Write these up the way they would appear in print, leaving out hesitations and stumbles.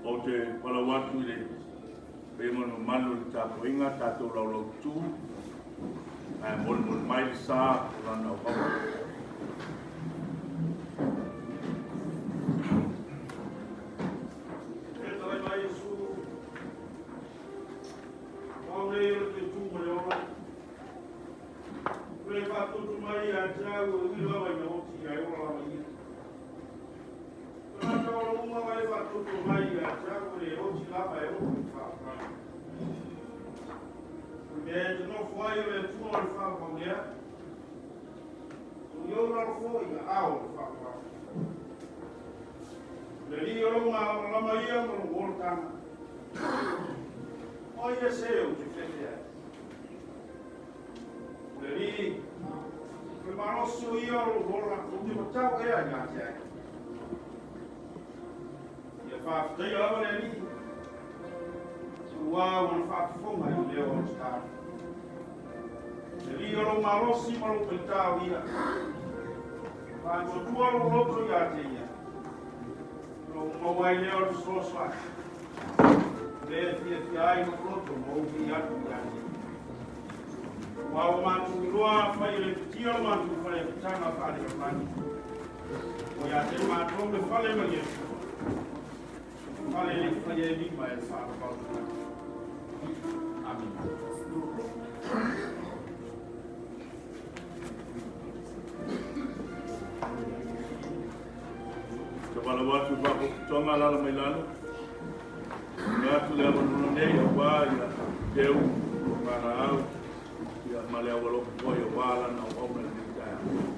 Ou te valaau atu i le paia ma le mamalu o le tapuaiga, tatou laulaututu, ae molimoli mai le sa o lana auauna. Fetalai mai Iesu, o au nei o le toetū ma le ola. Ua le faatutu mai ia te au e ui lava ina oti ae ola lava ia. Tagata o lo uma vai faatutu mai ia te au e le oti lava e oo i faafalai. O le mea e te nofo ai o le Atua o le faavavau lea. O i ou lalo foi i aao o le faavavau. O le Alii o lou malamalama ia ma lou olataga. O ai ea se ou te fefe ai? O le Alii, o le malosi o ia o lou ola, ou te matau ea ia te ai. Ia faafetaia lava le Alii, aua ua na faafofoga i le leo o le tatalo. O le Alii o lou malosi ma lou paitao ia. Faatuatua lou loto ia te ia. Ona ou maua ai lea o le fesoasoani. O lea e fiafia ai lou loto ma ou ui atu ia te ia. Aua ua matou iloa afai e le futia lo matou fale apitaga faalelalolagi. Ua ia te matou le fale mai le Atua. Le fale e le i faia e lima e le faavavau i lagi. Amina. Te valaau atu i Faapotopotoga alaala mai lalo. Tuuina atu le avanoa nei aua ia Teu Palaau ia ma le aualofa foi aua lana auauna i lenei taeao.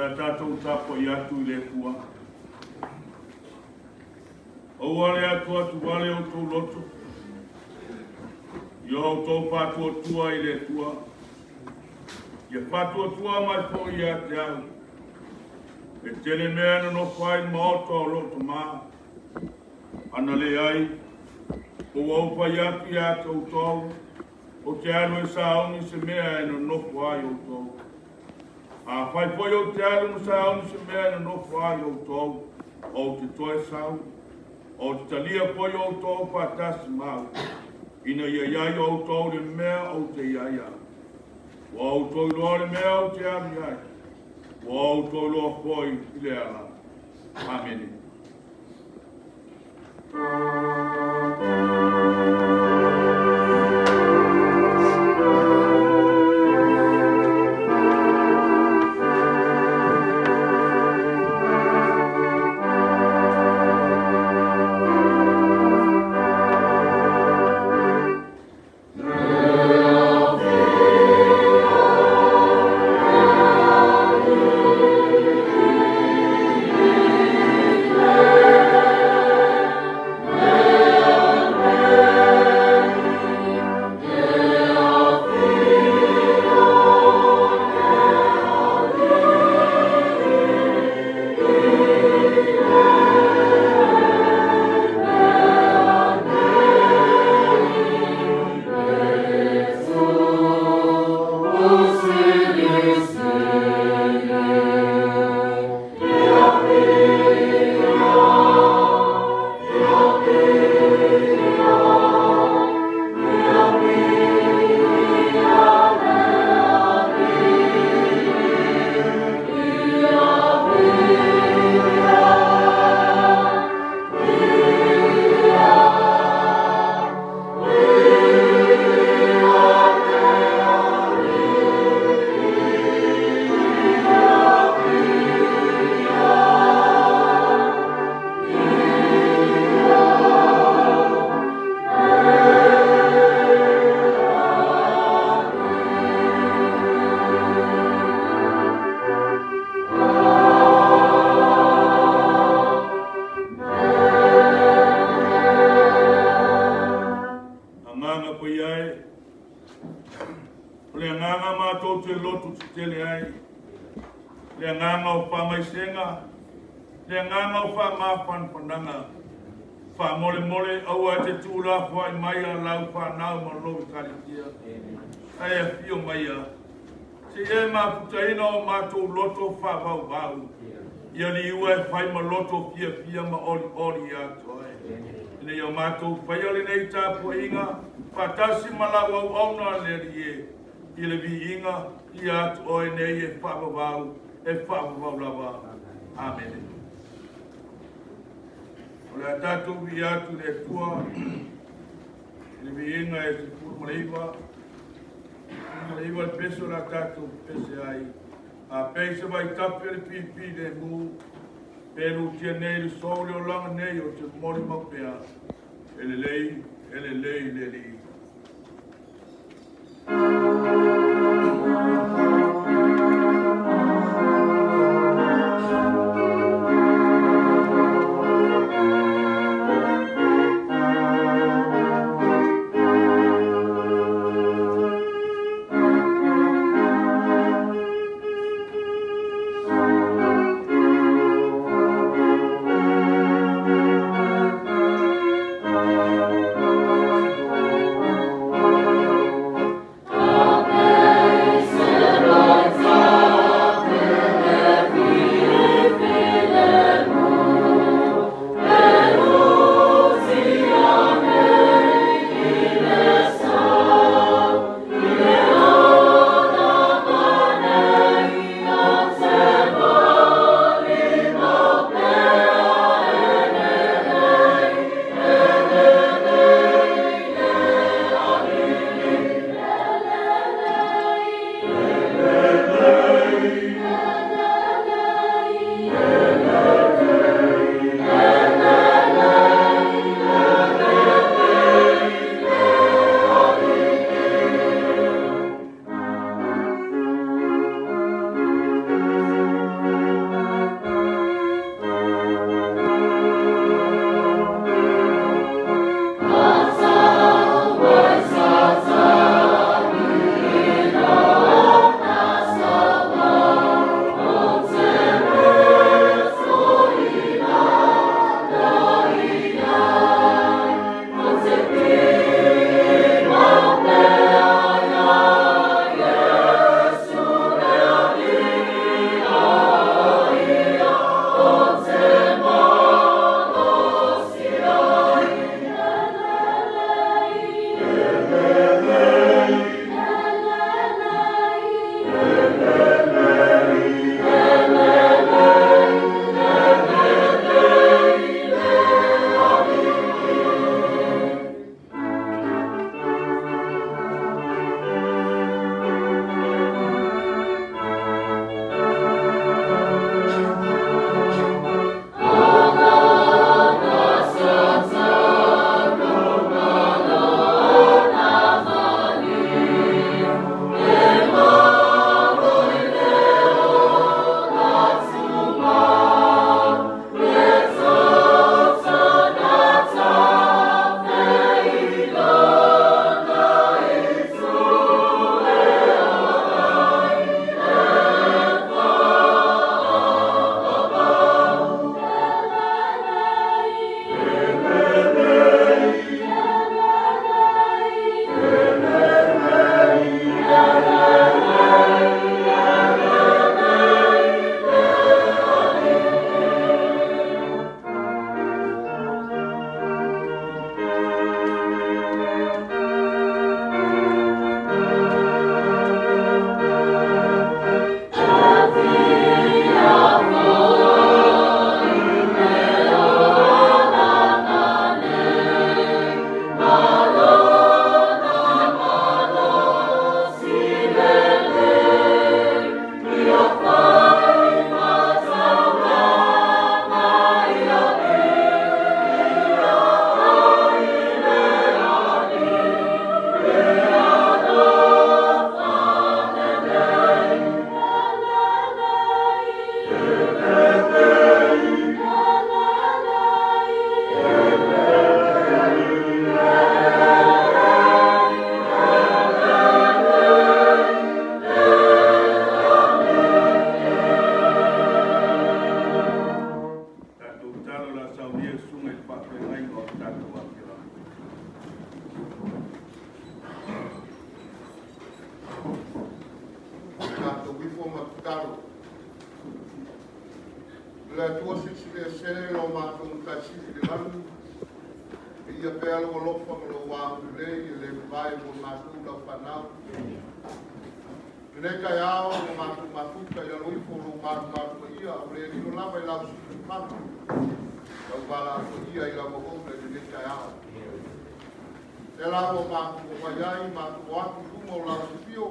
O le a tatou tapuai atu i le Atua. Aua le atuatuvale o outou loto, ia outou faatuatua i le Atua, ia faatuatua mai foi ia te au. E tele mea e nonofo ai i le maota o lou Tama. Ana leai, ua ou fai atu ia te outou, ou te alu e sauni se mea e nonofo ai outou. Afai foi ou te alu ma sauni se mea e nonofo ai outou, ou te toe sau, ou te talia foi outou faatasi ma au, ina ia i ai outou i le mea ou te i ai au. Ua outou iloa le mea ou te alu i ai, ua outou iloa foi i le ala. Amene. Agaga Paia e, o le agaga matou te loto tetele ai, le agaga o faamaisega, le agaga o faamafanafanaga, faamolemole aua e te tuulafoai mai a lau fanau ma lou ekalesia, ae afio maia, seia e mafutaina o matou loto faavauvau, ia liua e fai ma loto fiafia ma olioli ia te oe. Ina ia matou faia lenei tapuaiga, faatasi ma lau auauna le Alii e, i le viiga ia te oe nei e faavavau, e faavavau lava. Amene. O le a tatou viia atu i le Atua i le viiga e 19, 19 le pese o le a tatou pese ai. A pei se vaitafe o le pipi lemu, pe lutia nei le sou le olaga nei ou te molimau pea, e lelei, e lelei le Alii. Esele lo matou Matai Sili i le lagi, viia pea lou alofa ma lou agalelei e le mavae mo matou lau fanau. Lenei taeao ua matou mafuta i lalo ifo o lou malumalu paia, ua le lilo lava i lau siusiumaga, lau valaau paia i lau auauna i lenei taeao. Lea la ua matou omai ai, matou o atu i luma o lau afio,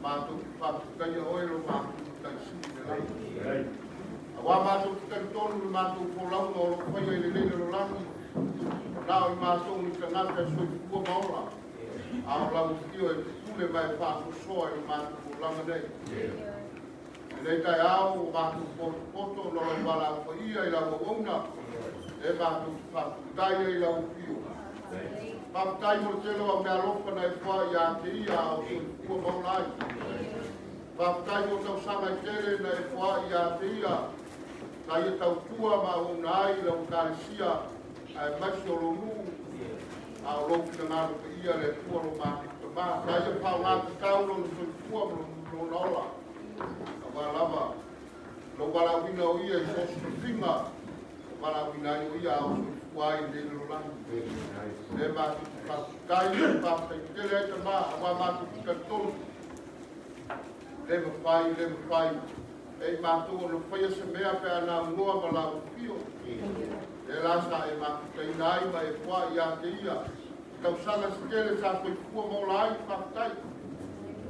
matou te faafetaia oe lo matou Matai Sili i le lagi. Auā matou te talitonu i le matou folauga o lo o faia i lenei lalolagi, o na o i matou ni tagata e soifua ma ola, a o lau afio e pule ma e faasoasoa i le matou olaga nei. Lenei taeao ua matou potopoto ona o lau valaau paia i lau auauna, e matou te faafetai ai i lau afio. Faafetai mo le tele o au meaalofa na e foai ia te ia a o soifua ma ola ai. Faafetai mo tausaga e tele na e foai ia te ia, sa ia tautua ma auauna ai i lau Ekalesia aemaise o lou nuu, a o lou finagalo paia le Atua lo matou Tamā. Sa ia faaaoga tatau lona soifua ma lona ola, aua lava lou valaauina o ia i so o se tofiga ua valaauina ai o ia a o soifua ai i lenei lalolagi. Le matou te faafetai ma te faafetai tele ai Tamā, auā matou te talitonu, le mafai, le mafai e i matou ona faia se mea pe a na aunoa ma lau afio. Lea la sa e mafutaina ai ma e foai ia te ia tausaga se tele sa soifua ma ola ai. Faafetai,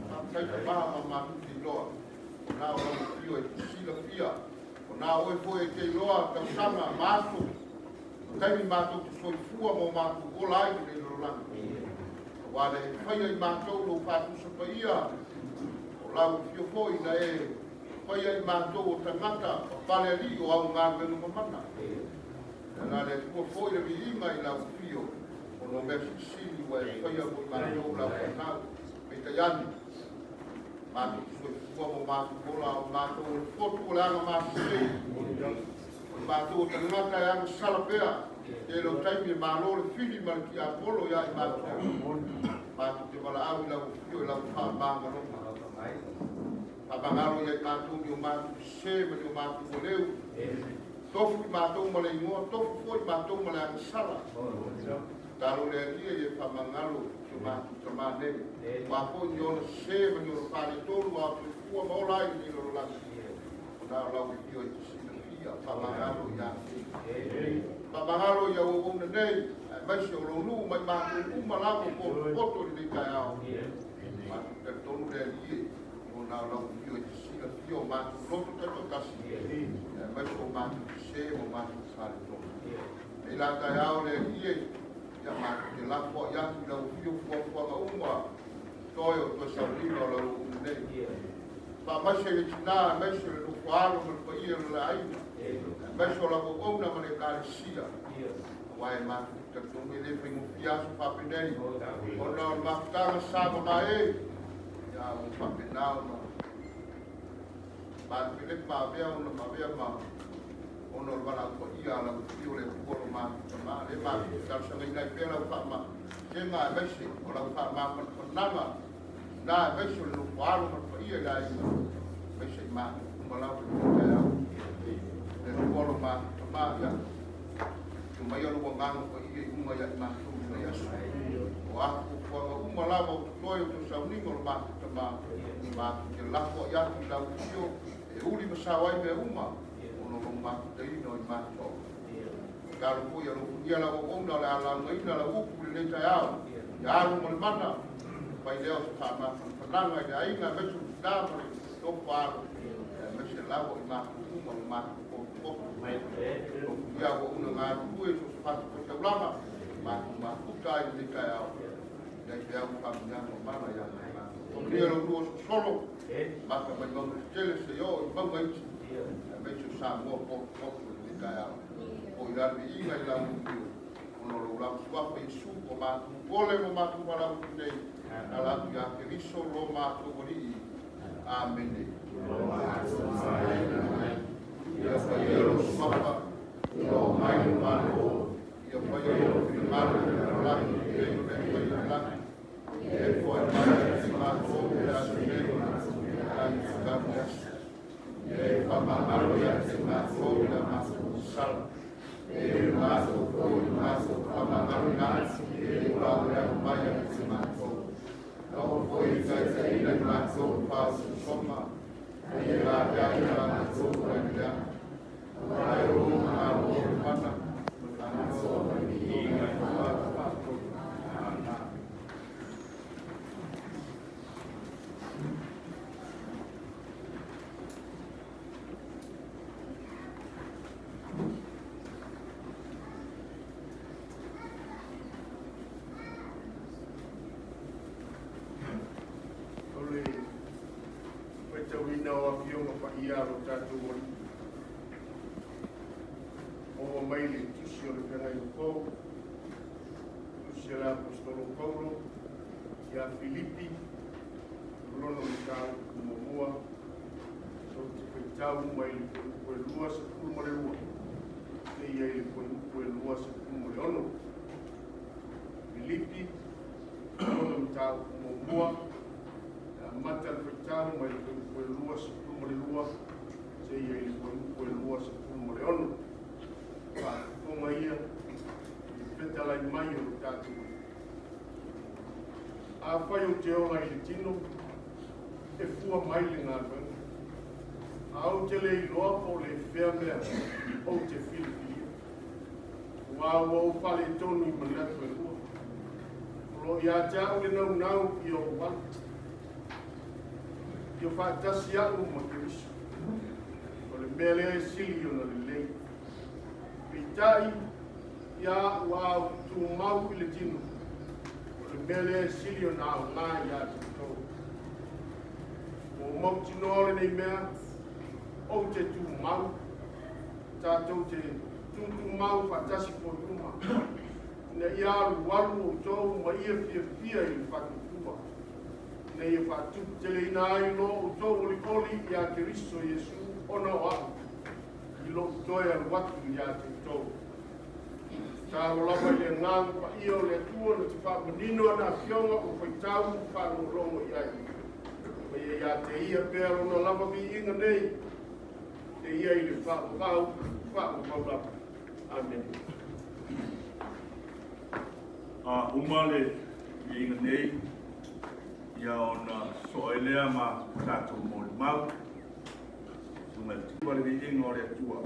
faafetai Tamā, ma matou te iloa o na o lau afio e te silafia, o na oe foi e te iloa tausaga ma aso o taimi matou te soifua ma o matou ola ai i lenei lalolagi. Auā na e faia i matou lou faatusa paia, o lau afio foi na e faia i matou o tagata papale alii o au galuega mamana. Ia la le Atua foi le viiga i lau afio, ona o mea silisili ua e faia mo i matou lau fanau. Peitai ane, matou te soifua ma o matou ola, o matou o le fotu o le agamasese, o le matou o tagata e agasala pea. Tele o taimi e malo le fili ma le tiapolo ia i matou. Matou te valaau i lau afio i lau faamagaloga. Faamagalo ia i matou ni o matou sese ma ni o matou oleu. Tofu i matou ma le igoa, tofu foi i matou ma le agasala. Tatalo le Alii ia e faamagalo si o matou tamā nei. Ua foi ni ona sese ma ni ona faaletonu a o soifua ma ola ai i lenei lalolagi. O na o lau afio e te silafia, faamagalo ia te. Faamagalo ia auauna nei, aemaise o lou nuu ma i matou uma lava o potopoto i lenei taeao. Matou talitonu le Alii e, o na o lau afio e te silafia o matou loto taitoatasi, aemaise o matou sese ma matou faaletonu. Nei la taeao le Alii e, ia matou te lafo ai atu i lau afio fuafuaga uma, toe o toe sauniga o lau auauna nei. Faamaise i le tinā, aemaise o le nofo alo ma le paia o le aiga, aemaise o lau auauna ma le Ekalesia. Auā e matou te talitonu e le faigofie aso faapenei, ona o le mafutaga sa mamae, ia ua faapena ona malepelepe maavea ona maavea ma ona o le valaau paia a lau afio le Atua lo matou Tamā. Le matou te talosagaina ai pea lau faamasega aemaise o lau faamafanafanaga na aemaise o le nofo alo ma le paia i le aiga, aemaise i matou uma lava i lenei taeao. Le Atua lo matou Tamā, ia tuu maia lou agaga paia i luga ia i matou i lenei aso. O a fuafuaga uma lava o totoe o toe sauniga o lo matou Tamā, matou te lafo ai atu i lau afio e uli ma sao ai mea uma, ona o lou mafutaina o i matou. Tatalo foi alofagia lau auauna o le a laugaina lau upu i lenei taeao, ia alu ma le mana, fai lea o se faamafanafanaga i le aiga, aemaise o le tina ma le nofo alo, aemaise lava o i matou uma o matou potopoto. Alofagia auauna galulue i so o se fatafaitaulaga, matou mafuta ai i lenei taeao, i ai peau faamanuiaga o mana ia te matou. Faamanuia lau lua sosolo, mata mai mauga tetele seia oo i mauga iti, aemaise o Samoa potopoto i lenei taeao. O i la le viiga i lau afio, ona o lou lava suafa Iesu ua matou ole ma matou valaau atu nei, ala atu ia Keriso lo matou Alii. Amene. Ia faia lou suafa, ia oo mai lou Malo, ia faia lou finagalo i le lalolagi e pei ona e faia i le lagi. Ia e foai mai ia te matou i le aso nei, ia i tau le aso. Ia e faamagalo ia te matou i la matou sala. faalupeina i matou le faaosoosoga, a ia laveai ia matou mai le leaga. Aua e ou le Malo, le mana, ma le atoa ma le viiga i le faafaatolu. Amene. O le faitauina o Afioga Paia a lo tatou Alii, maua mai le Tusi o le Feagaiga Fou, Tusi a le Aposetolo Paulo ia Filipi, lona mataupu muamua, ou te faitau mai le fuaiupu e 22 seia i le fuaiupu e 26. Filipi, lona mataupu muamua, e amata le faitau mai le fuaiupu e 22 seia i le fuaiupu e 26. Faafofoga ia i le fetalai mai o lo tatou Alii. Afai ou te ola i le tino, e fua mai le galuega. A ou te le iloa po o le fea mea ou te filifilia. Aua ua ou faaletonu i manatu e lua. O lo o ia te au le naunau ia ou alu, ia faatasi au ma Keriso. O le mea lea e sili ona lelei. Peitai, ia a'u a ou tumau i le tino, o le mea lea e sili ona aoga ia te outou. Ua ou mautinoa lenei mea, ou te tumau, tatou te tutumau faatasi foi uma, ina ia alualu outou ma ia fiafia i le faatuatua, ina ia faatuputeleina ai lo outou olioli ia Keriso Iesu ona o a'u, i lou toe alu atu ia te outou. Tatalo lava i le Agaga Paia o le Atua na te faamanino ana afioga ua faitau ma faalogologo i ai. Ma ia ia te ia pea lona lava viiga nei, seia i le faavavau, faavavau lava. Amene. A uma le viiga nei, ia ona sosoo ai lea ma tatou molimau. Susuga i le Tiva le viiga o le Atua.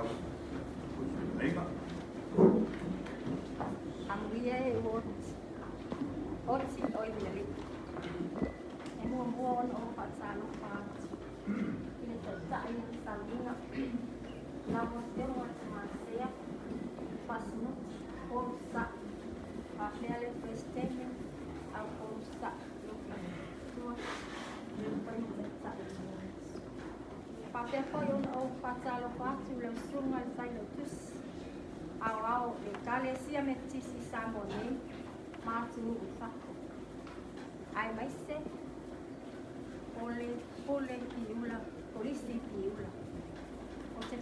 lau fetalaiga. Amuia e ua oti oe le Alii. E muamua ona ou faatalofa atu i le Taitai o le Fetalaiga, lau Afioga Tomasea Faasinuti Paul Sa'a, faapea le Peresetene au Paul Sa'a, lou faletua, lou fai ma Taitai o le Komiti. Faapea foi ona ou faatalofa atu i lau Susuga i le Failautusi Aoao o le Ekalesia Metotisi i Samoa nei ma atunuu i fafo, aemaise o le Pule Piula, Kolisi Piula. Ou te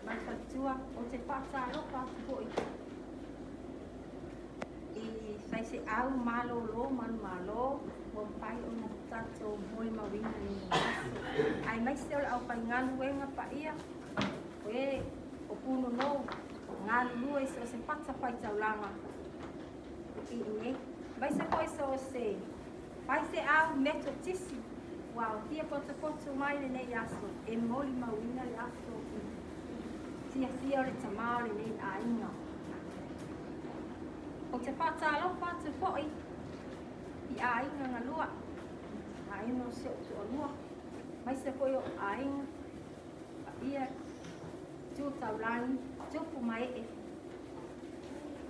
mai faletua, ou te faatalofa atu foi i faifeau malolo manumalo ua mafai ona tatou molimauina i lenei aso, aemaise o le aufaigaluega paia o e o punonou galulue i so o se fatafaitaulaga i inei, aemaise foi so o se faifeau Metotisi ua aofia potopoto mai lenei aso e molimauina le aso fiafia o le tamā o lenei aiga. Ou te faatalofa atu foi i aiga galua, aiga o si ou toalua, aemaise foi o aiga paia tu taulagi, tupu ma ee,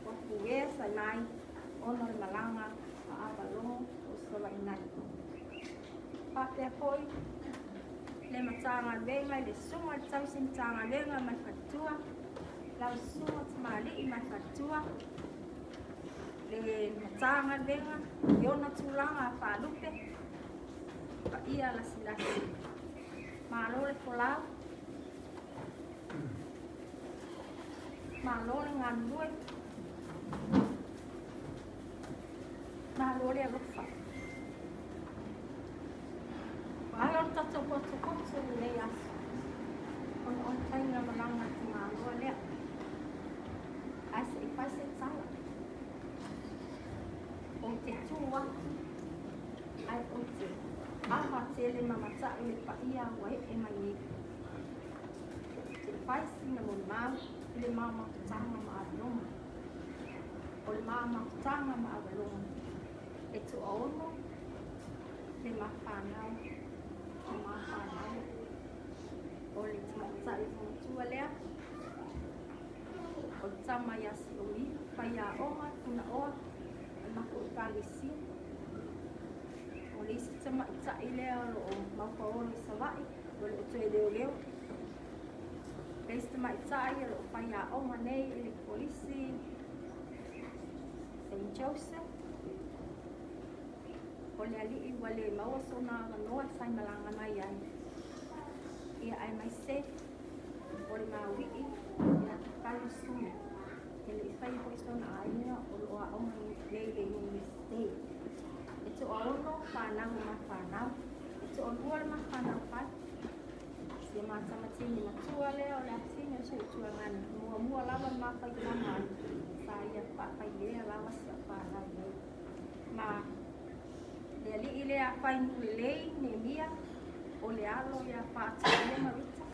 ua puea sai mai ona o le malaga a Avalogo o Savaii nei. Faapea foi le Matagaluega i le Susuga i le Tausi Matagaluega ma le Faletua, lau Susuga Tamalii ma le Faletua, le Matagaluega i ona tulaga faalupe, paia lasilasi. Malo le folau, malo le galulue, malo le alofa. Ua ala o le tatou potopoto i lenei aso, ona o le faiga malaga a tamaloa lea. Ae se i fai se tala. Ou te tu atu, ae ou te ava tele ma mata'i le paia ua ee mai nei. Se i fai sina molimau i le mamafutaga ma Avaloma. O le mamafutaga ma Avaloma, e toaono le mafanau, o mafanau o le tamaitai matua lea, o le tama ia Siomia, faiaoga, punaoa, o le matou ekalesia. O le isi tamaitai lea o lo o maupaolo i Savaii, ua le o toe leoleo. Le isi tamaitai o lo o faiaoga nei i le Kolisi St. Joseph. O le alii ua le maua sona avanoa e faimalaga mai ai. Ia aemaise o le mauii ia Tafailosuli. E le i faia foi sona aiga o lo o aoga nei i le Iunivesite. E toaono fanau o mafanau. E toalua le mafanau fai. Si a matamatini matua lea o le afafine o si ou tuagana. Muamua lava le mafaitama ai. Sa ia faafailea lava si au fanau nei. Ma le alii lea a Fainulelei Nemia, o le alo ia Faatalia ma Rita,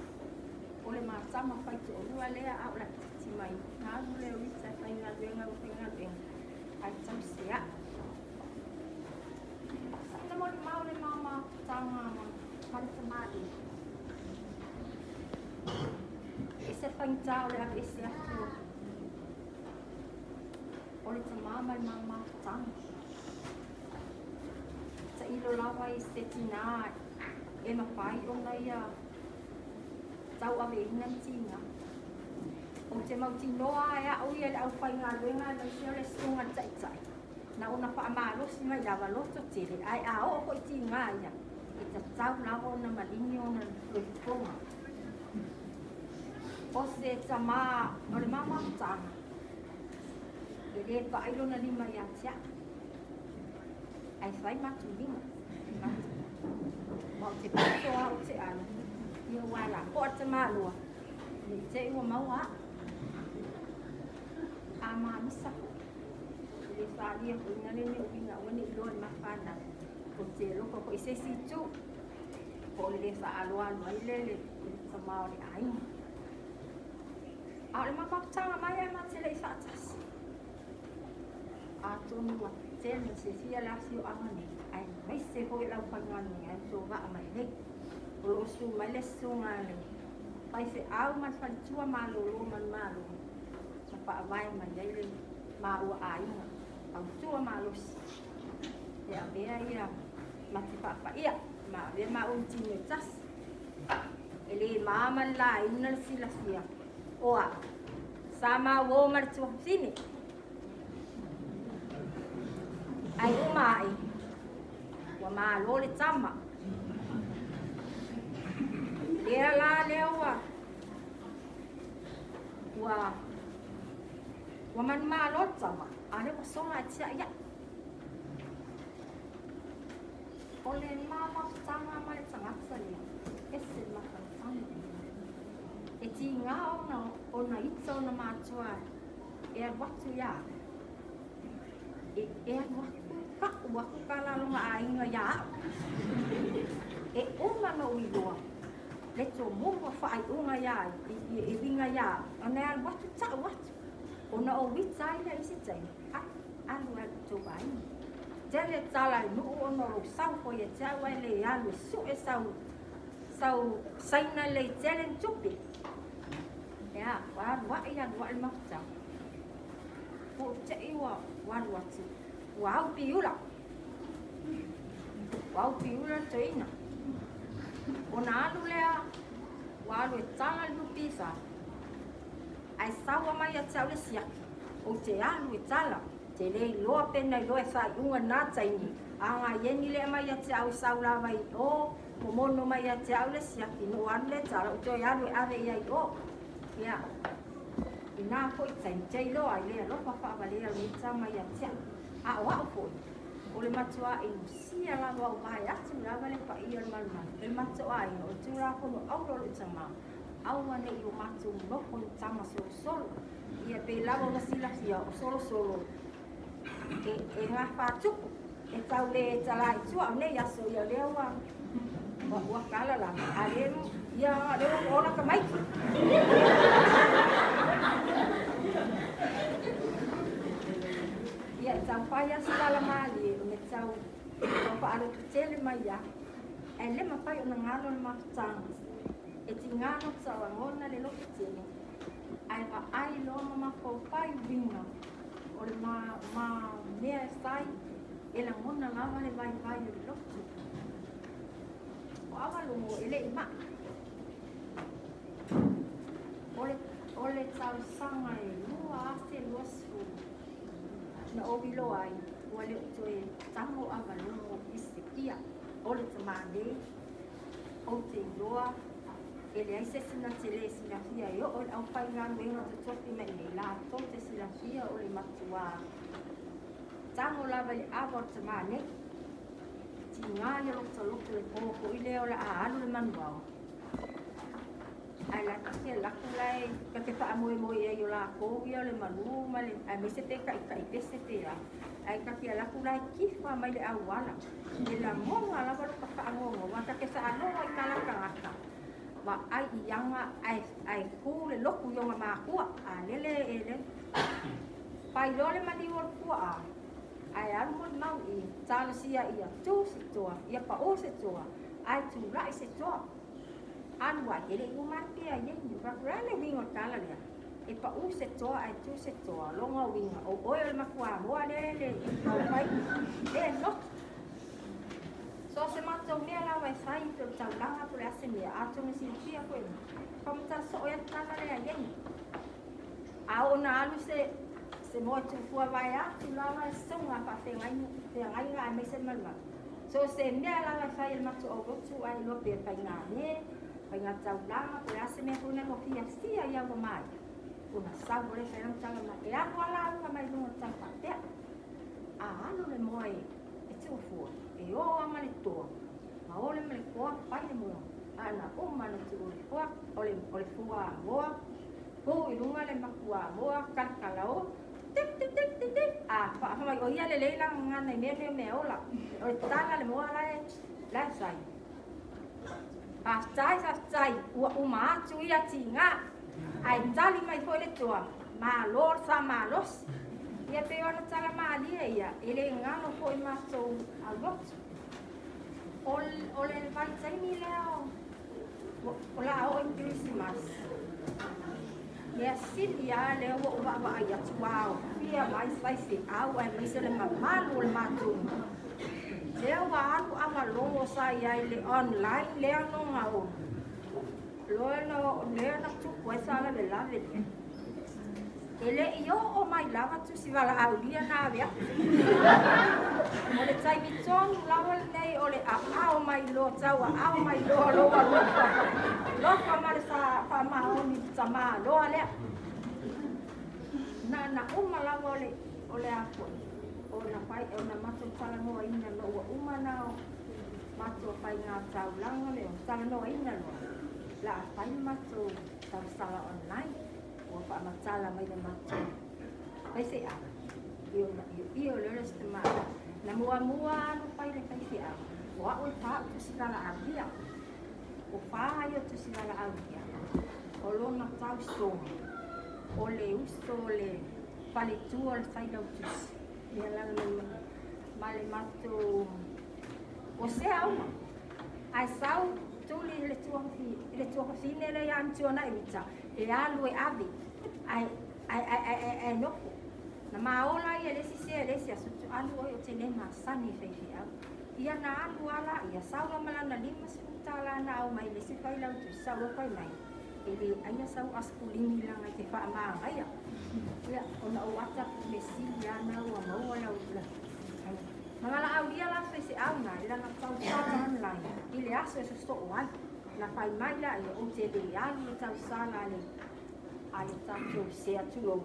o le matama faitoalua lea a o laititi mai. Na alu lea o Rita e faigaluega ua faigaluega, ae tausia'i. Sina molimau le mamafutaga ma le tamalii. E ese faigata o le aveese atu o le tamā ma le mamafutaga. Tailo lava i se tinā e mafai ona ia tauaveina ni tiga. Ou te mautinoa e au ia i le aufaigaluega aemaise o le susuga i le Taitai, na ona faamalosi mai lava loto tele, ae a oo foi tiga ia, e tatau lava ona maligi ona loifofoga. O se tamā o le mamafutaga, e le paai lona lima ia te au, ae fai matou lima. Ma ou te poto lava ou te alu, ia aua e lapoa le tamaloa, ne i te i ua maua au. A manisa foi, e le faaalia foi ina le mea uiga aua ne i iloa e le ma fanau, ou te alofa foi i se isi itu, po o le le faaaloalo ai lea i le tama o le aiga. A o le mafutaga mai ae ma te le i faatasi. Atonu ua tele na silafia le afioaga nei, aemaise foi le aufaigaluega e tovaa mai nei. O lo o susu mai le susuga a le faifeau ma le faletua malolo ma le Malo na faavae mai ai le maua aiga tautua malosi e avea ia ma te faapaia ma avea maua ma tino e tasi. E le mama le laina le silafia o au sa maua ma le tuafafine. Ai uma ai, ua malo le tama. Lea la lea ua ua ua manumalo le tama, a lea ua sola e tia ia. O le mafutaga ma le tagata lea, ese le mafanafana. E tiga ona ona ita ona matua e alu atu ia au. E, e alu atu, pa'u atu ka laloga aiga ia au. E uma na ou iloa le tomumu a faaiuga ia i, i, i uiga ia au. Ona e alu atu ta'u atu. Ona ou ita ai lea i se taimi, alu, alu alu tou aiga. Tele tala i nuu ona o lou sau foi ia te au ae le alu e su'e sau sau saina lelei tele ni tupe. Ia, ua alu a'i alu a'i le mafutaga. Ua ou te'i ua ua alu atu, ua au piula. Ua au piula le toeaina. Ona alu lea, ua alu e tala le NPF, ae saua mai ia te au le siaki, ou te alu e tala. Te le iloa pe na iloa e faaiuga na taimi, a gaieni lea mai ia te au e sau lava i o, momono mai ia te au le siaki, na ou alu lea e tala, ou toe alu e ave i ai i o. Ia, i na foi taimi, te iloa ai le alofa faavalea o lenei tama ia te au. A o au foi, o le matua'i lusia lava o vae atu lava le paia o le malumalu, e le matou aiga, o le Tulafono auro o lou tama, aua ne i o matou nofo i tama solosolo. Ia pei lava ona silafia, o solosolo e, e gafatupu, e tau le talā i tua o nei aso, ia lea ua, ua, ua kala lava, a le, ia lea ua ola tamaiti. Ia e tau fai lava se tala malie ona e tau, tau faalototele mai ia, ae le mafai ona galo le mafutaga. E tiga ona talagona le lototele, ae vaai loa ma mafaufau uiga o le ma, ma mea e fai, e lagona lava le vaivai o le loto. O Avalogo e le i ma'i. O le, o le tausaga e 2020 na ou iloa ai ua le o toe tago Avalogo i se kia o le tamā nei. Ou te iloa e leai se isi na te le silafia e oo i le aufaigaluega totofi mai nei latou te silafia o le matuā tago lava i le ava o le tamā nei. Tiga le lotoloto le po foi lea o le a alu le manuao. Ae la ta te alu atu la e ta te faamoemoe i ai o latou ia o le malu ma le aemaise pe taʻitaʻi pese pe a. Ae ta te alu atu la e kifa mai le auala. E lagona lava lota faanoanoa aua ta te faalogo i tala tagata vaai i aga ae ae tu le lotu i ona matua. A lele e le pai loa le maliu o le puaa ae alu molimau i talosia ia tu se toa, ia pau se toa, ae tula'i se toa. Alu ai, e le i uma ai pea i ai. O le a le uiga o le tala lea? E pau se toa ae tu se toa. Lona uiga, o oe o le makuamoa lea e le taumafai e lotu. So o se matou mea lava e fai pe o le taulaga pe o le a se mea, atonu e silafia koe ina, faamatala soo ai le tala lea i ai. A oo ina alu se se moe tuufua vaeatu lava le susuga a faafeagaiga aemaise le malumalu. So se mea lava e fai e le matou aulotu ae iloa pe faiga ne, faiga taulaga, po o le a se mea foi na lua fiafia ia ua maea, ona sau loa lea fai lana tala mai, e alu a lauga mai luga o le tala faapea. A alu le moe e tuufua, e o lava ma le toa, ma o le ma le toa fai le moa, a na uma na tuu le toa, o le, o le fua moa, pu i luga le makuamoa, kalakala o, tik tik tik tik tik, a fai mai o ia lelei la gagana i mea nei o meaola, o le tala le moa la e, la e fai. Faafetai, faafetai, ua uma atu ia tiga. Ae tali mai foi le Atua, Malo le faamalosi. Ia pei ona tala malie ia, e le galo foi matou aulotu. O le vaitaimi lea o le a oo i le Kerisimasi, mea sili lava lea ua ou vaavaai atu ua aofia mai faifeau aemaise le mamalu o le matou nuu. Lea ua alu avalogo sa i ai i le online lea nogaolo, lea na tupu ai faalavelave lea. E le i oo mai lava tusi valaaulia na ave atu. O le taimi tonu lava lenei o le aao mai loa, tau aao mai loa lou alofa, alofa ma le faamaoni i le tamaloa lea. Na ona uma lava o le o le a foi, ona fai, ona matou talanoaina loa ua uma ona matou faiga taulaga le talanoaina loa, o le a fai le matou tausala online. Ua faamatala mai le matou faifeau, ia ona ioio lea o le tamaloa. Na muamua alu fai le faifeau, o au e fa au tusi valaaulia. O fa ia o tusi valaaulia, o lona tausoga, o le uso o le faletua o le failautusi, e alaala mai ma le matou o sea uma. Ae sau tuli i le tuafafine lea ia Antuanai Mita, e alu e ave, ae ae ae ae ae nofo. Na maola ia le isi sea i le isi aso, alu oe ou te le masani i faifeau. Ia na alu lava laia, sau loa ma lana $50 na au mai le isi failautusi, sau loa fai mai, e le aia sau asipulini leaga e te faamagaia. Ia, ona ou ata mesili lava na ua maua lau... Na valaaulia la le faifeau na i lana tausala online i le aso e sosoo ai. Na fai mai laia, ou te le alu i le tausala a le tatou sea tulou,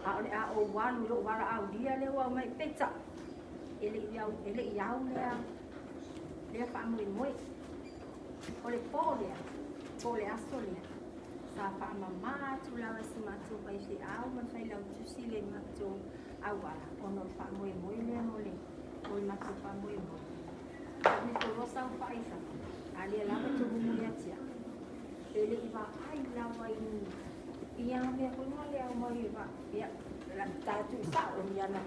a o le a ou alu i lou valaaulia lea ua aumai. Peitai, e le i au, e le i au lea, lea faamoemoe. O le po lea, po o le aso lea, sa faamama atu lava e si matou faifeau ma le failautusi le matou auala, ona o le faamoemoe lea mo le, mo le matou faamoemoe. Alu ifo loa saofai i fafo, a lea lava e tumumu ia te au. E le i vaai lava i ni ia mea foi na le aumai e va ia la tala tuusao o ni ana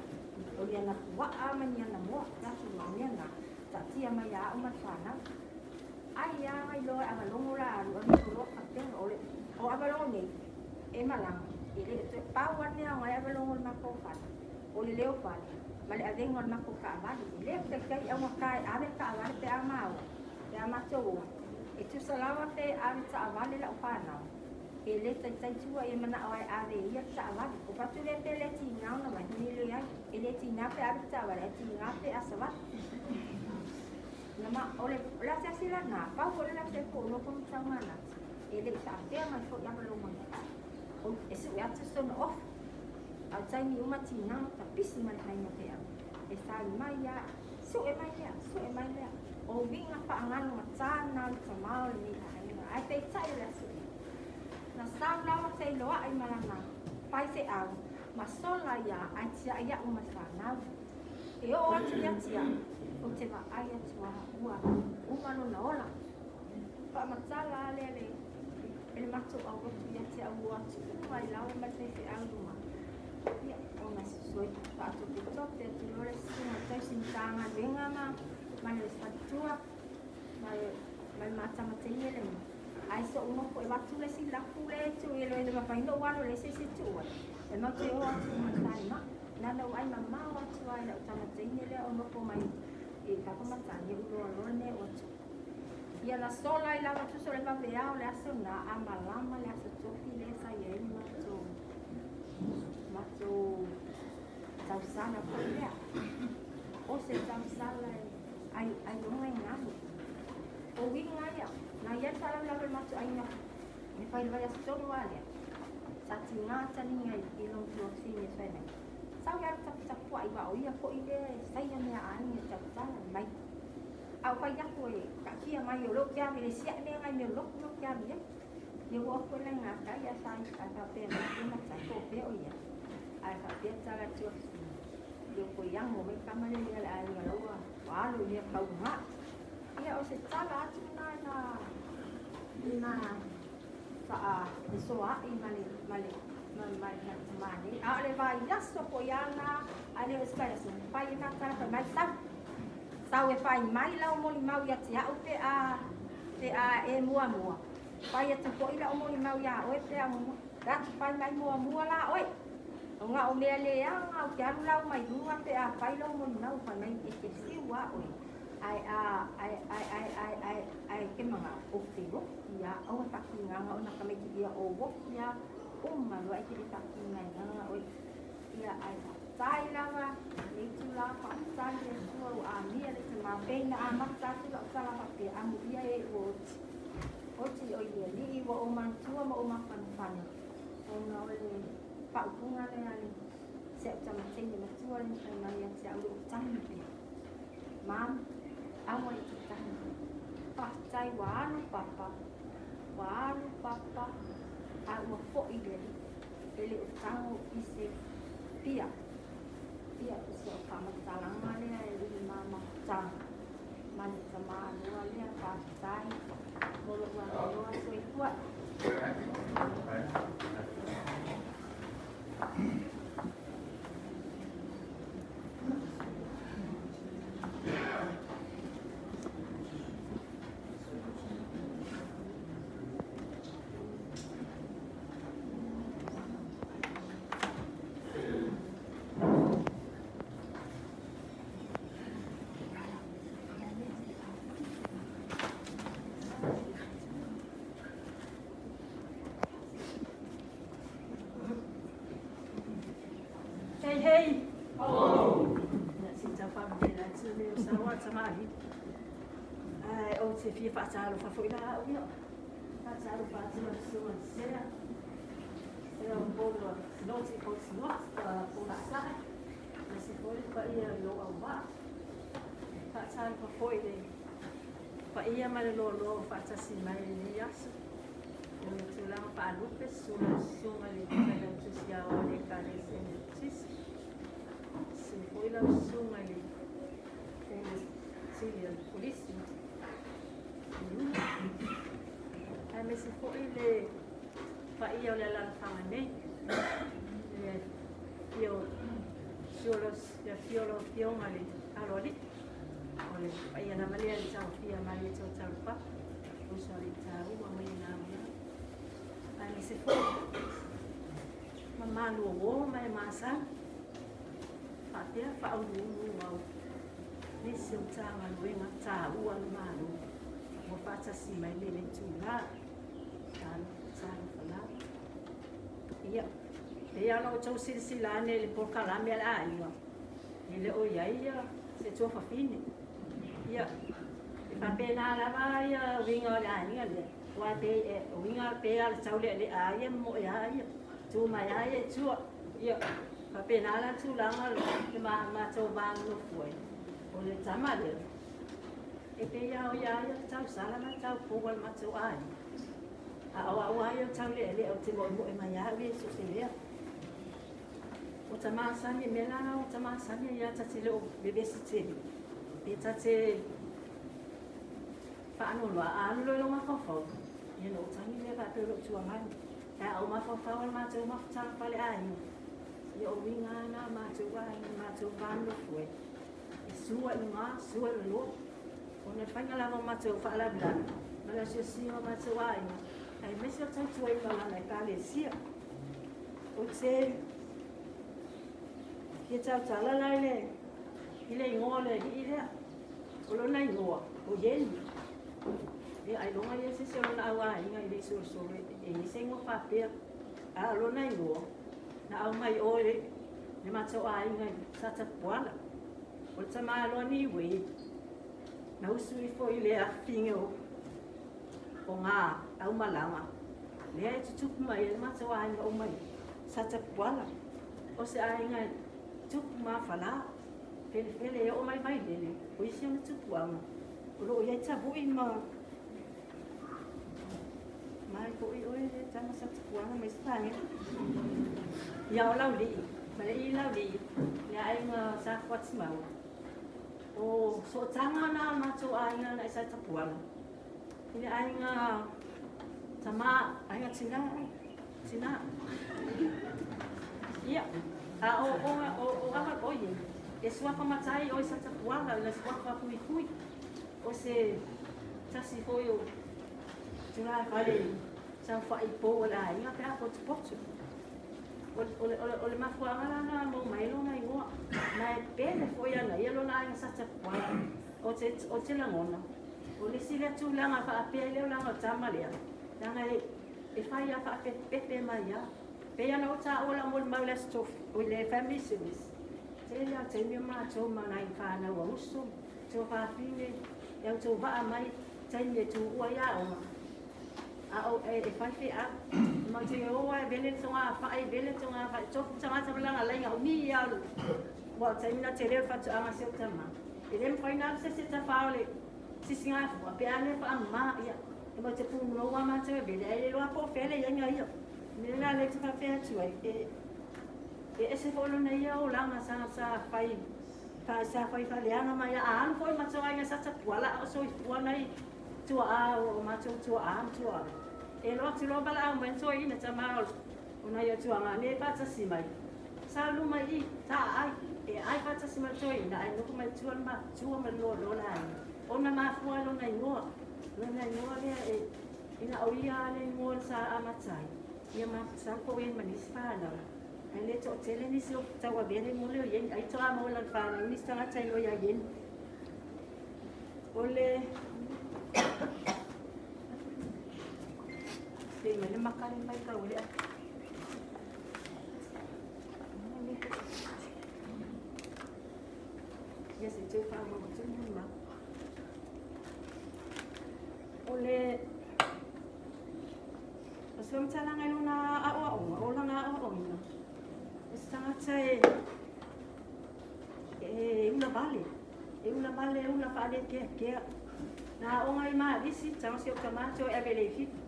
o ni ana puaa ma ni ana moa tatou ma mea na taatia mai ia au ma le fanau. Ai a ai loa e avalogo la alu alu ifo loa faapea o le o avalogo nei e malaga e le o toe pau lava le mea aoga ai avalogo i le matou fale o le leo fale ma le avega o le matou taavale. E le taitai augata e ave le taavale pe a maua pe a matou o e tusa lava pe ave taavale lau fanau e le taitai tua ia manao e ave e ia le taavale. O fatu lea pe le tiga ona mai ni leai e le tiga pe ave le taavale ae tiga pe asavali. Na ma o le o le asiasi lena pau foi le asiasi po o nofo ma taumanatu e le i faapea mai foi avalogo ia o e sue atu sona ofa. A o taimi uma tiga ma tapisi ma le aiga feau e fai mai a sue mai lea sue mai lea o uiga faaagalugata na o le tama o lenei aiga. Ae peitai o le aso lea na sau lava feiloai ma lana faifeau ma sola ia ae tiai au ma le fanau. E oo atu ia te au, ou te vaai atu lava ua uma lona ola. Faamatala lava lea le e le matou aulotu ia te au ua atu uma ai lava ma le faifeau i luma. Ia, ona soe faatopetope atu loa le susuga i tausi matagaluega ma ma le faletua ma le ma le matamateine le ae so'u nofo e avatu le isi lafu lea e tuu i le le mafai ona ou alu e leai se isi e tuu ai e matou te o atu ma le falemai na ona ou vaai mamao atu lava i lau tama teine lea o nofo mai i fafo matagi ou iloa loa le mea ua tupu. Ia na sola ai lava tusa o le vaveao le aso lena a malama le aso tofi lea sa i ai le matou matou tausala foi lea. O se tausala e ai ailoga i galu. O uiga ia, na i ai le faalavelave o le matou aiga e fai le vaiaso tonu lava lea. Sa tiga taliga i lona tuafafine fai mai, sau e alu taputapuai aua o ia foi lea e faia mea a aiga e tautala mai. A ou fai atu e taatia mai o lea ou te ave i le isi ae mea nai mea lotu lea ou te alu i ai. Ia ua ofu le gatai ae sa ae faapea mai le matai po o fea o i ai. Ae faapea tala atu tuafafine, ia ua toe amo mai tama lea a le aiga la ua alo i mea taugā. Ia o se tala atu lena na na fesoaai ma le ma le ma ma ma le tamā nei. A o le vaiaso foi lava lena, ae le o se vaiaso, fai lena tala fai mai, Sau, sau e fai mai lau molimau ia te au pe a pe a e muamua. Fai atu foi lau molimau iā oe pe a muamua. Fai atu, Fai mai muamua la oe. Ona o mea leaga ou te alu lau mai luga pe a fai lou molimau, fai mai e te fiu lava oe. Ae a ae ae ae ae ae ae ke manao ou te oki lava, aua e faatugaga ona tamaiti ia ou oki lava uma loa e te le faatugaina oe. Ia ae faafetai lava lenei itula, faafetai le Atua ua amia le tama pei na amata atu lau tala faapea amuia e ua oti. Oti oi le Alii ua ou manatua ma ou mafanafana ona o le faaupuga lea a le si au tama teine matua le na fai mai ia te au lou tagi pea. Mom, aua e te tagi. Faafetai ua alu papa, ua alu papa a ua foi le Alii. E le o tago i se pia. Pia o si au faamatalaga lea e i le ma mafutaga ma le tamaloa lea. Faafetai mo lou avanoa. Soifua. Hei hei! Oh! Ia se tau faamanuia atu le o Saoa tamalii. Ae ou te fia faatalofa foi la au ia. Faatalofa atu i le susuga i Sea. Sea o Polo Sinoti Polo Sinoti, Polo Sae. Aemaise foi le paia o lou auvaa. Faatalofa foi i le paia ma le loaloa ua faatasi mai i lenei aso. O le tulaga faalupe, susu susuga i le Failautusi Aoao o le Ekalesia Metotisi. Susu foi lau susuga i le Pule Sili o le Kolisi i Iuni. Aemaise foi le paia o le alaalafaga nei, le afio o lau Afioga i le Aloalii, o le paia lava lea i le taofia mai e Tuataulupapa, uso a le taua mai na mea. Aemaise foi mamalu o uo ma e masani, faapea faauluulu au nisi o Matagaluega taua a le Malo ua faatasi mai lenei itula. Talofa, talofa lava. Ia, pei lava ona outou silasila ane i le polokalame a le aiga, e le o i ai ia se tuafafine. Ia, e faapena lava ia uiga o le aiga lea, aua e pei e uiga pei lava o le taulealea ia ma moe lava ia, tu mai lava ia i tua. Ia, faapena la le tulaga o le matou va nonofo ai, o le tama lea, e pei lava o ia ia le tausala ma le taupou a le matou aiga. A o au lava ia o le taulealea ou te moemoe mai lava au ia i so o se mea. O ta masani, mea la o ta masani ia ta te le o vevesi tele, pe ta te faanoanoa, a alu loa i lou mafaufau, ia ona ou tagi lea faapea o lou tuangai. Ae a ou mafaufau i le matou mafutaga faleaiga, ia o uiga lava na o matou aiga, o matou va nonofo ai, e sua i luga, sua i lalo. Ona o le faiga lava o matou faalavelave ma le asiasiga o matou aiga, aemaise o le tautuaina o lana Ekalesia. Ou te fia tautala la i le, i le igoa o le alii lea. O lona igoa, o Ieni. Ia, ailoga ia se isi o lona auaiga i le i solosolo e i ai se igoa faapea. A o lona igoa, na aumai o i le matou aiga i Satapuala. O le tamaloa Niue, na usu ifo i le afifine o o ngā aumalaga, lea e tutupu mai ai le matou aiga uma i Satapuala. O se aiga e tupu mafalā, felefele e oo mai Vailele, o isi ona tupuaga o lo o i ai Tavu'i ma Mai foi oe le tama Satapuala mai se vaega. Ia o Laulii, ma le i Laulii, le aiga sa Fuatimau. O sootaga na o matou aiga na i Satapuala, i le aiga Tamā, aiga tinā, tinā. Ia, a o o o o ava o ie. E suafa matai o i Satapuala, le suafa fuifui. O se tasi foi o tula fale saofa'i i pou o le aiga pe a potupotu. O le mafuaaga la na maua mai ai lona igoa, ma e pele foi ana ia lona aiga Satapuala. Ou te, ou te lagona, o le isi lea tulaga faapea i le olaga o tama lea, leaga e, e fai a faapepepe mai lava. Pei ona ou taua lau molimau i le Aso Tofi, i le Family Service, tele lava o taimi o matou ma nai fanau a uso, tuafafine, e autovaa mai taimi e tuua ai aoga, a o e fai feau. Ma te o ai vele togafai, vele togafai, tofu tagata ma lana laiga umi ia ua o taimi na tele o le faatoaga si ou tama. E le mafai ona alu se isi e tafa o le sisigafua pe a le faamama ia. E mau te punonou a matou e vele, ae le iloa po o fea le iaiga ia. O le mea la lea ou te faapea atu ai, e e ese foi lona ia olaga sa sa fai fa sa fai faaleaga mai a alu foi ma toaiga sa tapuala a o soifua nai tuaa o matou tuaa ma tuaa. E loa atu loa valaau mai le toeaina tama o nai o tuaga ne faatasi mai. Sa luma i ta ai e ai faatasi ma le toeaina ae nofo mai tua le matua ma le loaloa le aiga. Ona mafua lona igoa, lona igoa lea e ina o ia le igoa sa amata ai. Ia ma sa ko ia ma nisi whanau. Ai le toatele nisi o tauavea le igoa lea o Ieni. Ai toa maua lana whanau nisi tagata igoa ia Ieni. O le Pe mai le maka le mai kau le. Ia se teu wha mau tunu ma. O le O se faamatalaga i lona aoaoga, o lana aoaoina, o se tagata e e ula vale, e ula vale, e ula faalekeakea. Na aoga i Malisi, tago si ou tama toe ave le i fifi.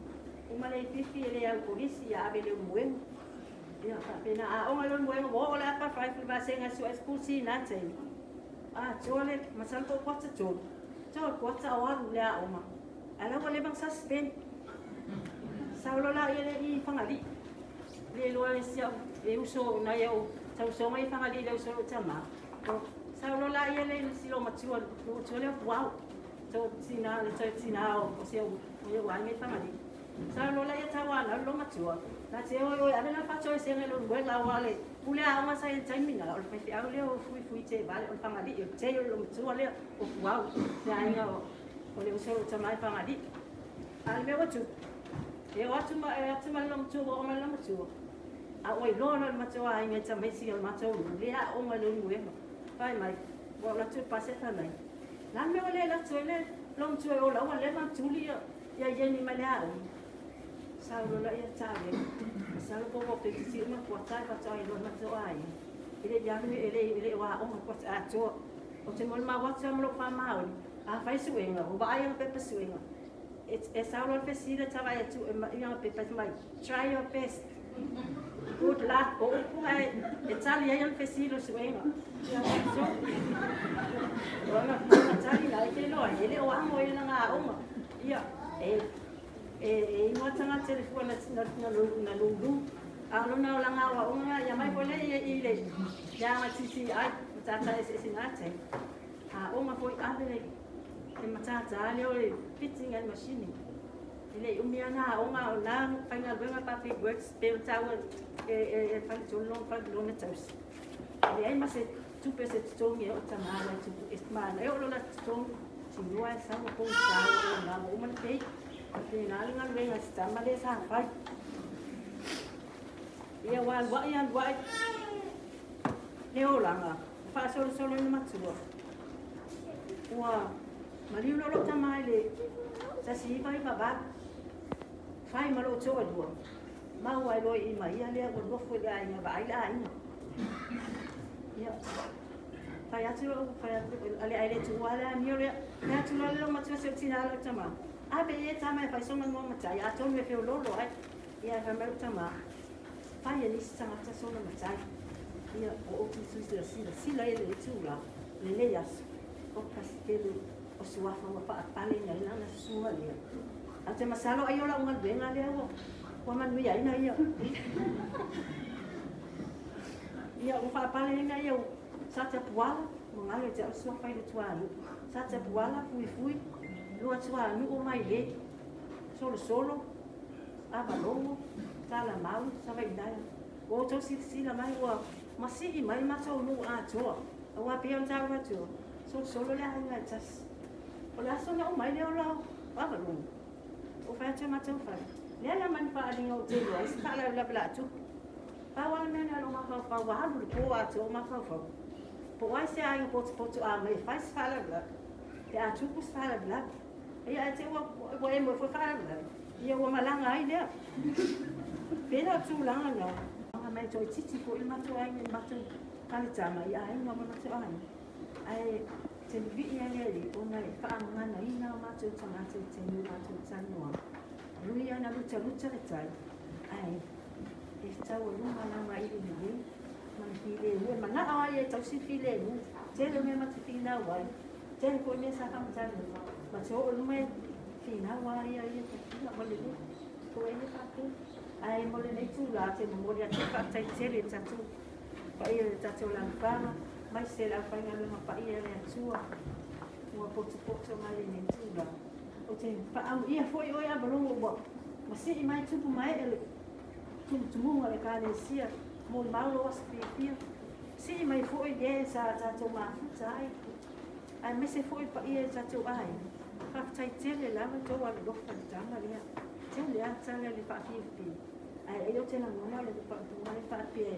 Uma le i fifi e le au polisi, ia ave le umuega. Ia faapena aoga i le umuega, ua oo le apa five le vasega e sue school sina taimi. A toa le masalo po o kuata tolu. Toa kuata o alu le aoga. Ae la ua leva ona suspend. Sau loa laia le i Fagalii. Le iloa e si au e uso nai au tausoga i Fagalii le uso o lou tama. Sau loa laia le si lo matua, lo matua lea o Puao. To tina le toe tina o si au o au aiga i Fagalii. Sau loa laia tauanau lo matua. Na te oi oi ave na faatoesega i lou uela aua le pule aoga sa i le taimi na o le faifeau lea o Fuifui te vale o le Fagalii o le te o lo matua lea o Puao le aiga o O le uso o lou tama e Fagalii. A o le mea ua tupu, e o atu ma, e atu ma le loomatua, ua oo mai le loomatua, a ua iloa loa e le matou aiga i tamaiti o le matou nuu, le aoga i le uluega. Fai mai, ua alu atu le pasi ae fai mai, le a le mea ua le alu atu ai le loomatua e ola ua leva ona tuli ia Ieni mai le aoga. Sau loa laia taavele, masalo po ua toeitiiti uma kuata e faatoa iloa e le matou aiga. E le i alu, e le i aoga kuata atoa. Ou te molimau atu ai ma lou faamaoni, a fai suega, ua vaai ana pepa suega, e sau loa le fesili e tavae atu i ana pepa e mai, try your best, good luck, o upu na e tali ai ana fesili o suega. So, o ana tali na e te iloa ai, e le o amo ai lana aoga. Ia, e e igoa tagata i le fua na na lulu. A o lona olaga aoaoga ia mai foi lea i le aga TTI, matata eseese na taimi. Aoga foi ave le le matata lea o le fitting and machining. E le i umi lava na aoga o na faigaluega public works pei ona taua e e faletolu lona tausi. E leai ma se tupe se totogi e oo tama ai tupu e mana e oo loa la totogi tinua e sau ma pogisa ua ona ua uma le pei. Faapena le galuega i se tama lea sa fai. Ia ua aluai aluai le olaga faasolosolo i le matua. Ua maliu loa lou tama i le 1998. Fai ma lou toalua. Maua ai loa i ma ia lea ua nofo i le aiga vaai le aiga. Ia, fai atu lou, fai atu, ale ai le tuua le amio lea. Fai atu loa le lou matua si ou tina lou tama. Ave ia e tama e fai sona igoa matai, atonu e feoloolo ai. Ia, fai mai lou tama, fai e nisi tagata sona matai. Ia, o ou tu silasila, sila ia le itu la, lenei aso, o kasi tele o suafa ua faapale ai lana susuga lea. Ae ou te masalo ai o lau galuega lea ua ua manuia ai na ia. Ia ua faapaleina ia sa tapuala, ua galo ia te au le suafa i le tuanuu. Sa tapuala, fuifui, lua tuanuu o Mailei, Solosolo, Avalogo, Talamau, Savaii-naea. Ua outou silasila mai ua masii mai le matou nuu atoa, aua pei ona taua atu, Solosolo le aiga e tasi. O le aso na uma ai lea o la Avalogo, ua fai atu e matou fale, leai lava ma ni faaaliga ou te iloa ai se faalavelave o le a tupu. Pau lava le mea na o lou mafaufau ua alu le po atoa o mafaufau, po o ai se aiga potopoto a mai e fai se faalavelave pe a tupu se faalavelave. Ia ae te i ua emo ai foi faalavelave, ia ua malaga ai lea. Pei la o tulaga na, ma e toaitiiti foi le matou aiga i le matou faletama i aiga ma matou aiga. Ae te vivii lava le Alii ona e faagaganaina o matou tagata i taimi o matou talanoaga. E ui lava ina lutaluta le tai, ae e taualuga lava i le lelei ma le filemu. E manao lava ia e tausi le filemu. Tele o mea ma te finau ai, tele foi mea sa faamatalaina, ma te oo i luma e finau lava ia ia tafila ua lelei. Ua e le faapea. Ae mo lenei itula, ou te momoli atu le faafetai tele i le tatou paia i le tatou alaalafaga, aemaise le aufaigaluega paia a le Atua ua potopoto mai lenei itula. Ou te faaamuia foi oe Avalogo ua masii mai tupu ma ee le tumutumuga o le Ekalesia molimau lou aso fiafia. Sii mai foi e sa tatou mafuta ai, aemaise foi paia i tatou aiga. Faafetai tele lava tou alolofa i le tama lea. Tele lava tala i le faafiafia, ae ai ou te lagona o le faaupuga lea faapea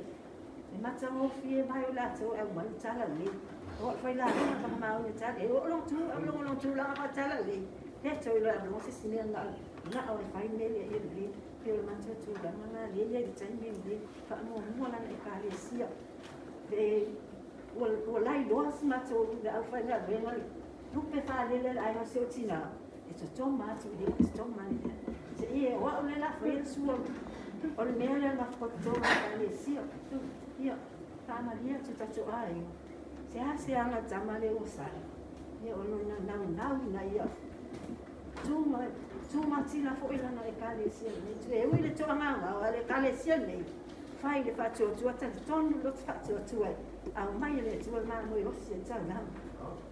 e matagofie mai o latou e aumai le tala lelei. O au failalega ka mamao i le tala, e oo lou tu, au longo lou tulaga faatala lelei. Le toe iloa e aumai se isi mea na o le fai mea ia lelei. Pei o le matou tulaga lena lea e i ai i le taimi lenei. Faamuamua lana Ekalesia. E, ua, ua lailoa si matou le aufaigaluega le tupe faalele a le aiga o si ou tinā, e totoma atu i le totoma le mea. Se i e o au le la faia le sua o le mea lea ma totoga Ekalesia. Ia, faamalie atu tatou aiga. Se a se aga tama le ua sala. Ia o lona naunau ina ia tu matila foi lana Ekalesia lenei. E ui le toagaogao a le Ekalesia lenei, fai le faatuatua, talitonu le loto faatuatua e aumai e le Atua le mamoe osi e taulaga.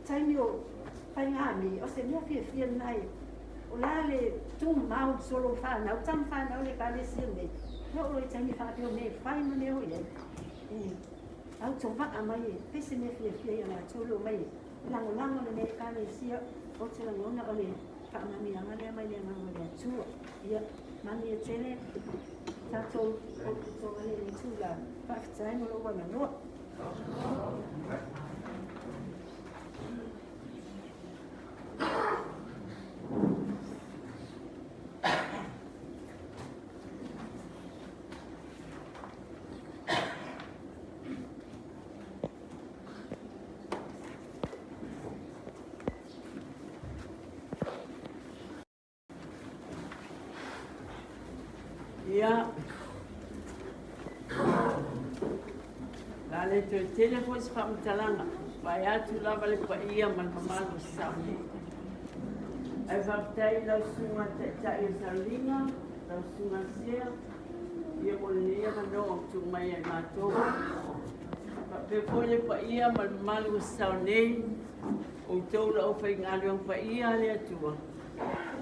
Taimi o faigami, o se mea fiafia lena e o la le tumau solo whanau, tama whanau le Ekalesia lenei. E oo i taimi faapea o mea e fai ma mea o i ai. E au tova'a mai e pese mea fiafia ia latou le omai e lagolago lenei Ekalesia, ou te lagona o le faamanuiaga lea mai le Agaga o le Atua. Ia, manuia tele tatou potopotoga lenei itula. Faafetai mo lou avanoa. Ia, la le toe tele foi se faamatalaga, vaeatu lava le paia ma le mamalu o Samoa. Ae faafetai i lau susuga Taitai o Sauliga, lau susuga Sea, ia mo lenei avanoa ua tuu mai ai matou. Faapea foi le paia ma le mamalu o sao nei, outou le aufaigaluega paia a le Atua.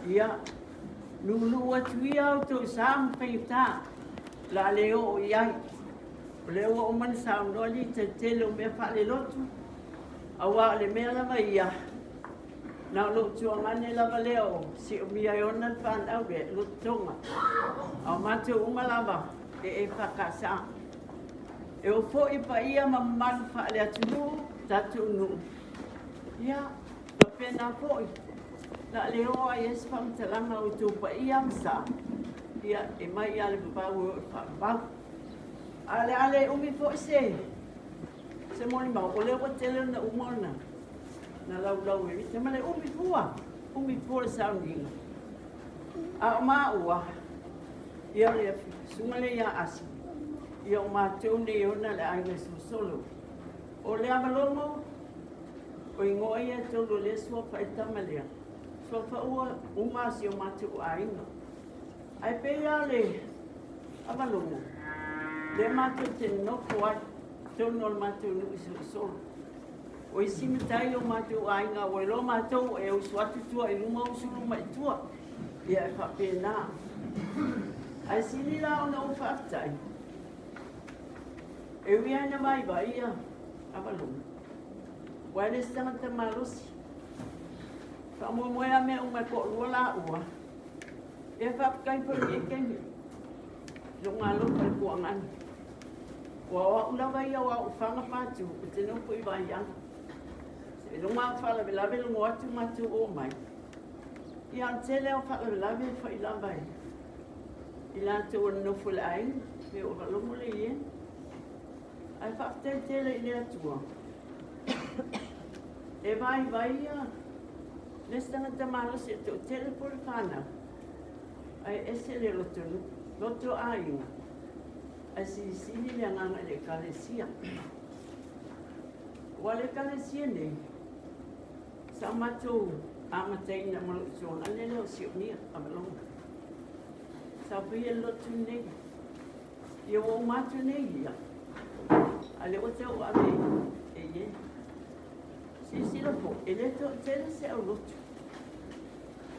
Ia, lulu atu ia outou sa ma faigata, o le a le oo i ai. O lea ua uma ona saunoa alii tele o mea faalelotu, aua o le mea lava ia, na o lou tuagane lava lea o siomia e ona le fanau lea, lototoga. A o matou uma lava e EFKS. E oo foi paia ma mamalu faale-atunuu, tatou nuu. Ia, faapena foi, o le a le oo lava i ai se faamatalaga o outou paia ma sa, ia, e mai lava le vavau e oo i le faavavau. Ae o le a le umi foi se se molimau, o lea ua tele ona uma ona na laulau e ma le umi fua, umi fua le sauniga. A o maua, ia o le susuga lea ia Asi, ia o matou nei ona le aiga Solosolo. O le Avalogo, o igoa ia e tolu o lea suafa ai tama lea. Suafa uma a si o matou aiga. Ae pei lava o le avalogo lea matou te nonofo ai totonu o le matou nuu i Solosolo. O isi matai o matou aiga ua iloa matou e usu atu tua i luma usu luma i tua. Ia e faapena. Ae sili la ona ou faafetai, e ui lava ina vaivai ia avalogo, aua e le o se tagata malosi. Faamoemoe lava mea uma e toalua laua. Ia faafetai foi i lenei taimi i lou alofa i le tuagana. Ua o au lava ia o au faga patu ou te nofo i Vaiala. Seiloga lava o faalavelave logo atu matou omai. Ia a o le tele lava o faalavelave e fai lava e i latou e nonofo i le aiga, pei o Avalogo lea i ai. Ae faafetai tele i le Atua e vaivai ia le isi tagata malosi e toatele foi le fanau, ae ese le loto nuu, loto aiga, ae silisili le agaga i le Ekalesia. Aua le Ekalesia nei, sa matou amataina ma lou tuagane lea o Sionia Avalogo. Sa faia le lotu nei. Ia ua uma atu nei ia, a lea ua tau ave e ie. Silasila foi, e le toatele se aulotu.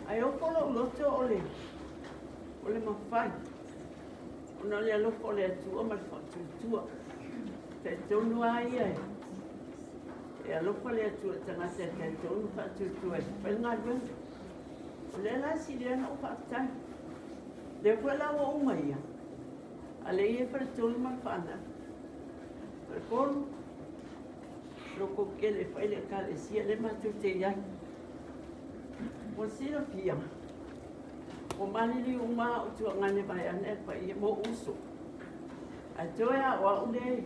Ae ofo lou loto o le, o le mafai, ona o le alofa o le Atua ma le faatuatua. Talitonu lava ia e, e alofa le Atua i le tagata e talitonu faatuatua e fai le galuega. O lea la e sili ai ona ou faafetai. Lea foi la ua uma ia, a lea e i ai faletolu ma le fanau. Faletolu, loko kele e fai le ekalesia lea matou te i ai. Ua silafia, ua maliliu uma au tuagane vaeane a le paia ma ou uso. Ae toe lava o au lea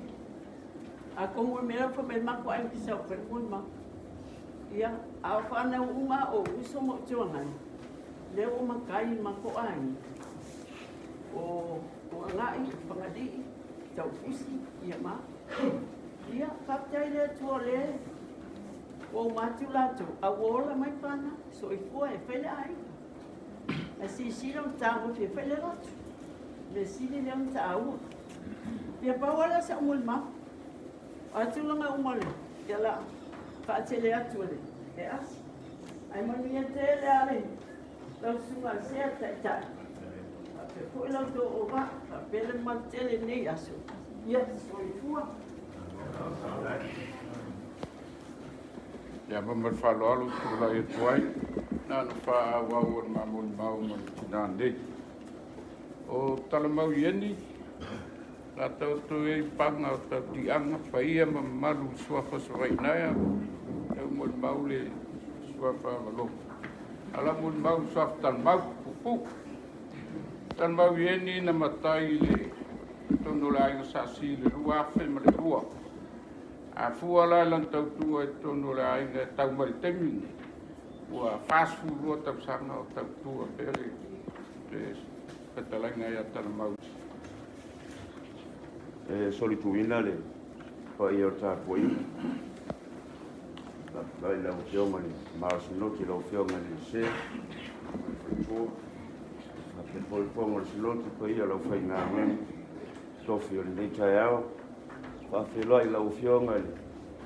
atonu o le mea lea ua fai mai le matou aiga sau e fai le molimau. Ia, a o fanau uma a ou uso ma ou tuagane, lea ua matai i le matou aiga, o Agai, o Fagalii, Taufusi, ia ma. Ia, faafetai i le Atua o lea ua uma atu latou, a ua ola mai fanau, soifua e fai le aiga. Ae silasila ua tagofi e fai le lotu. O le mea sili lea ona taua. Ia, pau lava lea o sau molimau. O a tulaga uma o le, ia la faatele atu e le e asi. Ae manuia tele lava le lau susuga a Sea Taitai. Faapea foi la outou auvaa, faapea le mamalu tele i lenei aso. Ia, soifua. Ia, ma le faaaloalo ou te tulai atu ai, na ona faaauau o le ma molimau ma le tina nei. O Talamau Ieni, la taoto ai paga o tautiaga, paia ma mamalu i suafa Savainaea, e molimau le suafa Avalogo. A la molimau le suafa Talamau, puupuu. Talamau Ieni na matai i le totonu o le aiga Sasi i le 2002. A fua la i lana tautua i totonu o le aiga e tau mai i le taimi lenei, ua 42 tausaga o tautua pea le fetalaiga ia Talamau. E solituina le paia o le tapuaiga. Faafetai i lau Afioga i le Malo Sinoti, lau Afioga i le Sea ma le faletua. Faapea foi le Fofoga o le Sinoti, paia o le aufaigaluega tofi o lenei taeao. Faafeiloai i lau Afioga i le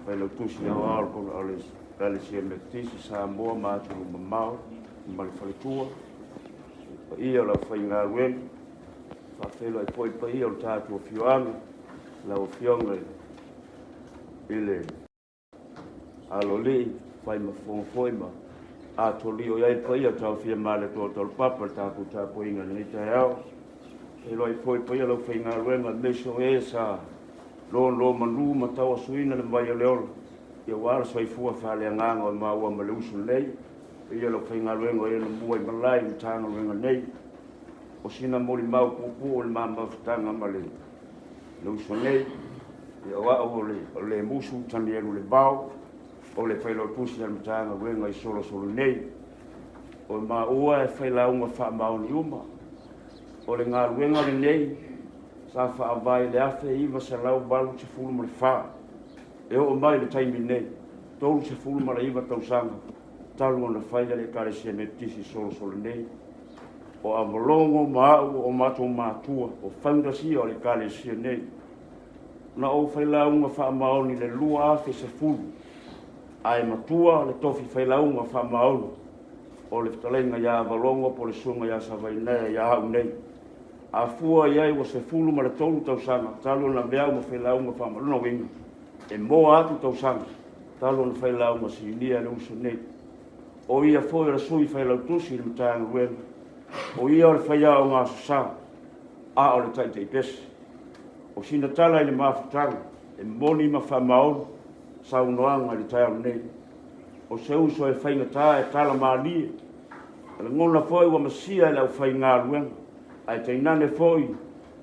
Failautusi Aoao o le Ekalesia Metotisi Samoa ma atunuu mamao ma le faletua. Paia o le aufaigaluega. Faafeiloai foi i le paia o le tatou afioaga, lau Afioga i le Aloalii, fai ma fofoga foi ma atolio i ai le paia o Taofia ma le Atua Taulapapa i le tatou tapuaiga i lenei taeao. Feiloai foi i le paia o le aufaigaluega aemaise o e sa nonomanu ma tauasuina le vai o le ola, aua le soifua faaleagaga o maua ma le uso nei. Paia o le aufaigaluega o e na mua i malae i Matagaluega nei. O sina molimau puupuu o le ma mafutaga ma le uso nei, ia o au o le, o le Musu Tanielu Levao, o le Failautusi a le Matagaluega i Solosolo nei. O maua e failauga faamaoni uma. O le galuega lenei sa faavae i le 1984, e oo mai i le taimi nei, 39 tausaga. talu ona fai a le Ekalesia Metotisi solosolo nei. O Avalogo ma au o matou matua, o founders ia o le Ekalesia nei. Na ou failauga faamaoni i le 2010, ae matua le tofi failauga faamaoni o le fetalaiga ia Avalogo po o le susuga ia Savainaea ia au nei. A fua i ai ua 13 tausaga talu ona avea au ma failauga faamaoni, lona uiga e moa atu tausaga talu ona failauga sinia le uso nei. O ia foi o le sui failautusi i le Matagaluega, o ia o le faiaoga Aso Sa, a o le taitaipese. O sina tala i le mafutaga e moni ma faamaoni saunoaga i le taeao nei. O se uso e faigata e tala malie, e lagona foi ua masia e le aufaigaluega, ae tainane foi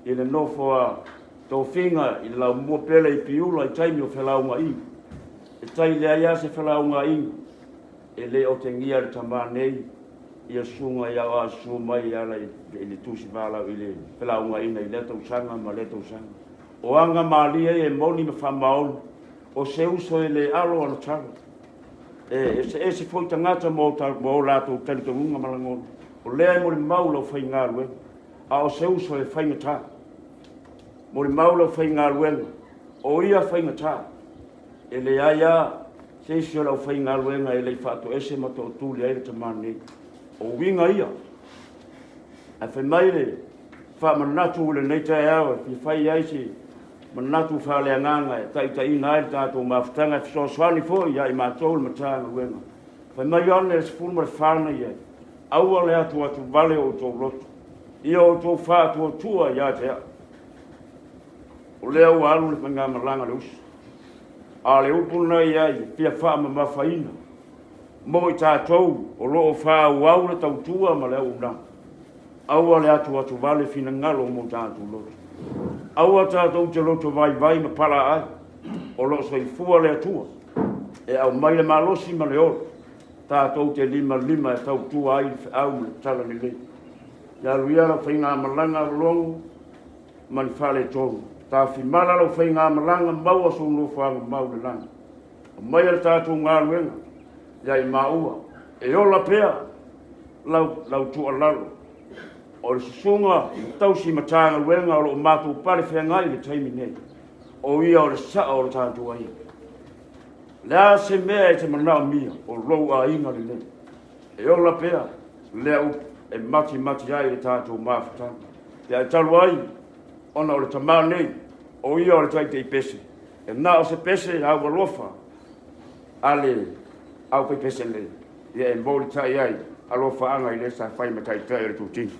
i le nofo a tofiga i le laumua pele i Piula i taimi o felaugaina. E tai leai lava se felaugaina e le otegia le tama nei ia susuga ia Oasusu mai e ala i le tusi valaau i le felaugaina i lea tausaga ma lea tausaga. O aga malie ia e moni ma faamaoni, o se uso e le alo ana tala. E eseese foi tagata ma o latou talitonuga ma lagona. O lea e molimau lau faigaluega, a o se uso e faigata. Molimau lau faigaluega, o ia faigata. E leai lava se isi o le aufaigaluega e le i faatoese ma tootuli ai le tama nei. O uiga ia. Ae fai mai le faamanatu i lenei taeao e fia fai ai se manatu faaleagaga e taitaiina ai le tatou mafutaga e fesoasoani foi ia i matou le Matagaluega. Fai mai Ioane le 14 na i ai, Aua le atuatuvale o outou loto, ia outou faatuatua ia te au. O lea ua alu le faigamalaga a le uso. A o le upu na i ai e fia faamamafaina mo i tatou o lo o faaauau le tautua ma le auaunaga. Aua le atuatuvale finagalo mo tatou loto. Aua tatou te loto vaivai ma palaaai. O lo o soifua le Atua e aumai le malosi ma le ola tatou te limalima e tautua ai le feau ma le tala lelei. Ia alu ia lau faigamalaga logo ma ni faaletonu. Tafimala lau faigamalaga maua sou nofoaga mau i le lagi. Aumaia le tatou galuega ia i maua e ola pea lau, lau tuualalo. O le susuga i le tausi Matagaluega o lo o matou pale feagai i le taimi nei, o ia o le sao o le tatou aiga. Le a se mea e te manaomia, o lou aiga lenei. E ola pea lea upu e matimati ai le tatou mafutaga. Ia ae talu ai ona o le tama nei, o ia o le taitaipese, e na o se pese aualofa a le aufaipese nei, ia e molitai ai alofaaga i le sa fai ma taitai o le itutino.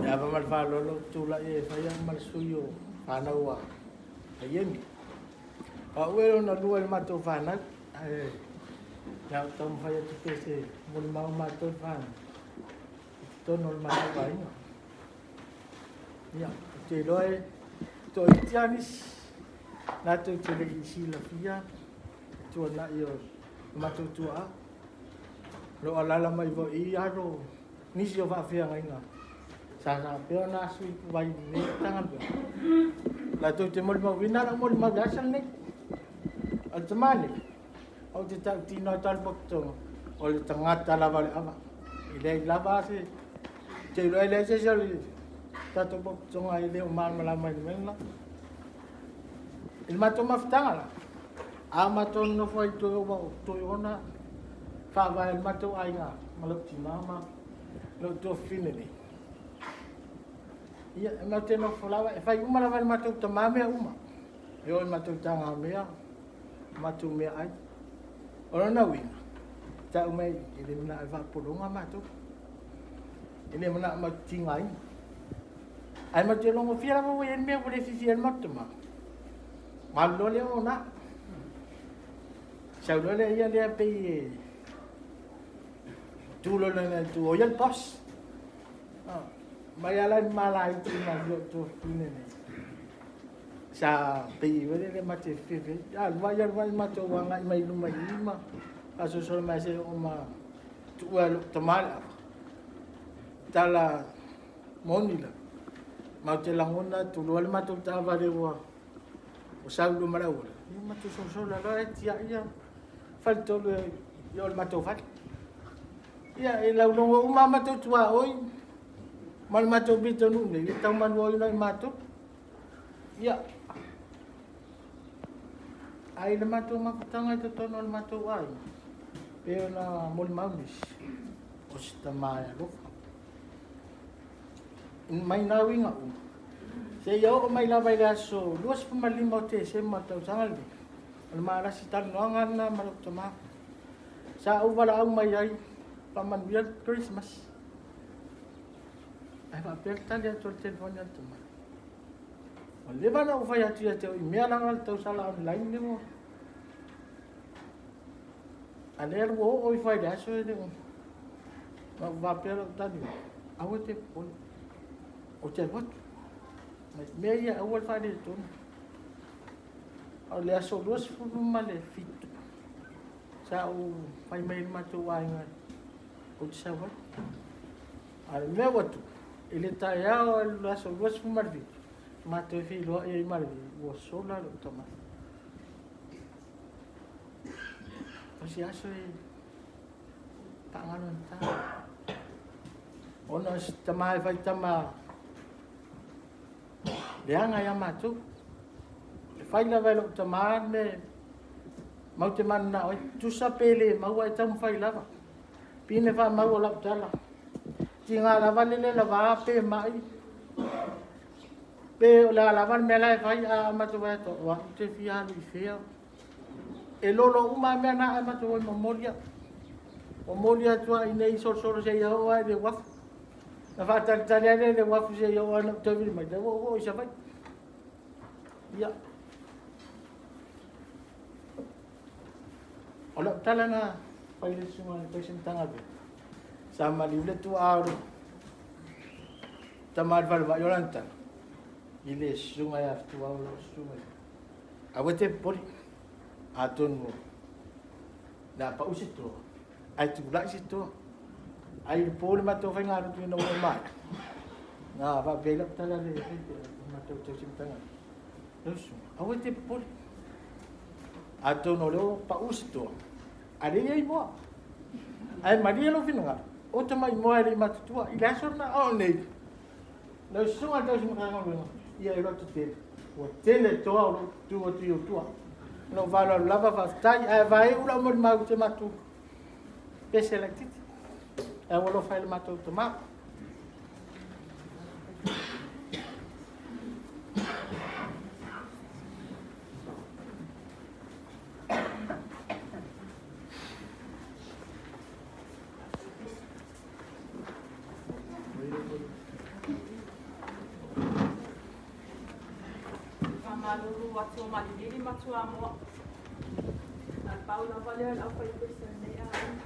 Le ava ma le faaaloalo ou te tulai e fai au ma le sui o fanau a Iemi. O au e lona lua i le matou fanau, ae o le a ou taumafai atu pea se molimau a matou le fanau i totonu o le matou aiga. Ia, ou te iloa e toaitiiti lava nisi latou te le i silafia tuanai o le matou tuaa. O lo o alaala mai foi i i alo nisi o faafeagaiga sa faapea ona asu i ipuvai i lenei Matagaluega. Latou te molimauina lau molimau i le aso lenei. O le tama nei, ou te tautino atu lava le pototoga, o le tagata lava o le ava. E leai lava se... ou te iloa e leai se isi o le tatou potopotoga e le o malamalama i le mea lena. I le matou mafutaga la, a matou nonofo ai i Toiona faavae le matou aiga ma lou tina ma lou tuafafine nei. Ia, e matou te nofo lava, e fai uma lava e le matou tama mea uma. E oo i matou tagamea, matou meaai. O lona uiga, tau mai e le manao e faapologa matou. E le manao matou te tigaina. Ae matou te logofia lava ua i ai le mea ua le fiafia ai le matou tama. Ona alu loa lea ona. Sau loa lea ia lea pei e tu loa lea tu o ia le boss. Mai ala ni malaiti ma lio tu fine nei. Sa pei wele le mate fefe. Alu ai alu ai matou agai mai luma i i ma faasolosolo mai seia oo ma tuua e lou tama le ava. Tala moni la, matou te lagona tuloa le matou taavale ua sau i luma o le auala, ia matou sosola loa e tiai ia faletolu i o i le matou fale. Ia e laulogo uma lava matou tuaoi ma le matou pitonuu nei, e tau manuaoina ai matou. Ia, ae i le matou mafutaga i totonu o le matou aiga, pei ona molimau nisi, o se tama e alofa. Mai na uiga uma, seia oo mai lava i le aso 25 o Tesema o le tausaga lenei, o le malasi talanoaga lena ma lou tama. Sa ou valaau mai ai, faamanuia le Christmas. Ae faapea le tali atu o le telefoni a le tama. Ua leva ona ou fai atu ia te au i mea la le tausala online le ua. A lea ua oo ifo ai le aso e le o. Na ou faapea lau tali, aua e te popole. Ou te alu atu. Mea ia aua le faaletonu. O le aso 27, sa ou fai mai i le matou aiga ou te sau ai. A o le mea ua tupu, i le taeao o le aso 27, matou feiloai ai ma le ua sola lou tama. O se aso e faagalo gata. Ona o se tama e fai tama leaga ia matou. E fai lava e lou tama le mea matou te mananao ai. Tusa pe le maua e taumafai lava. Pine faamau o lau tala. Tiga lava le le lava pe mai. Pe o le a lava le mea la e fai, a matou vaai atu, o au ou te fia alu i fea. E lolo uma lava mea na ae matou o e momoli au. Momoli atu lava i inei solosolo seia oo lava i le uafu. Na faatalitali lava lea i le uafu seia oo lava ina ou toe vili mai, lea ua ou oo i Savaii. Ia. O lau tala na fai i le susuga i le tausi Matagaluega, sa maliu le tuaa o le tama o le falemai o lana tala, i le susuga ia Fetuao lau susuga. Aua e te popole, atonu o le a pau se toa, ae tulai se toa. Ai le po le matou faigalotu ina ua maea, na faapea ai lau tala le matou tausi Matagaluega. Lau susuga, aua e te popole. Atonu o lea ua pau se toa, a lea e i ai moa. Ae malie lou finagalo, o tamai moa e le i matutua i le aso lena o nei. Lau susuga i le tausi Matagaluega, ia e loto tele, ua tele toa o lou tu atu i ou tua. Lou faaaloalo lava, faafetai. Ae vaeuu lau molimau i se matou pese laitiiti. Ae ua alofa i le matou tama. Faamalulu atu o Malilili ma Tuamoa. Na le pau lava lea o le aufaipese a lenei aiga.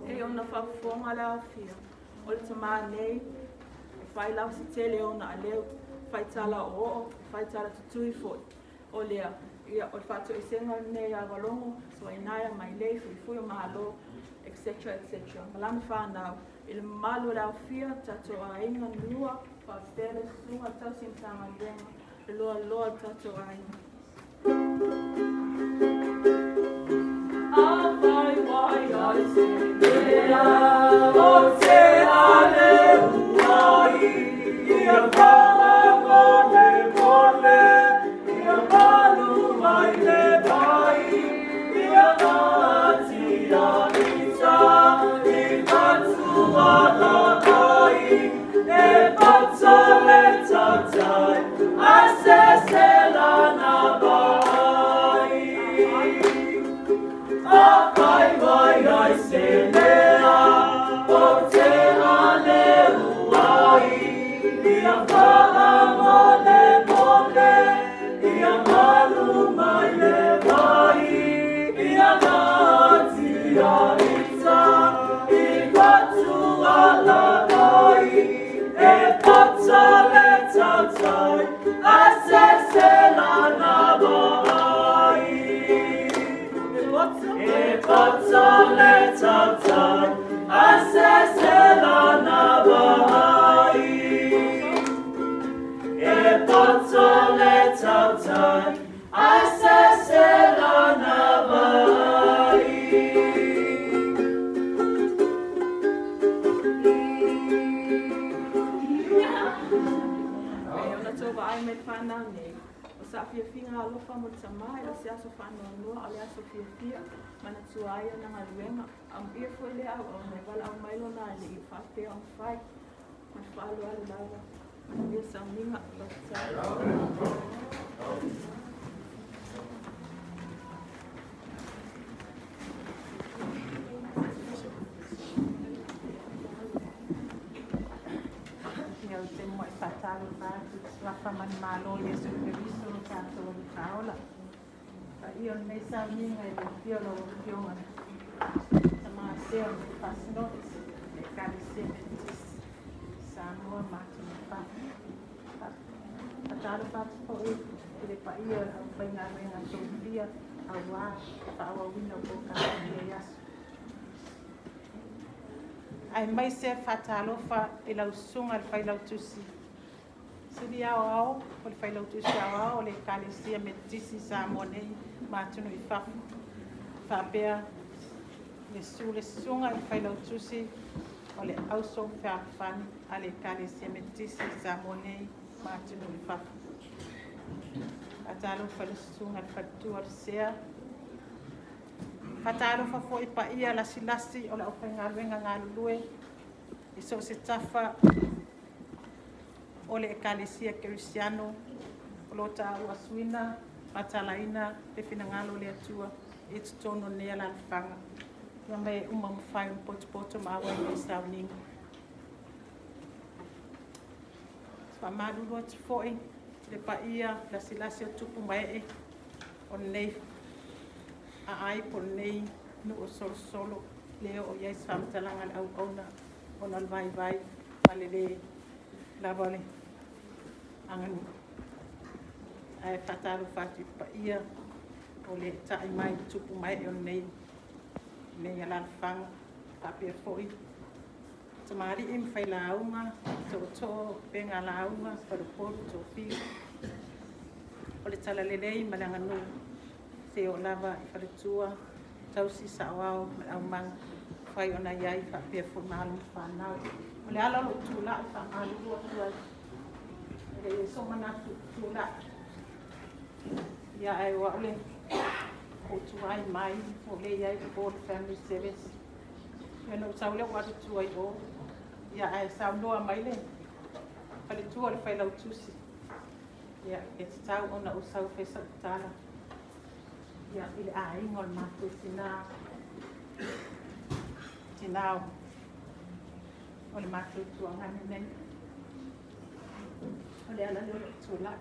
E ona faafofoga le aofia o le tamā nei e fai lau se tele ona aleu, fai tala oooo, fai tala tutui foi. O lea, ia, o le faatoesega lenei ia Valogo, Suainaia, Mailei, Fuifui o Malo, etc etc. Ma lana fanau, i le mamalu o le aofia, tatou aiga, Nua, faapea le susuga a tausi Matagaluega, le loaloa o le tatou aiga. tautai, a se se la na vaai. E poto le tautai, a se se la na vaai. E poto le tautai, a se se la na vaai. E ona tou vaai mai whanau nei. O sa fiafiga alofa mo le tamā e o se aso faanoanoa o le aso fiafia manatua ai ona galuega amuia foi lea auauna e valaau mai lona alii o faapea ona fai ma le faaaloalo lava manuia sauniga faafetai. Ia ou te muai faatalofa atu i le Suafa manumalo o Iesu Keriso lo tatou Alii Faaola. Paia o lenei sauniga i le afio o lau Afioga Tama Sea o le Faasinoti le Ekalesia Metotisi i Samoa ma atunuu i fafo. Faatalofa atu foi i le paia o le aufaigaluega tofia aua le faaauauina o polokalame i lenei aso. Aemaise faatalofa i lau susuga i le Failautusi Sili Aoao o le Failautusi Aoao o le Ekalesia Metotisi i Samoa nei ma atunuu i fafo, faapea le susu le susuga i le Failautusi o le Auso Fealofani a le Ekalesia Metotisi i Samoa nei ma atunuu i fafo. Faatalofa i le susuga i le Faletua o le Sea. Faatalofa foi i paia lasilasi o le aufaigaluega galulue i so o se tafa o le Ekalesia Kerisiano o lo o taua asuina ma talaina le finagalo o le Atua i totonu o lenei alaalafaga. Ia ma e uma mafai ona potopoto ma auai i lenei sauniga. Faamalulu atu foi le paia lasilasi o tupu ma ee o lenei aai po o lenei nuu o Solosolo le oo i ai se faamatalaga a le auauna ona o le vaivai ma le le lava o le aganuu. Ae faatalofa atu i le paia o le ta'i mai tupu ma ee o lenei alaalafaga, faapea foi tamalii ma failauga, tootoo, upega lauga, faleupolu tofiga o le talalelei ma le aganuu seia oo lava i faletua, tausi saoao ma le aumaga fai ona i ai faapea foi ma alo ma fanau. O le ala o lou tulai faamalulu atu ai, e le i sou manatu tulai, ia ae o au le ou tuai mai o le i ai le Board Family Service. Ia na ou sau lea ua alu tua i o, ia ae saunoa mai le faletua o le Failautusi, ia e tatau ona ou sau fai sau tala ia i le aiga o le matou tina o le matou tuagane nei. O le ala lea o lou tulai.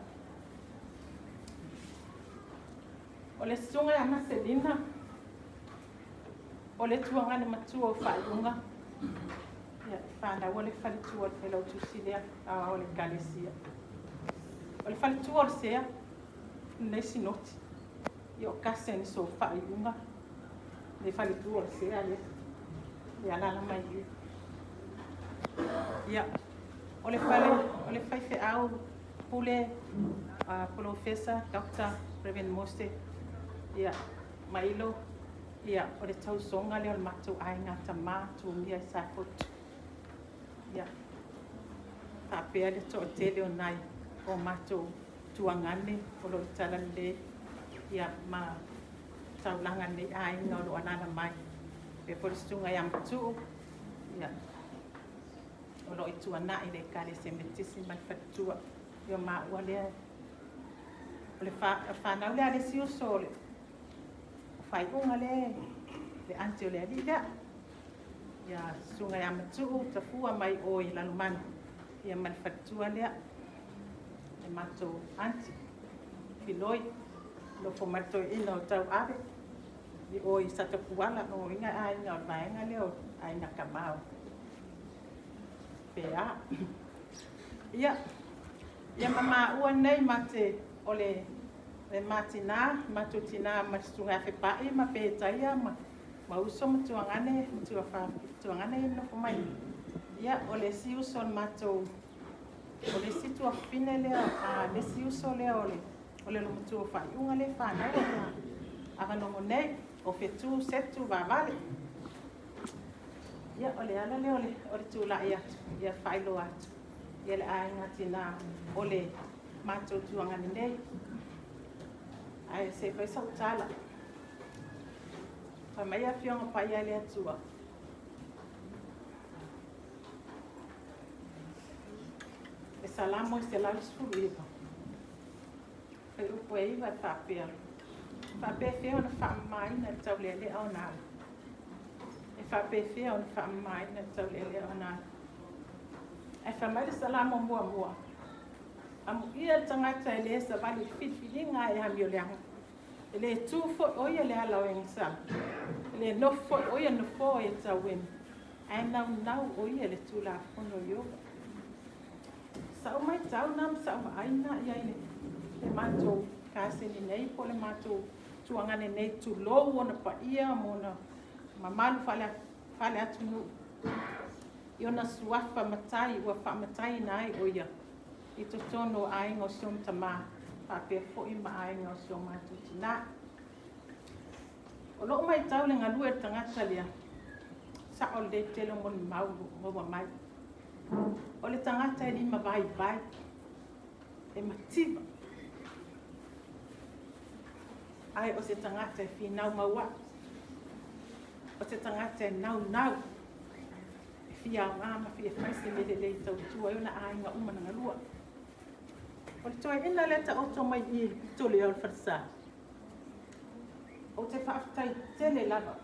O le susuga ia Maselina, o le tuagane matua o faaiuga, ia fanau le faletua o le Failautusi lea aoao o le Ekalesia. O le faletua o le Sea, lenei sinoti, ia o cousins o faaiuga, le faletua o le Sea lea, le alaala mai i. Ia, o le fale, o le faifeau pule Polofesa Dr. Reverend Mose, ia, Mailo, ia, o le tausoga lea o le matou aiga tama tumia i Safotu. Ia, faapea le toatele o nai o matou tuagane o lo o i talalelei, ia, ma taulaga nei aiga o lo o alaala mai. Faapea foi le susuga ia Matuu, ia, o lo o i tuanai le Ekalesia Metotisi ma le faletua. Ia maua lea, o le whanau lea le isi uso o le faaiuga lea, le aunty o le alii lea. Ia susuga ia Matuu, tafua mai o i Lalomanu, ia ma le faletua lea, le matou aunty, Filoi, nofo mai le toeaina o Tauave, i o i Satapuala, o inga aiga o le vaega lea o aiga Kamau. Pea. Ia, Ia ma maua nei ma te o le le ma tinā, matou tinā ma le susuga ia Fepa'i ma Petaia ma ma uso ma tuagane ma tuafa tuagane ia nofo mai. Ia o le isi uso o le matou o le isi tuafafine lea a le isi uso lea o le o le olomatua o faaiuga lea e fanau ia Avalogo nei o Fetu Setu Vavale. Ia o le ala lea o le o le tulai atu ia faailoa atu ia le aiga tinā o le matou tuagane nei. Ae se i fai sau tala. Fai mai Afioga Paia i le Atua. E Salamo e 119. Fuaiupu e 9 e faapea, E faapefea ona faamamaina le taulealea ona ala? E faapefea ona faamamaina le taulealea ona ala? Ae fai mai le Salamo muamua, Amuia le tagata e le savali i le filifiliga e amioleaga. E le tu foi o ia le ala o e gasala. E le nofo foi o ia nofoa i e tauemi. Ae naunau o ia i le Tulafono o Ieova. Sa'u maitau na ma sa'u vaai na i ai le matou kaseni nei po o le matou tuagane nei, tulou ona paia ma ona mamalu faale-atunuu i ona suafa matai ua faamataiina ai o ia i totonu o aiga o si ona tamā faapea foi ma aiga o si o matou tinā. O lo'u maitau le galue o le tagata lea, sa'o lelei tele o molimau maua mai. O le tagata e lima vaivai, e mativa, ae o se tagata e finau mauaʻu, o se tagata e naunau, e fia aoga ma fia fai se mea lelei e tautua ai ona aiga uma na galua. O le toeaina lea taoto mai i i le pito lea o le falesa. Ou te faafetai tele lava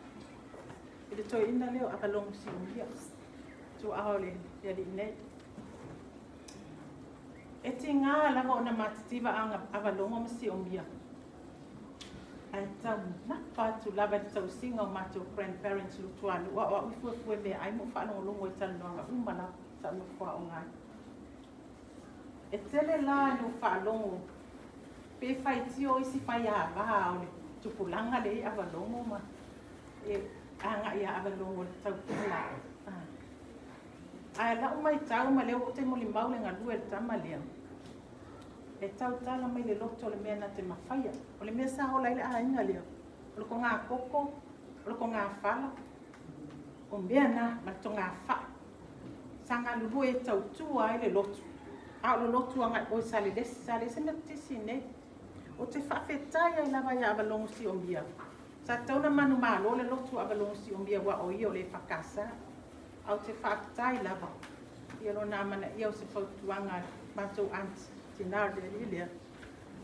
i le toeaina lea o Avalogo Siumia, tuaa o le alii nei. E tiga lava ona matitiva Avalogo ma Siumia, ae taunapa atu lava i le tausiga o matou grandparents Lutuanu, a o au i fuefue meaai ma ou faalogologo i talanoaga uma lava sa ou nofo aoga ai. E tele la ina ou faalogo pe faitio isi faiava o le tupulaga lea i Avalogo ma e agai ia Avalogo i le tautala. Ae lau maitau ma lea ua ou te molimau le galue a le tama lea, e tautala mai le loto o le mea na te mafaia. O le mea sa ola ai le aiga lea, o le togakoko, o le togafala, o mea na ma le togafai. Sa galulue e tautua ai le lotu, a o le lotu agai o i Salelesi, sa leai se mea tetisi i inei. Ou te faafetai ai lava ia Avalogo Siomia. Sa tatau ona manumalo le lotu a Avalogo Siomia aua o ia o le EFKS. Ae ou te faafetai lava ia lona amanaia o se fautuaga a le matou aunt tinā o le alii lea,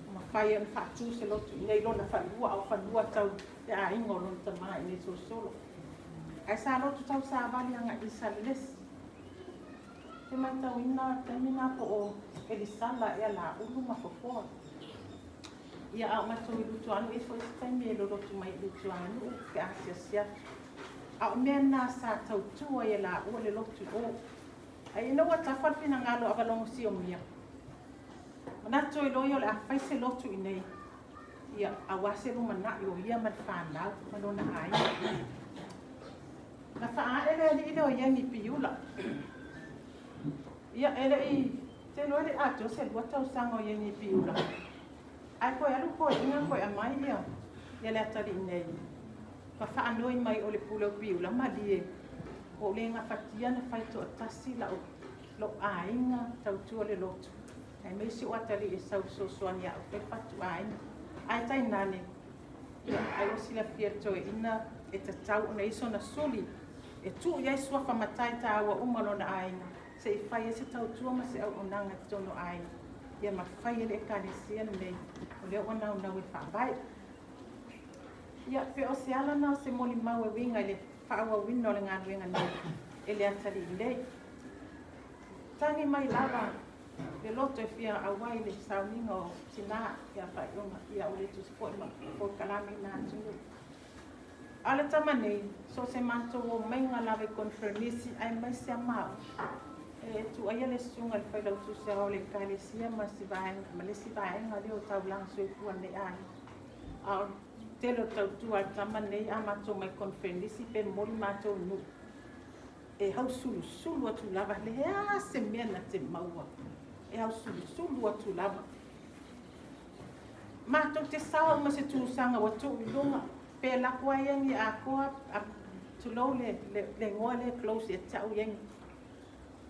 ua mafai ai ona faatu se lotu i inei i lona fanua, a o fanua tau le aiga o lona tama i inei i Solosolo. Ae sa lotu tausavali agai i Salelesi. Te matauina taimi na po o Elisala ea Laulu ma Fofoa. Ia a o matou i Lutuanu e foi se taimi e lolotu mai i Lutuanu pe asiasi atu. A o mea na sa tautua ai e laua le lotu i o. Ae ina ua tafa le finagalo o Avalogo Siomia, manatu ai loa ia o le a fai se lotu i inei, ia aua se lumanai o ia ma le fanau ma lona aiga. Na faaee le alii lea o Ieni Piula. Ia, e le i te iloa e le i atoa se 2 tausaga o Ieni Piula. Ae toe alu toeaiina toe aumai ia, ia le atalii nei. Ma faanoi mai o le pule o Piula malie. Ua ou le gafatia na fai toatasi lau, lou aiga tautua le lotu. Aemaise o atalii e sau fesoasoani ia au fai le fatu aiga. Ae tainane, ia, ai ua silafia e le toeaina e tatau ona i sona suli e tuu i ai suafa matai tāua uma lona aiga se i fai ai se tautua ma se auaunaga i totonu o aiga, ia ma fai e le Ekalesia lenei o lea ua naunau e faavae. Ia, pe o se ala na o se molimau e uiga i le faaauauina o le galuega nei e le atalii nei. Tagi mai lava le loto e fia auai i le sauniga o tina ia faaiuga, ia ua le tusi foi ma polokalame i na atunuu. A o le tama nei, so o se matou omaiga lava i koneferenisi aemaise a maua, E tuuaia le susuga i le Failautusi Aoao o le Ekalesia ma si vaega ma le isi vaega lea o taulaga soifua nei aiga. A o le tele o tautua a le tama nei a matou mai konferenisi pe momoli matou i nuu e hausulusulu atu lava, leai se mea na te maua, e hausulusulu atu lava. Matou te sao ma se tusaga ua tuu i luga, pe lako ai agi atoa, tulou le igoa lea close ia te au iagi.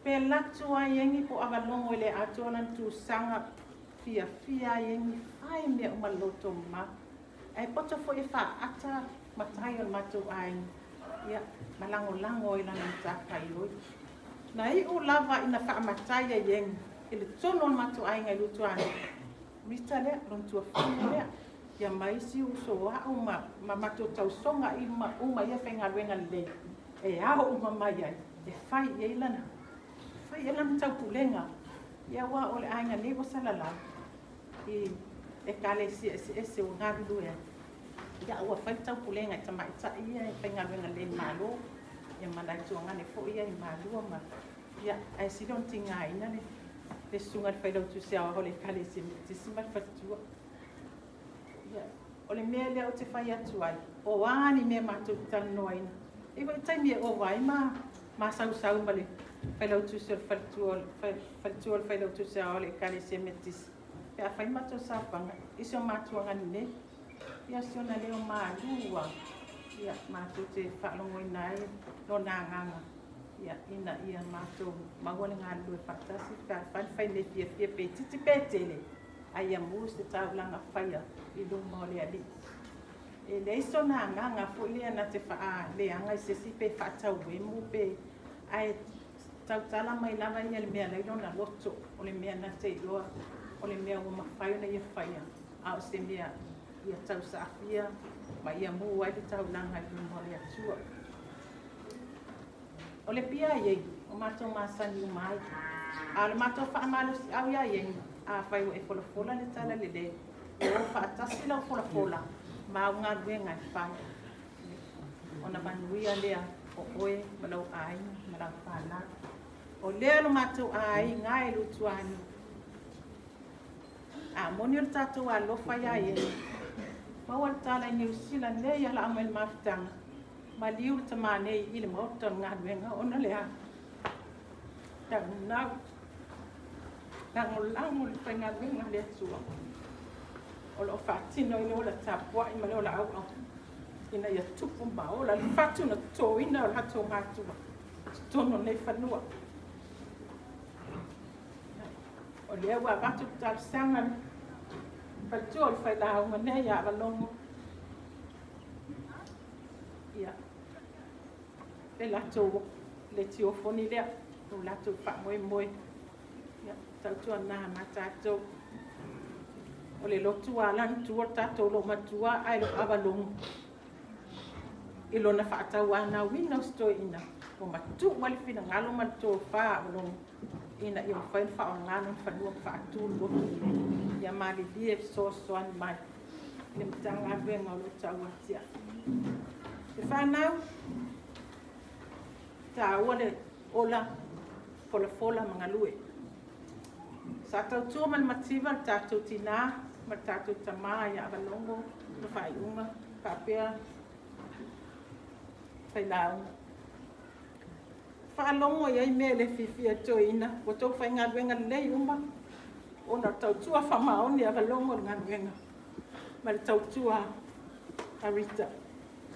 Pe latu ai agi po o avalogo i le atoa lana tusaga, fiafia ai agi, fai mea uma loto ma. Ae poto foi e faaata matai o le matou aiga, ia, ma lagolago ai lana matafaioi. Na iu lava ina faamatai ai agi i le tonu o le matou aiga i Lutuanu, Rita lea, lona tuafafine lea, ia ma isi uso o a'u ma ma matou tausoga i uma uma ia faigaluega lelei e ao uma mai ai e fai i ai lana fai i ai lana taupulega, ia aua o le aiga nei ua salalau i ekalesia eseese ua galulue ai, ia ua fai le taupulega i tamaitai ia e faigaluega lelei i le Malo, ia ma nai tuagane foi ia i Malua ma ia ae sili ona tigaina le le susuga i le Failautusi Aoao o le Ekalesia Metotisi ma le faletua. Ia, o le mea lea ou te fai atu ai, o a ni mea matou te talanoaina, e i ai foi taimi e ova ai ma masausau ma le Failautusi o le faletua, faletua o le Failautusi Aoao o le Ekalesia Metotisi, pe a fai matou saofaga i si o matou agani nei. Ia, si ona leo malu ua, ia, matou te faalogoina ai lona agaga, ia, ina ia matou maua le galulue faatasi, pe a fai le fai mea fiafia pe itiiti pe tele, a ia mu se taulaga faia i luma o le Alii. E leai sona agaga foi lea na te faaleaga i se isi pe faatauemu pe, ae tautala mai lava ia le mea la i lona loto, o le mea na te iloa, o le mea ua mafai ona ia faia, a o se mea ia tausaafia ma ia mu ai le taulaga i luma o le Atua. O le pia ai ei, o matou masani uma ai. A o le matou faamalosiau iā iei, afai ua e folafola le tala lelei, ua o faatasi lau folafola ma au galuega e fai, ona manuia lea o oe ma lou aiga ma lau fanau. O lea lo matou aiga e Lutuanu. A moni o le tatou alofa iā iei, maua le tala i Niu Sila nei ala mai le mafutaga, Maliu le tama nei i le maota o le galuega ona le a taunau lagolago le faigaluega a le Atua o lo o faatino i le ola tapuai ma le ola auau ina ia tupu ma ola le fatu na totoina o latou matua totonu o nei fanua. O lea ua avatu le talosaga faletua o le failauga nei a Avalogo ia le latou le tiofoni lea lo latou faamoemoe ia tautuana ma tatou o le lotu alanitua le tatou loomatua ae lo avalogo i lona faatauanauina o se toeaina ua matuu ai le finagalo ma le tofa avalogo ina ia mafai ona faaaoga lona fanua ma faatu le lotu lenei. Ia malilie fesoasoani mai le Matagaluega o lo o tauatiae. Le fanau, taua le ola, folafola ma galue. Sa tautua ma le mativa le tatou tinā ma le tatou tamā ia Avalogo ma faaiuga faapea failauga. Faalogo i ai mea e le fiafia e toeaina, ua tou faigaluega lelei uma ona o le tautua faamaoni a Avalogo i le galuega ma le tautua a Rita.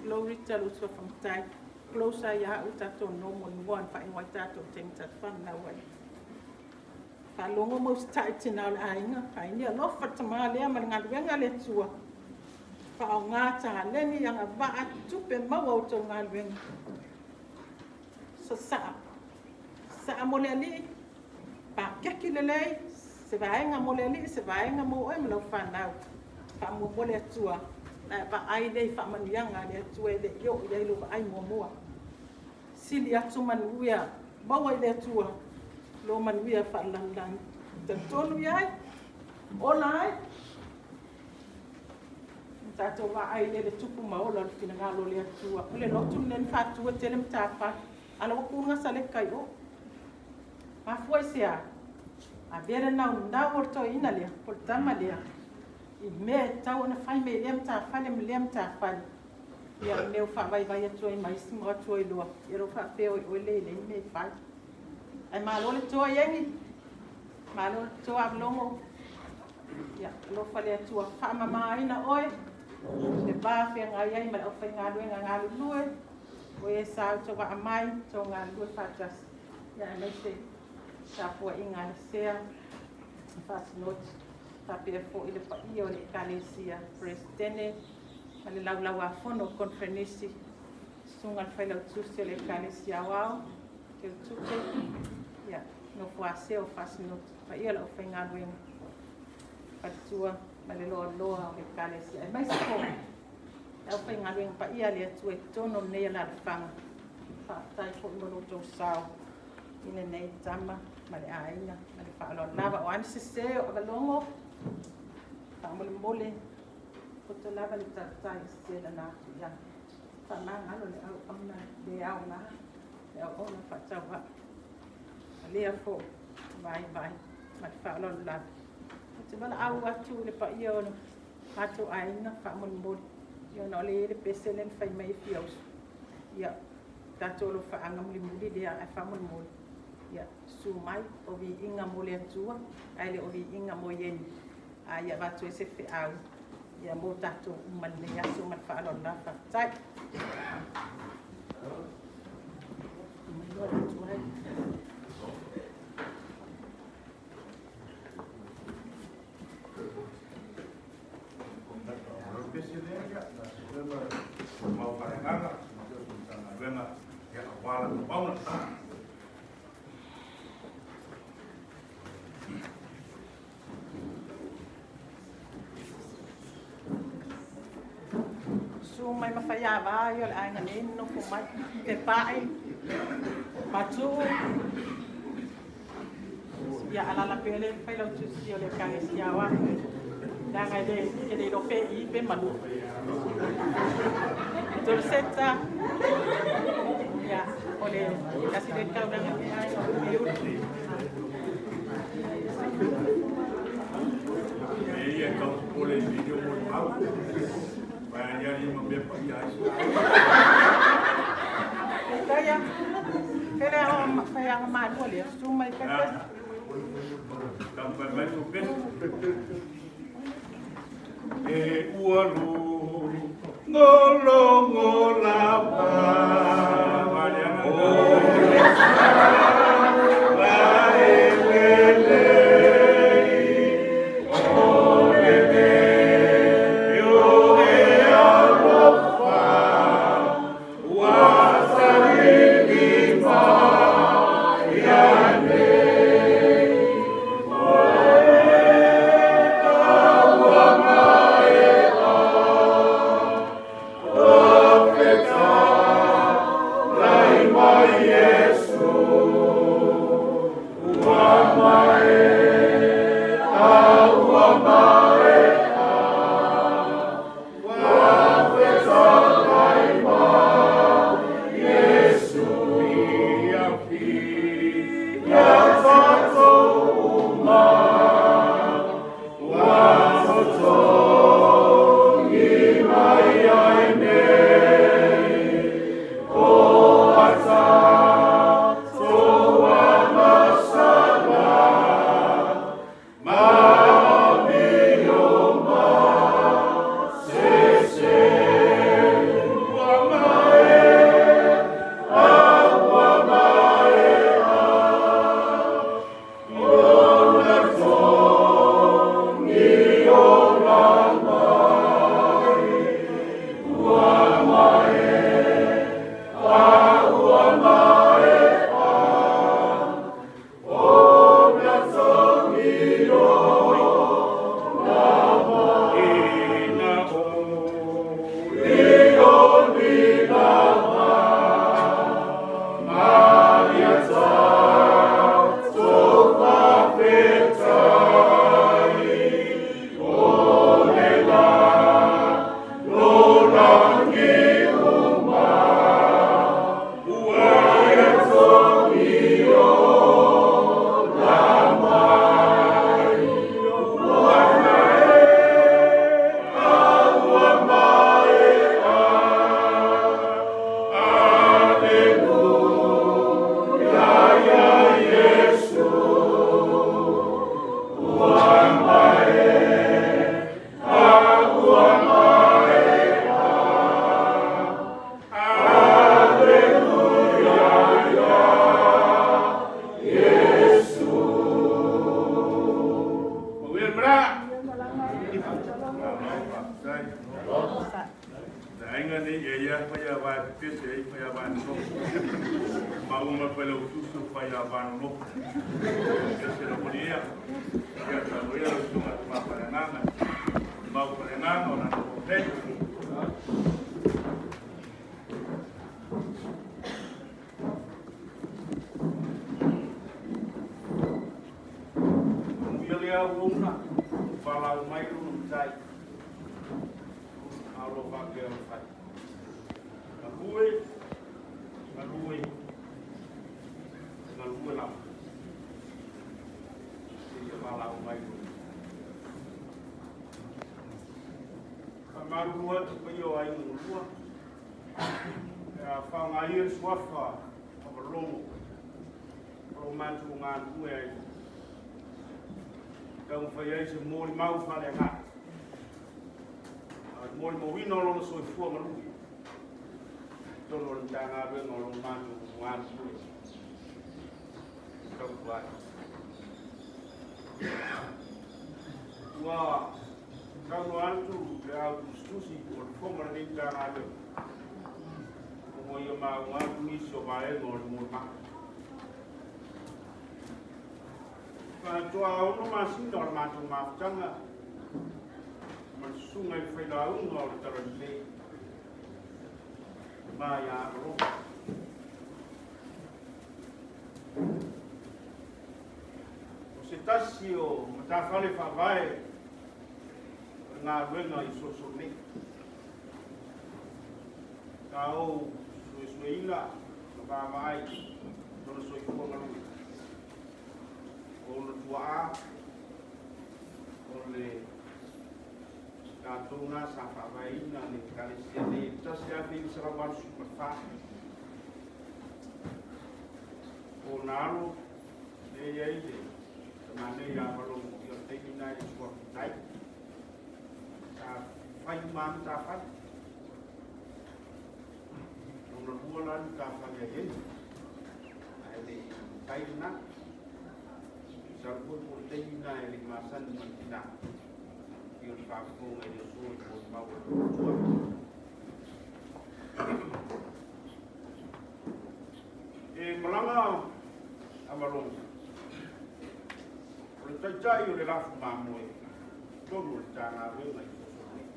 Tulou Rita lou suafa matai. Close lava ia au tatou nomo i mua na faaigoa ai tatou i taimi tatou fananau ai. Faalogo ma usitai le tina o le aiga, ai alofa le tama lea ma le galuega a le Atua. Faaaoga taleni, agavaa, tupe maua o outou galuega. Sasaa. Sasaa mo le alii, pakeki lelei, se vaega mo le alii, se vaega mo oe ma lau fanau. Faamuamua le Atua, na e vaai lea i faamanuiaga a le Atua e le i oo i ai lou vaai muamua. Sili atu manuia, maua i le Atua, lo manuia faalelalolagi. Talitonu i ai, ola ai, tatou vaai i le tupu ma ola o le finagalo o le Atua. O le lotu lenei na faatu e tele matafale, a la ua tu le gasaleka i o. Mafua i se a? Avea le naunau o le toeaina lea, po o le tama lea, i mea e tatau ona fai mai i lea matafale ma lea matafale. Ia, o mea ua faavaivai atu ai ma isi ma o atu ai loa, ia lea ua faapea o oe lea e leai ni mea e fai. Ae malo le toa Ieni, malo le toa Avalogo. Ia, alofa le Atua faamamaina oe, le va feagai ai ma le aufaigaluega galulue, o e sa autovaa mai, tou galulue faatasi. Ia, aemaise tapuaiga a le sea, Faasinoti, faapea foi le paia o le Ekalesia Peresetene ma le Laulau-a-Fono o Koneferenisi, Susuga i le Failautusi o le Ekalesia Aoao, Teutupe, ia, nofo a sea o Faasinoti, paia o le aufaigaluega, faletua ma le loaloa o le Ekalesia, aemaise foi le aufaigaluega paia a le Atua i totonu o lenei alaalafaga. Faafetai foi mo lo outou sao i lenei tama ma le aiga ma le faaaloalo lava. O a ni sese o Avalogo, faamolemole, poto lava le tautai e sese lana atu i ai. Faamagalo le auauna le aoga, le auauna faatauvaa. A lea foi vaivai ma le faaaloalo lava. Ou te valaau atu i le paia o le matou aiga faamolemole, ia ona o lea e i ai le pese lea na fai mai e fia usu. Ia, tatou alofaaga mulimuli lea, ae faamolemole, ia, susu mai, o viiga mo le Atua, ae le o viiga mo Ieni. A ia avatu ai se feau, ia mo tatou uma i lenei aso ma le faaaloalo lava. Faafetai. Susu mai ma Faiava ia o le aiga nei nonofo mai. Fepaai, Matuu, ia alala pea le failautusi o le Ekalesia Aoao, leaga e le, e le iloa pe i pe malu. Dorseta, ia, o le tasi le taulaga le aiga o Piula. E ia tau pole i video mo le mau. Vai aliali ma mea paia ai. Peitai, fele o whaianga mālua lea, su mai pepes. Taumafai mai tou pese. E ua logologo lava o le la e lelei o lelei o e alofa ua saliki mai ai o e taua mai a profeta lai mai Iesu. lava faiava e pepese ai faiava e nonofo. Maua ma le Failautusi o faiava nonofo. Ese le molia. Ia talo ia lau susuga i le Tama Faaleagaga. Mau Faaleagaga o lana nei. Manuia le auauna, valaau mai lona matai, a o lo o faapea ona fai. Galue, galue, galue lava, seia valaau mai lona. Faamalulu atu i paia o aiga galua, pe a faaaoga ia le suafa o Malogo o lo o matou galulue ai, e taumafai ai se molimau faaleagaga, a o le molimauina o lona soifua galue i totonu o le Matagaluega o lo o matou galulue e tautua ai. Ua saunoa atu le au tusitusi o le fofoga o lenei Matagaluega, ina ia maua atu nisi o vaega o le molimau. Faatoa 6 masina o le matou mafutaga ma le susuga i le failauga o le Talalelei ma ia Avalona. O se tasi o matafale faavae o le galuega i Solosolo nei. Sa ou suesueina ma vaavaai lona soifua galue. O ona tuaa o le tatou na sa faavaeina le Ekalesia nei i le 1984. O ona alo lea e i ai le tama nei ia Malogo, ia o le taimi lena e le i suafa ai. Sa fai uma lava matafale. Lona lua la le matafale a Ieni, ae le i tai lena. Masalo foi po o le taimi lena e le i masani ma le tina i o le faafofoga i le aso i molimau a le matua. E malaga a Malogo, o le taitai o le lafu mamoe totonu o le Matagaluega i Solosolo nei.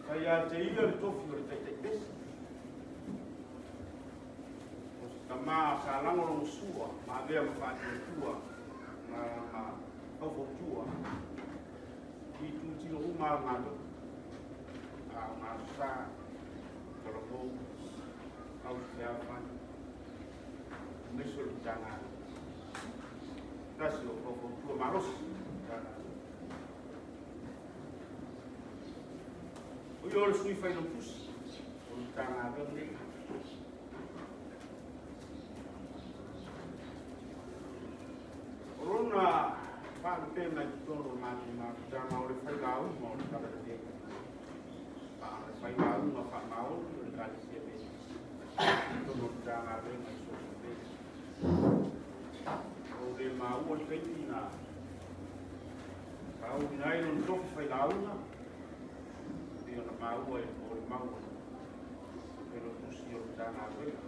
Sa ia te ia le tofi o le taitai pese. O se tama sa lagolagosua ma avea ma faatuatua ma faufautua i itutino uma o le galuega, a o galusa, talavou, ausufealofani, aemaise o le Matagaluega. Tasi o faufautua malosi Matagaluega. O ia o le sui failautusi o le Matagaluega nei. O lona faalupega i totonu o le matou mafutaga o le failauga o le Talalelei, a o le failauga faamaoni o le Ekalesia Metotisi i totonu o le Matagaluega i Solosolo nei. Ua ou le maua le taimi na faauluina ai lona tofi failauga, pei ona maua i le molimau a le Failautusi o le Matagaluega.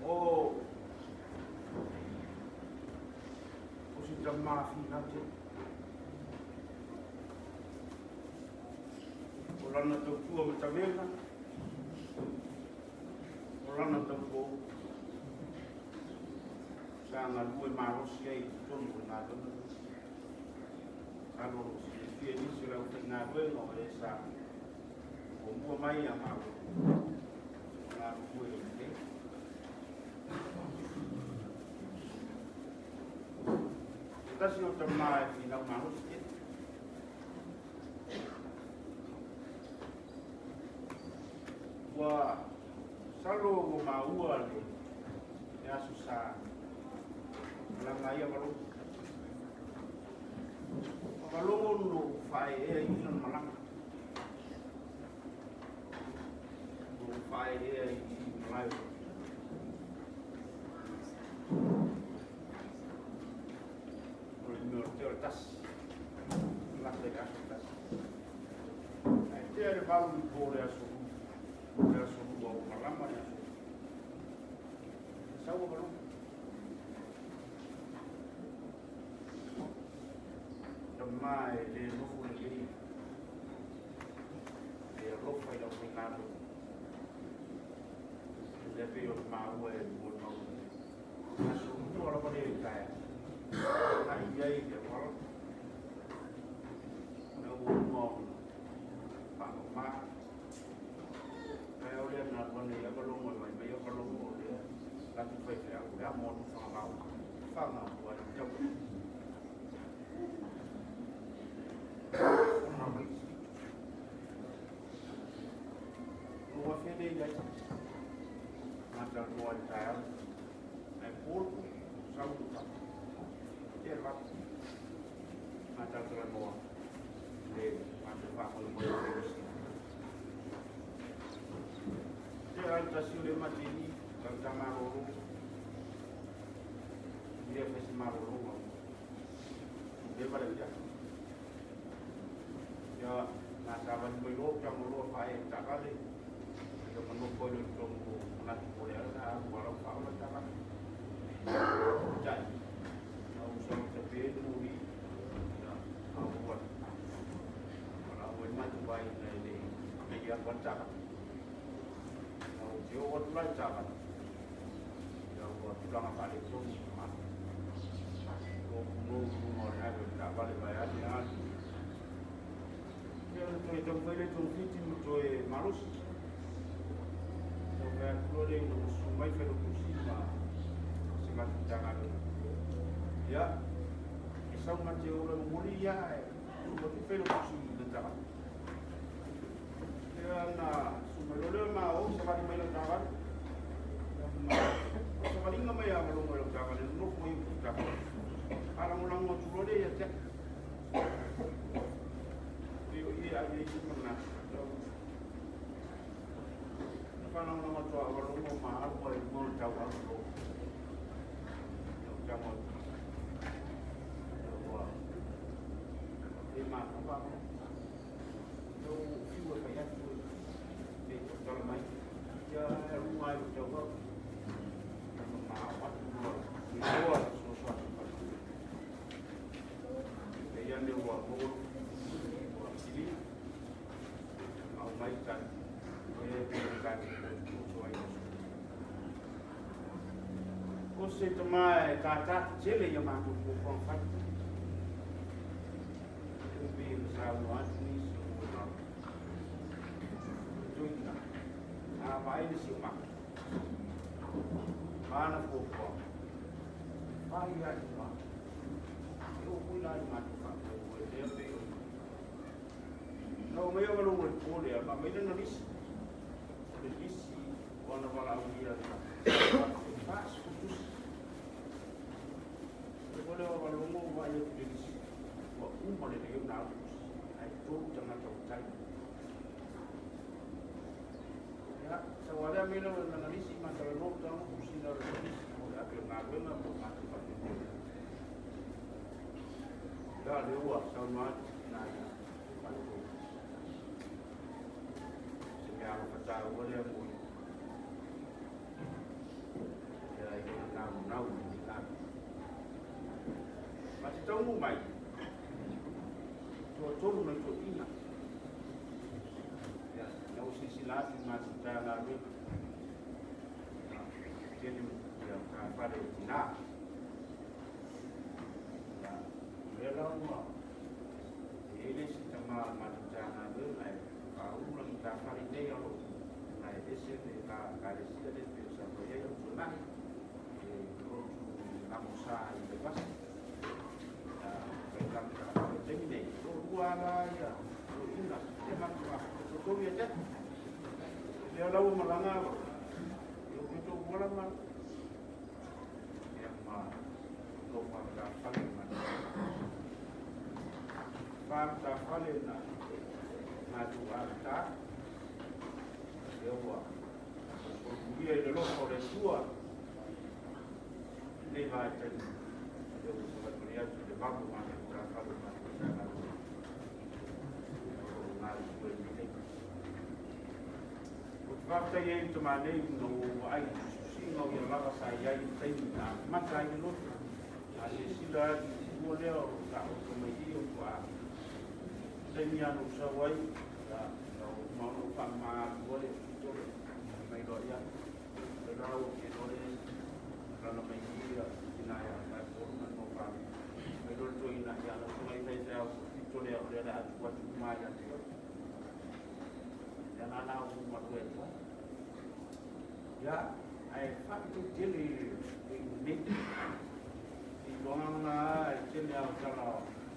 O se tama finau tele. O lana tautua matavela, o lana tautua sa galue malosi ai i totonu o le galuega. Masalo o lo o silafia e nisi o le aufaigaluega o e sa muamua mai ia maua o galulue o lenei. Se tasi o tama e finau malosi tele. Ua masalo ua maua le aso sa malaga ai a Malogo. O Malogo na ou faaeaea i lana malaga. Na ou faaeaea i malae o. 8 i po le aso le aso lua o malama le aso. Sau o malama. Ma e le nofo le lei. E alofa i lau faigalo. Le pe o maua e mo mau. Aso lua lava le tae. Ai ai le wala. Na ua mo pa ma. Kai o le na wana ia malongo mai mai ia malongo le. La tu fai fai au le mo tu fa ngau. Fa ngau wa tau. Ua fele i ai. Mata loa i taeao. Ai polo, sau tu fa. Te rap. Mata talanoa. Le mata fa mo mo le si. Te ai tasi o le matini, ka tamarolo. Ia fesi marolo. Le vale ia. Ia na sa vani mai lo ka mo lo fa e takale. Ia mano ko le tongo na tu ko le ala wa lo fa o takale. Jai. Na u sa te pe no ni. Ya a wa. Ora o ma tu vai na le me ia wa taka. Na u tio wa tu lai taka. Ya wa tu langa fa le tongo ma. Ko no no na le ta vale vai a ni a. Ia toe taumafai le togafiti ma toe malosi. Taumafai atu loa lea ina ua susu mai failotusi ma se matou Matagaluega. Ia, e sau ma te ola momoli ia ae susu atu failotusi i le tagata. Ia na susu mai loa lea ma ou savali mai lau taavale. Ia ma o savaliga mai a malogo i lau taavale nonofo ai o taavale. Faalagolago atu loa lea ia te au. Pei o i e ave ai se manatu. Na faalagolago atu a avalogo ma alu ai luga o le taualu lo. Ia o tago atu. Ia ua e mafuka. Ia o fiu e fai atu e o tala mai. Ia e runga ai o taualu. Ia ma ma atu loa. I loa le soso atu patu. E ia ne ua molo. Ua sili. Au mai tali. E pe tali ko ai. O se tama e tata tele ia matou fuafuaga fai. E pei ona saunoa atu nisi o mau. Toeaina. A vaai le siomaga. Ma ana fuafuaga. Fai ai ma. E oo foi la i matou faamoemoe lea pei ona. Na oo mai avalogo i le po lea, ma aumai lana lisi. O le lisi o ana valaaulia e 40 tusi. O le o avalogo ua vaai atu i le lisi. Ua uma lelei ona alu tusi. Ae tolu tagata o tai. Ia, saualea mai lea lana lisi ma talanoa tago tusi na o le lisi. O le ave o galuega po o matou faamoemoe. Ia, lea ua saunoa atu na ia matou. Se mea alofa tāua lea mo i. Ia i lona naunau i lenei galuega. Ma te taunuu mai, toatolu nai toeaiina. Ia, na ua silasila atu i matou Matagaluega. Ia, tele ia matafale o tinā. Ia, o lea la ua e i ai le isi tama o le matou Matagaluega e faaulu lana matafale i inei o lo o na e ese le ekalesia lea pei ona saunoa i ai lau tuanai e lotu Namosa i Vaivase. Ia, fai la matafale i le taimi nei, toalua la ia toeaiina lea matou mafatotoru ia te atu. Lea la ua malaga e o pito ua la ma ia ma nofo matafale ma fa matafale na matou amata. Lea ua somuia i le alofa o le Atua lenei vaitaimi. Lea ua savalivali atu i le vavo matou matafale o matou Matagaluega o lo o galulue i lenei taimi. Faafetai ai i le tama nei ina ua ou vaai i le tusitusiga o ia lava sa i ai i le taimi na amata ai le lotu. A silasila atu i le tupua lea o taoto mai i i o tuaa, taimi lava na ou sau ai, ia, na uma ona ou faamama atu ai e Fitole, fai mai loa, ia, o la ua te iloa le alaala mai i i tina ia Vaepolu ma le mau fanau. Fai loa le toeaina, ia, lau susuga i faifeau, Fitole o lea o le a tuu atu uma lava ia te oe. Ia na na ou matua atu ai. Ia, ae faafetai tele i le lenei. I luaga e tele lava o tala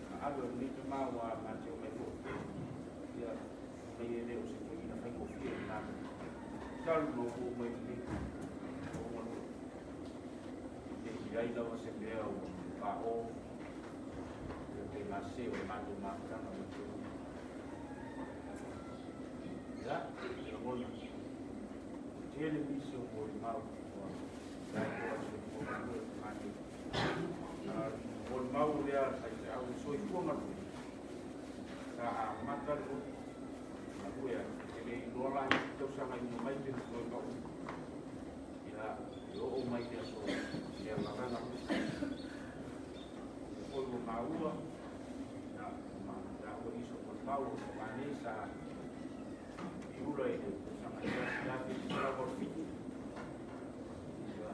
na ave o lenei tama ua ma te o mai foi. Ia, mai e le o se toeaina faigofie i lena. Talu na ou mai lenei. O galue. E i ai lava se mea ua pao. Ia pe gase o le matou mafutaga ma te Ia, e lagona. Tele nisi o molimau ua tatou aso i galue i mane. Molimau lea faifeau i soifua galue. Sa amata le lotu galue ai. E le iloa la i tausaga i uma mai pe na toe pau. Ia, e oo mai le aso lea lavaga. Foi ua maua, ia, ma taua nisi o molimau o mane sa i ula i le tausaga e 1987. Ia,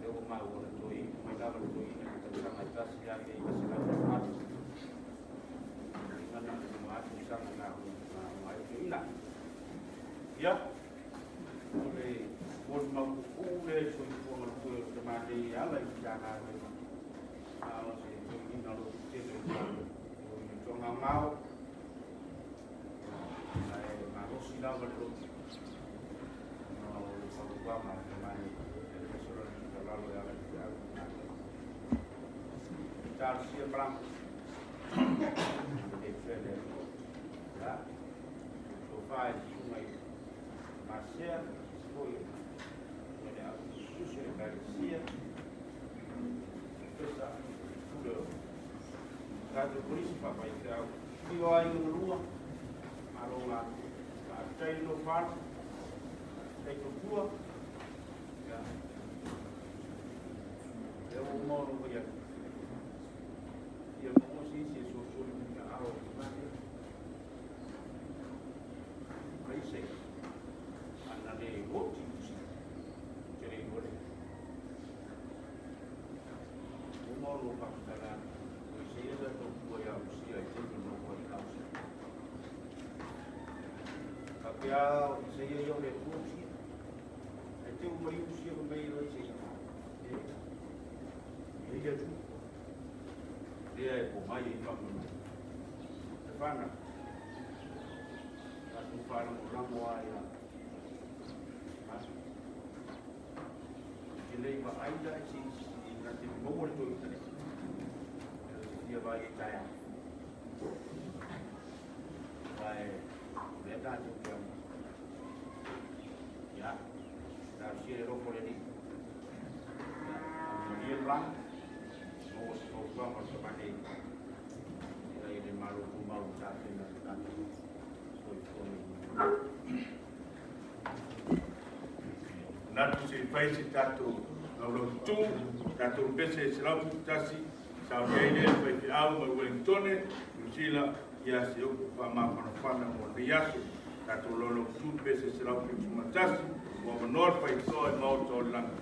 lea ua maua na toe iu mai lava le toeaina i le tausaga e 1988. Inga na o lima tausaga na o ai toeaina. Ia, o le molimau puupuu lea i soifua galue o le tama nei e ala i le Matagaluega. A o se toeaina lototele o le i le toagaogao, ae malosi lava le loto ona o le fautuaga a le tama nei, aemaise o lana tuualalo e ala i feau i le Malo. Talosia malaga e fele. Ia, tofa i susuga i Masea, sisi foi o le au tusi o le Ekalesia, Profesa Pule o tatou polisi faafaifeau. Afio ai ona lua, malo galulue. Faafetai le nofo alo, faafetai tautua. Ia, lea ua uma ona ou fai atu, ia maua se isi e solisoli mai i aao o le tama lea. Aise, ana le oti usi, te le iloa lea. Uma ona ou faamatala atu, o Isaia sa tautua ia Usia i taimi o nofo ai na Usia. Faapea o Isaia ia o le Atua Usia. Ae te ua maliu Usia fai mai loa Isaia. E, e le Atua. Lea e po mai ai faamolemole. Le whanau. Tatou faalagolago lava ia Ou te le i vaai la i se isi na te maua le toeaina lea. E te fia vaai ai taeao. Ae o lea tatou te amo. Ia, talosia le alofa o le Alii. Ia, malie le malaga. Maua se fautuaga o le tama nei. Ina ia le Malo tumau i tapena le tatou soifua nei. Manatu se i fai se tatou laulautu, tatou pese e 171, saunia ai lea le faifeau mai Wellingtone, Niu Sila, ia se upu faamafanafana mo lenei aso. Tatou laulautu pese 171, ua avanoa le faitotoa i maota o le lagi.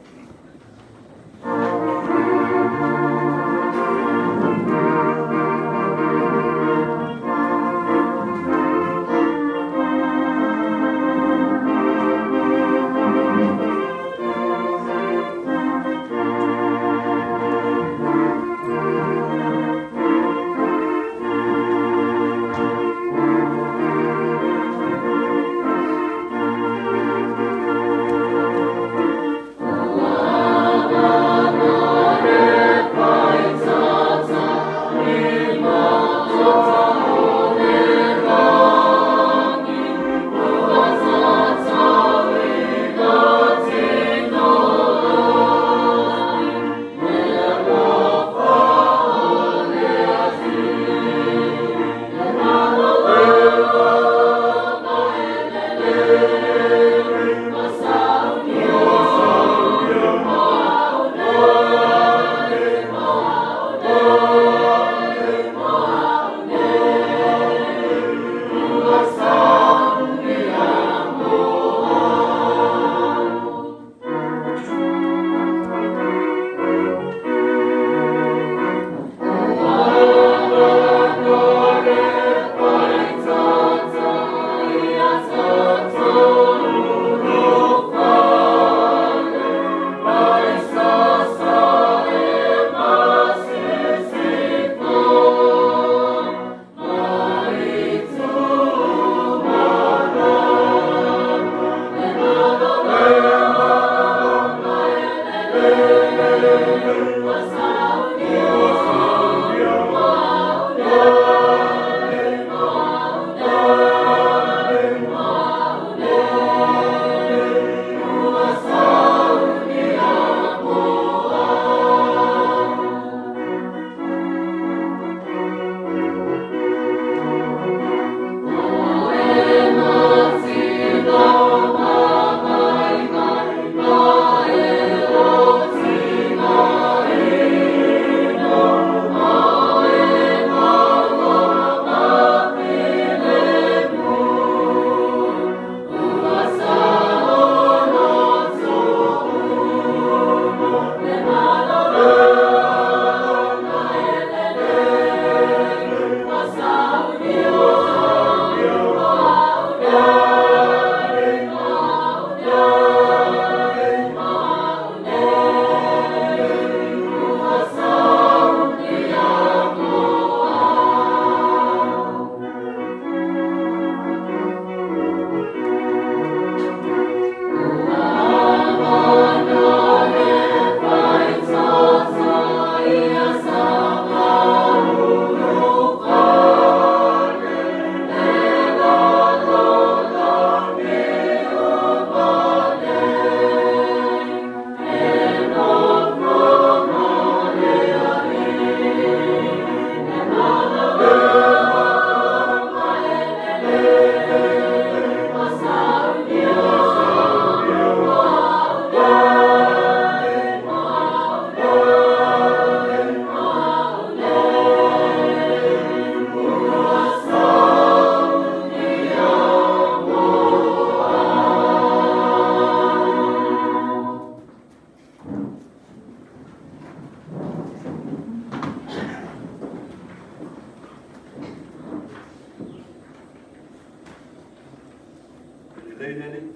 Lelei le Alii.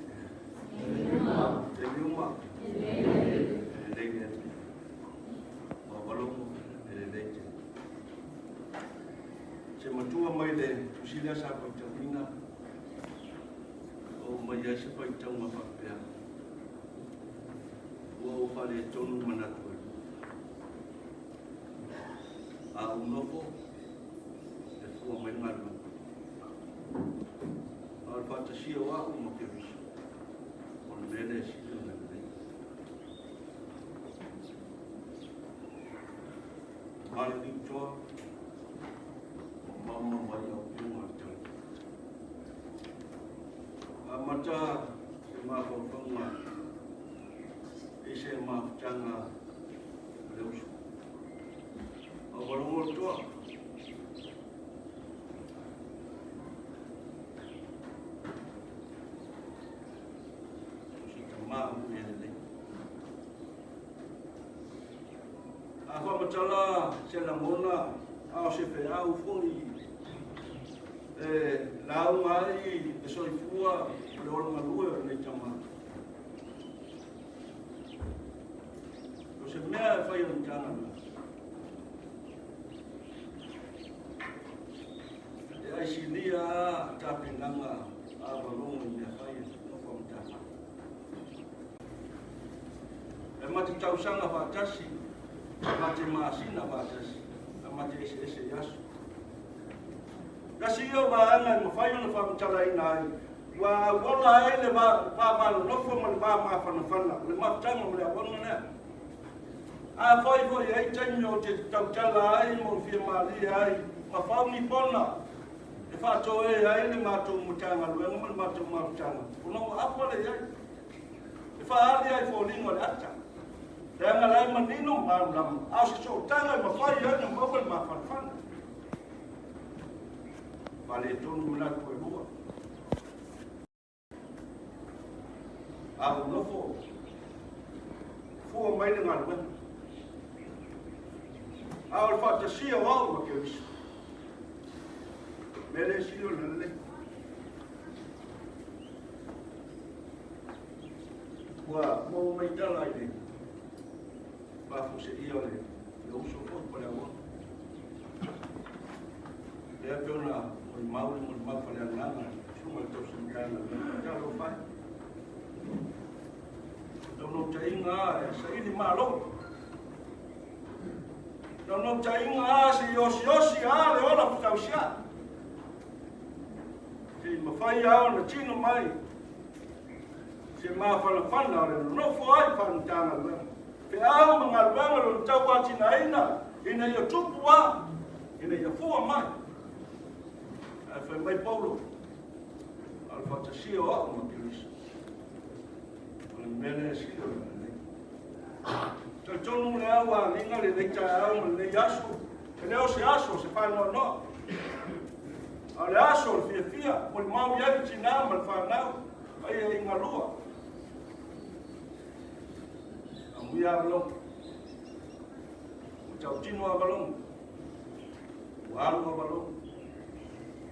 Taimi uma. E lelei le Alii. Ua malogo e lelei tele. Se matua mai le tusi lea sa faitauina, o mai ai se faitauga faapea, ua ou faaletonu manatu e lua. A ou nofo, e fua mai le galuega. A o le faatasia o au ma Keriso, o le mea lea e sili ona lelei. Maliliu toa, ua maumau ai au piuga o le tali. Amata se mafaufauga i se mafutaga a le uso. A ua logo le toa. O si tamā mui e lelei. A faamatala se lagona a o se feau foi e lauga ai le soifua o le ola galue o lenei tama. O se mea e fai o le Matagaluega. E aisilia a tapenaga a valogo i mea fai e nofo a Matagaluega. E mate tausaga faatasi, e mate masina faatasi, e mate eseese i aso. Tasi ia o vaega e mafai ona faamatalaina ai, ua auala ai le va nonofo ma le va mafanafana, o le mafutaga ma le auala lea. Afai foi e ai taimi ou te tautala ai ma ou fia malie ai, ma fau ni pona e faatoe ai le matou Matagaluega ma le matou mafutaga, ona ua apa le i ai. E faaali ai foliga o le ata, leaga la e manino ma malamalama, a o se sootaga e mafai ai ona maua le mafanafana. Faaletonu manatu e lua. A ou nofo, fua mai le galuega. A o le faatasia o au ma Keriso. Mea le sili ona lelei. Ua maua mai tala i le faafuaseia o le uso foi po o le auala. Lea pei ona molimau le molimau faaleagaga susuga i le tausi Talofa e. Naunautaiga a e saili malo. Naunautaiga a se i osiosi a le ola fetausia. Se i mafai a ona tino mai se mafanafana o le nonofo ai faanatagaluega. Feau ma galuega lona tauatinaina ina ia tupu a, ina ia fua mai. Ae fai mai Paulo, Faatasia o au ma Keriso. O le mea lea e sili o le lelei. Talitonu le au a aliga lenei taeao ma lenei aso, e le o se aso o se faanoanoa. A o le aso o le fiafia, molimau i ai le tinā ma le fanau, paia i galua. Amuia Avalogo. Ua tautino Avalogo. Ua alu Avalogo.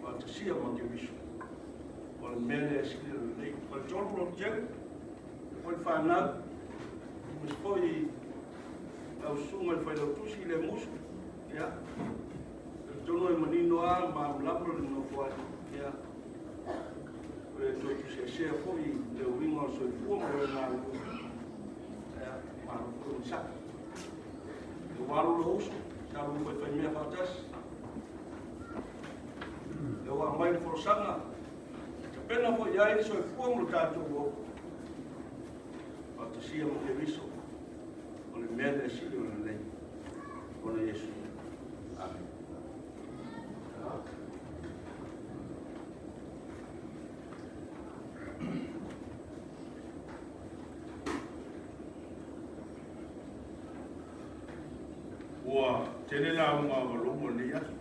Faatasia ma Keriso. O le mea lea e sili ona lelei. Faletolu lou tele, foi le fanau, aemaise foi lau susuga i le failautusi i le musu. Ia, talitonu e manino lava ma malamalama le nofo ai. Ia, o le toe tusiasea foi i le uiga o le soifua ma le galulue. Ia, malo foi onosai. Ua alu lou uso, sa lou faifaimea faatasi. Lea ua aumai le folasaga, e tapena foi i ai le soifua ma lo tatou ola. Faatasia ma Keriso, o le mea lea sili ona lelei, ona Iesu. Amen. Ua tele lauga o Valogo i lenei aso.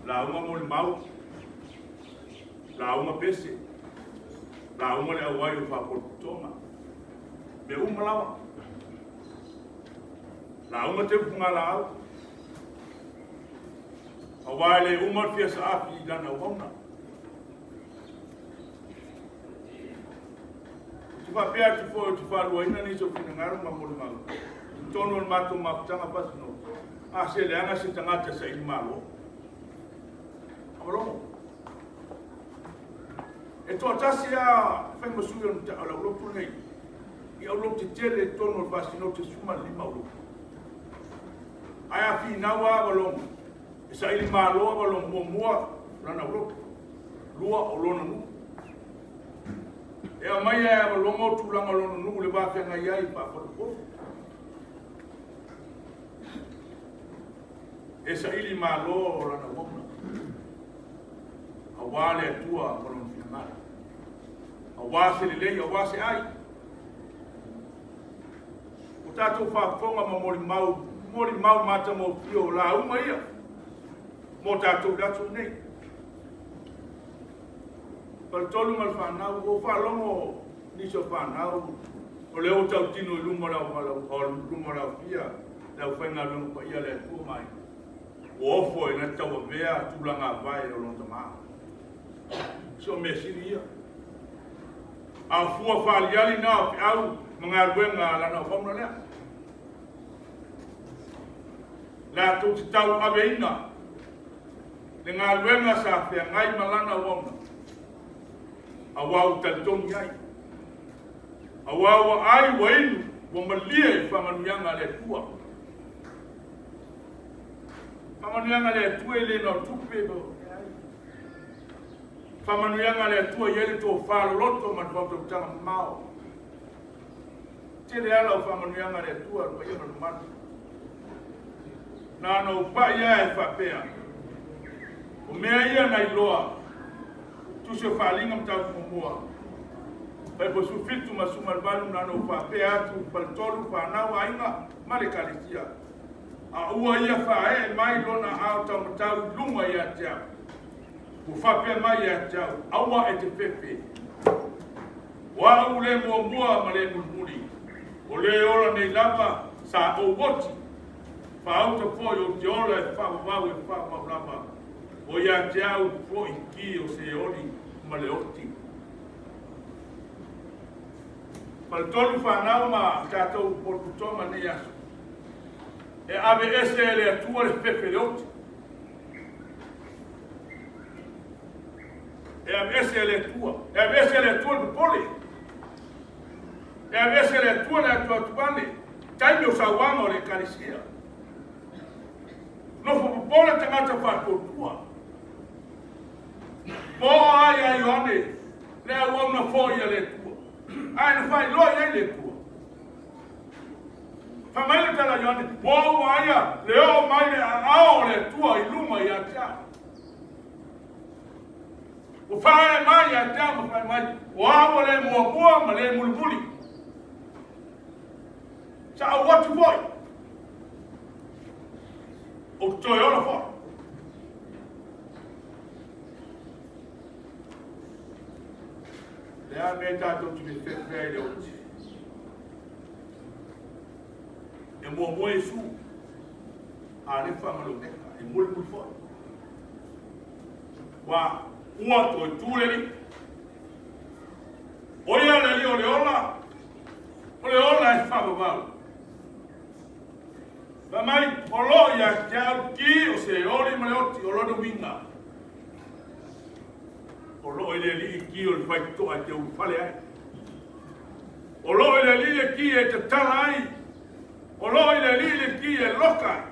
Lauga molimau, lauga pese, lauga le auai o faapolapotoga, mea uma lava. Lauga teu fugalaau, aua e le uma le fia saafi i lana auauna. Ou te faapea atu foi ou te faaluaina nisi o finagalo ma molimau i totonu o le matou mafutaga fasi-noto, a se leaga se tagata saili malo. Avalogo. E toatasi lava e fai ma sui o le aulotu lenei, i aulotu tetele i totonu o le fasi-noto e 15 aulotu. Ae a finau lava Avalogo, e saili malo Avalogo, muamua lana aulotu, lua o lona nuu. E aumai e Avalogo tulaga o lona nuu le va feagai ai faafolofolo. E saili malo o lana uauna, aua le Atua ma lona finagalo, aua se lelei, aua se ai. Ua tatou faafofoga ma molimau, molimau matagofie o lauga ia mo tatou i le aso lenei. Faletolu ma le fanau, ua ou faalogo nisi o fanau, o lea ua tautino i luma o le aofia le aufaigaluega paia a le Atua ma aiga, ua ofo e na tauavea tulaga vae o lona tama. So o mea sili ia. A o fua faaliali na o feau ma galuega a lana auauna lea. Latou te tauaveina le galuega sa feagai ma lana auauna, aua ua talitonu i ai, aua ua ai, ua inu, ua malie i faamanuiaga a le Atua. Faamanuiaga a le Atua e le na o tupe, faamanuiaga a le Atua i ai le tofa loloto ma le faautautaga mamao. Tele ala o faamanuiaga a le Atua, le paia ma le mamalu. Na ona ou pai lava e faapea, o mea ia na iloa, tusi o Faaaliga mataupu muamua, Faipo 17 ma 18, na ona ou faapea atu, faletolu, fanau, aiga ma le Ekalesia, a ua ia faaee mai lona aao taumatau i luga ia te au, ua faapea mai ia te au, aua e te fefe, o au le muamua ma le mulimuli, o le ola nei lava sa ou oti, faauta foi ou te ola e faavavau e faavavau lava, o ia te au foi ki o Seoli ma le oti. Faletolu fanau ma tatou potopotoga nei aso, e ave ese e le Atua le fefe le oti. E ave ese e le Atua, e ave ese e le Atua le popole. E ave ese e le Atua le atuatuvale, taimi o sauaga o le Ekalesia. Nofo popole tagata faatuatua. Po ai ia Ioane le auauna foi a le Atua, ae na faailoa i ai le Atua. Fai mai le tala a Ioane, ua ou vaaia le oo mai le aao o le Atua i luga ia te au. Ua faaee mai ia te au ma fai mai, O au o le muamua ma le mulimuli. Sa ou atu foi, ou te toe ola foi. Le a mea tatou te fefefe ai i le oti? E muamua Iesu, Alefa ma le Omeka, e mulimuli foi. Ua ua toe tu le Alii. O ia le Alii o le ola, o le ola e faavavau. Fai mai, o lo ia te au ki o se oli ma le oti o lona uiga. O lo i le Alii ki o le faitotoa e te ulufale ai. O lo i le Alii le ki e tatala ai. O lo i le Alii le ki e loka ai.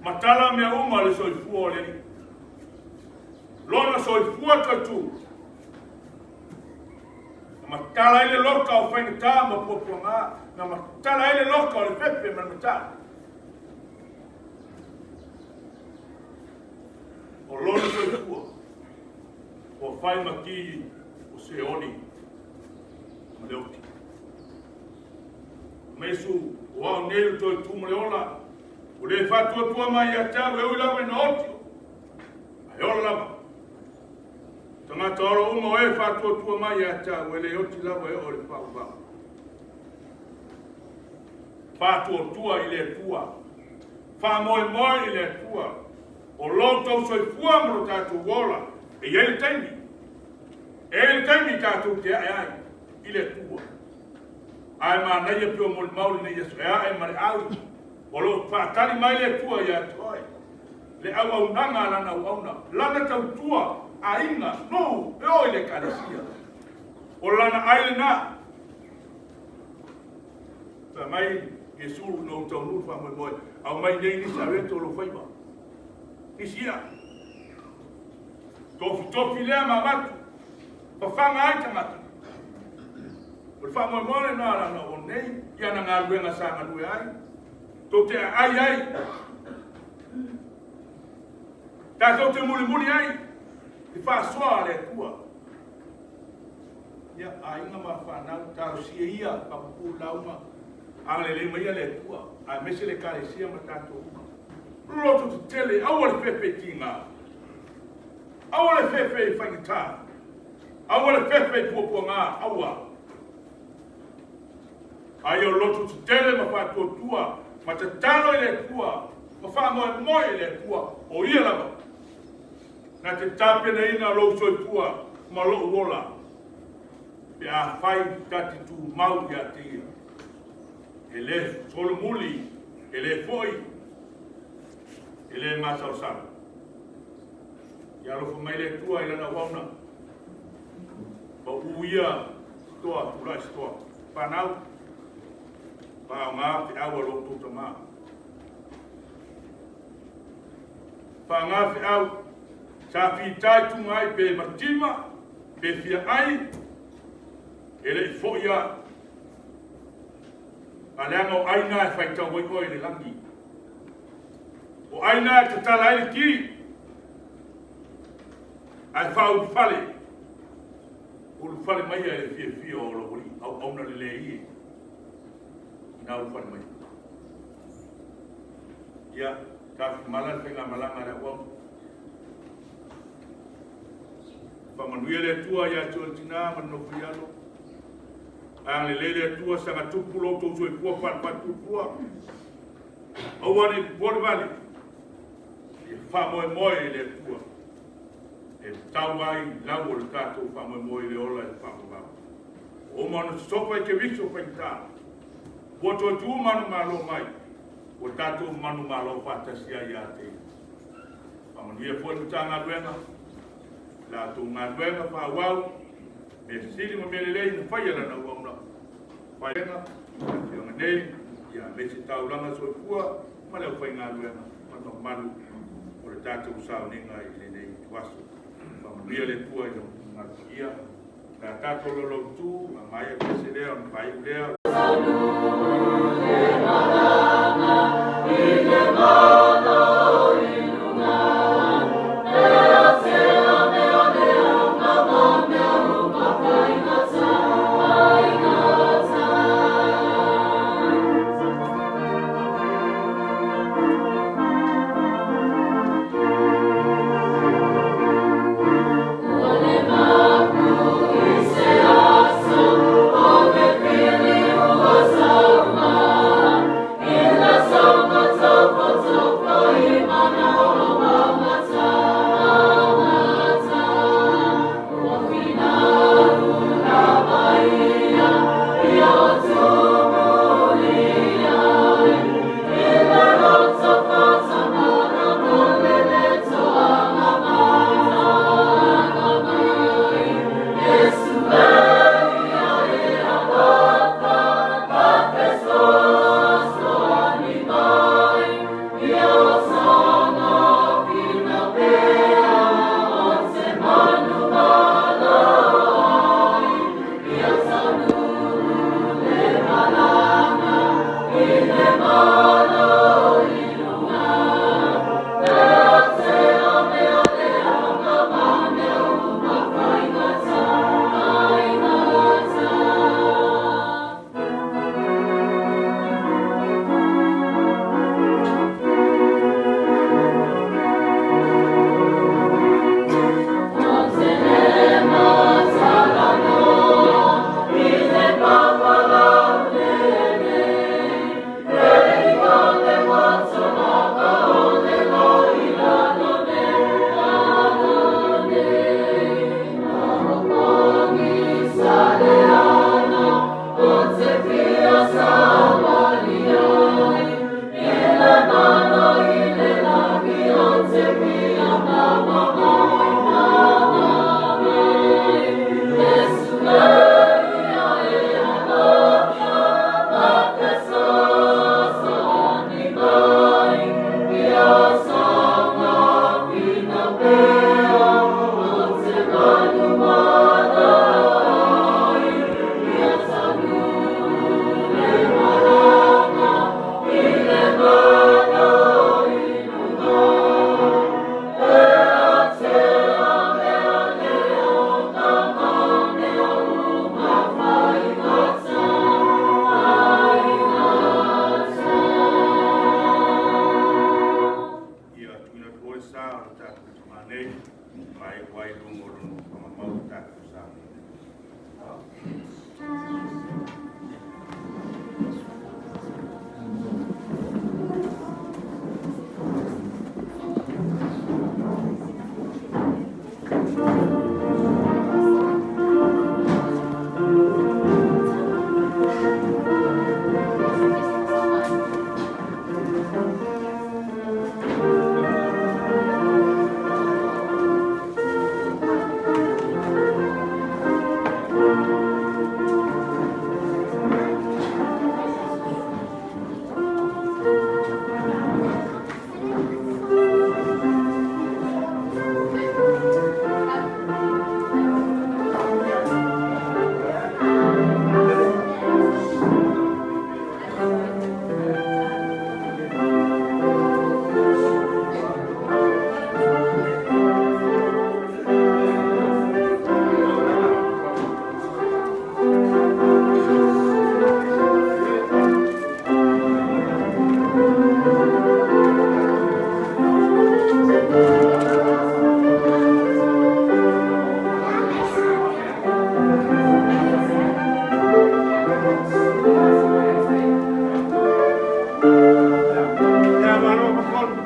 Matala mea uma le soifua o le Alii. Lona soifua toe tu. Na matala ai le loka o faigata ma puapuaga. Na matala ai le loka o le fefe ma le matau. O lona soifua ua fai ma ki o Seoli ma le oti. Ma Iesu, o au nei o le toe tu ma le ola, o le faatuatua mai ia te au e ui lava ina oti, ae ola lava. Tagata ola uma o e faatuatua mai ia te au, e le oti lava e oo i le faavavau. Faatuatua i le Atua, faamoemoe i le Atua, o lo outou soifua ma lo tatou ola, e i ai le taimi, e i ai le taimi tatou te ae ai i le Atua. Ae manaia pei o molimau lenei aso e ae ma le au, o lo o faatali mai le Atua ia te oe, le auaunaga a Lana auauna, Lana tautua, aiga, nuu, e oo i le Ekalesia. O Lana ai lena. Fai mai Iesu ina ua taunuu le faamoemoe, aumai nei nisi avete o lou faiva. Nisi ia. Tofitofi lea ma avatu, fafaga ai tagata. O le faamoemoe lena a lana o nei i ana galuega sa galue ai, tou te aai ai, tatou te mulimuli ai i faasoa a le Atua. Ia, aiga ma fanau, talosia ia, papupu lauga, agalelei mai ia le Atua, aemaise le Ekalesia ma tatou uma. Loto tetele, aua le fefe i tiga, aua le fefe i faigata, Aua le fefe i puapuaga, aua. A ia o loto tetele ma faatuatua, ma tatalo i le Atua, ma faamoemoe i le Atua, o Ia lava na te tapenaina lou soifua ma lou ola, pe afai ta te tumau ia te Ia. E le solomuli, e le foi, e le masalosalo. Ia alofa mai le Atua i lana auauna. Pau ia toa, tulai se toa. Whanau, whaonga whiau a lo outou tamā. Whaonga whiau, sa whitai tunga ai pe matima, pe fia ai, e le i foi a. A leaga o ai na e whaitau ai oe i le langi. O ai na e tatala ai le ki, ae faaulufale, ulufale mai ia i le fiafia o lou alii, auauna lelei e, ina ulufale mai. Ia, tafimala le faigamalaga a le auauna. Faamanuia le Atua ia te oe le tinā ma le nofo i alo. Agalelei le Atua, saga tupu lo outou soifua faalefaatuatua. Aua ne i popole vale, ia faamoemoe i le Atua e tau ai lau o le tatou faamoemoe i le ola i le faavavau. Ua uma ona sosofa i Keriso faigata, ua toe tu manumalo mai, ua tatou manumalo faatasi ai ia te Ia. Faamanuia foi le Matagaluega, la outou galuega faaauau, mea sili ma mea lelei na faia lana auauna. Faaiuga, Afioga nei, ia aemaise taulaga soifua ma le aufaigaluega ma le mamalu o le tatou sauniga i lenei ituaso. Faamanuia le Atua i lau finagalo paia. O le a tatou laulautu, a maea pese lea ona faaiu lea. Ia tuuina atu loa le sa o le tatou tamā nei, faaiu ai i luga o lona nofoaga mau le tatou sauniga. Ia, malo Makola.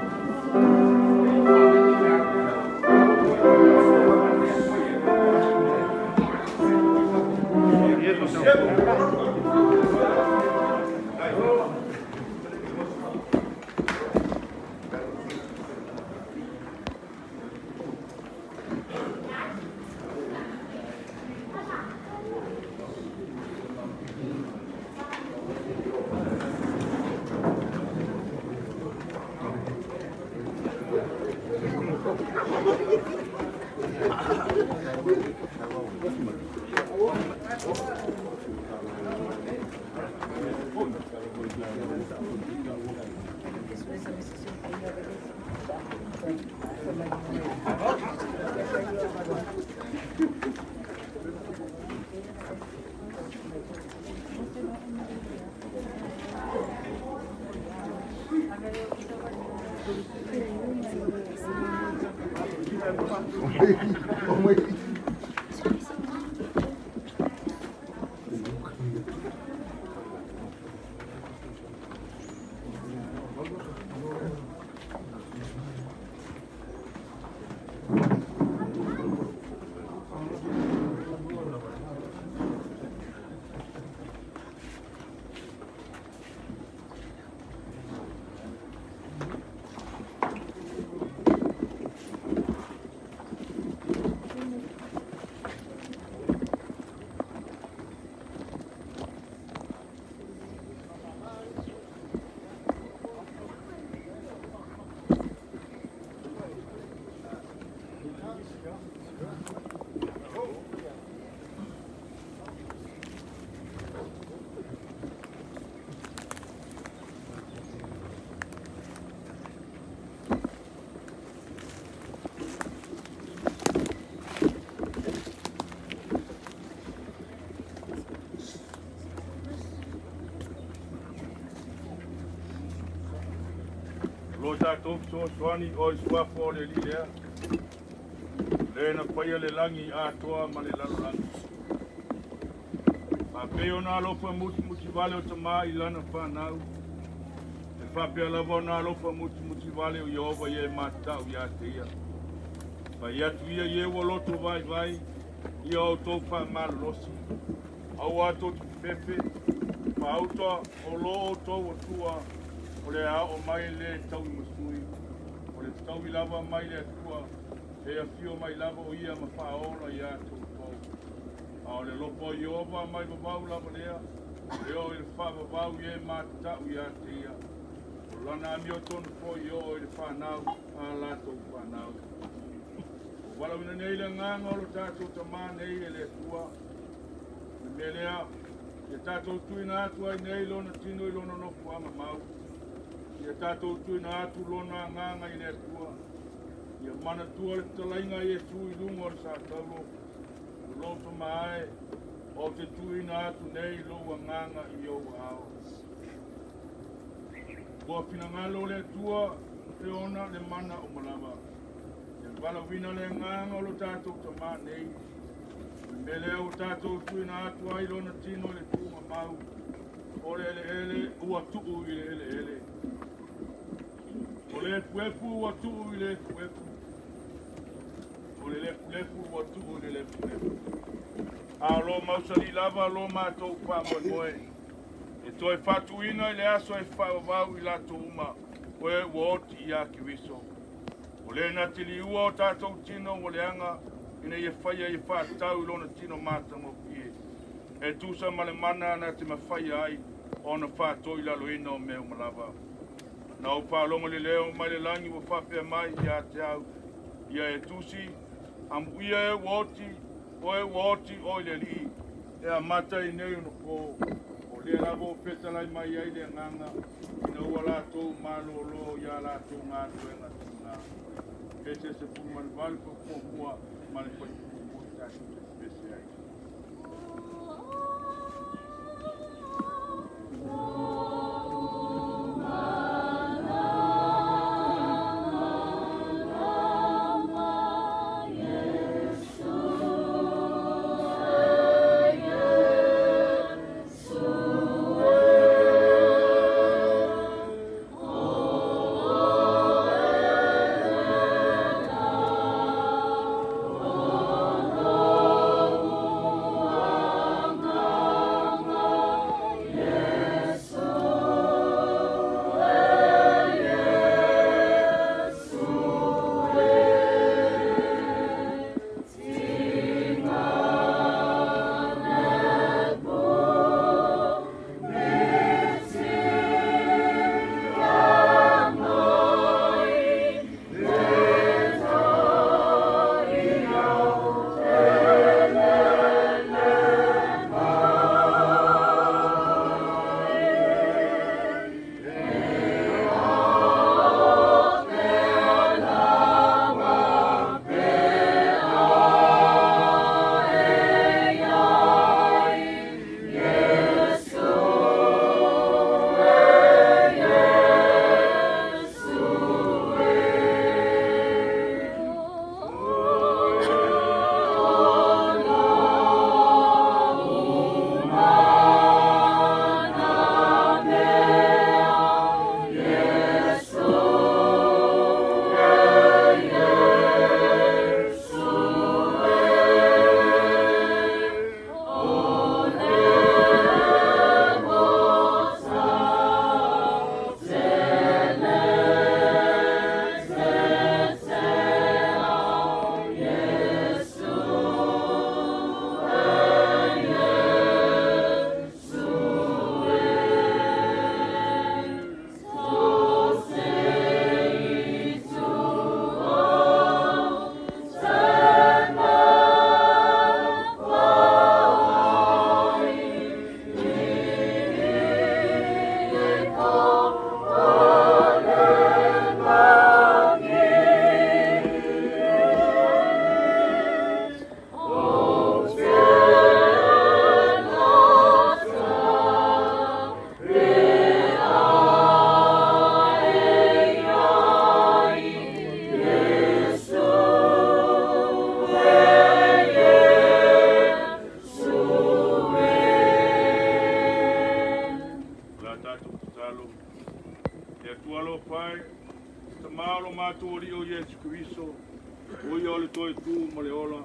O lo tatou fesoasoani o i suafa o le Alii lea, le na faia le lagi atoa ma le lalolagi. Faapei ona alofa mutimutivale o tamā i lana fanau, e faapea lava ona alofa mutimutivale o Ieova i e matatau ia te ia. Fai atu ia i e ua loto vaivai, ia outou faamalolosi, aua tou te fefefe, faauta o lo outou Atua, o le a oo mai le tauimasui o le fetaui lava mai le Atua, e afio mai lava o ia ma faaola iā te outou. A o le alofa o Ieova mai vavau lava lea, e oo i le faavavau i e matatau iā te ia. O lana amiotonu foi e oo i le fanau a latou fanau. Ua valaauina nei le agaga o lo tatou Tamā nei e le Atua. O le mea lea, ia tatou tuuina atu ai nei lona tino i lona nofoaga mau. Ia tatou tuuina atu lona agaga i le Atua. Ia manatua le fetalaiga a Iesu i luga o le satauro, o lou Tama e, ou te tuuina atu nei lou agaga i ou aao. Ua finagalo le Atua e ona le mana uma lava. E valaauina le agaga o lo tatou Tamā nei. O le mea lea ua tatou tuuina atu ai lona tino i le tuuga mau, o le eleele ua tuu i le eleele. O le efuefu ua tuu i le efuefu. O le lefulefu ua tuu i le lefulefu. A o lo mausali lava lo matou faamoemoe, e toe faatuina i le aso e faavavau i latou uma o e ua oti iā Keriso. O le na te liua o tatou tino ua leaga ina ia faia ia faatatau i lona tino matagofie, e tusa ma le mana na te mafaia ai ona faatoilaloina o mea uma lava. Na ou faalogo i le leo mai le lagi ua faapea mai ia te au, ia e tusi, amuia e ua oti, o e ua oti o i le Alii, e amata i nei ona po, o lea lava ua fetalai mai ai le agaga, ina ua latou malōlō iā latou galuega tūnā. Pese 18 fuaikuamua ma le fuaikuamua tatou te pese ai. O le a tatou tatalo. Le Atua alofa e, Tama o lo matou Alii o Iesu Keriso, o ia o le toe tu ma le ola,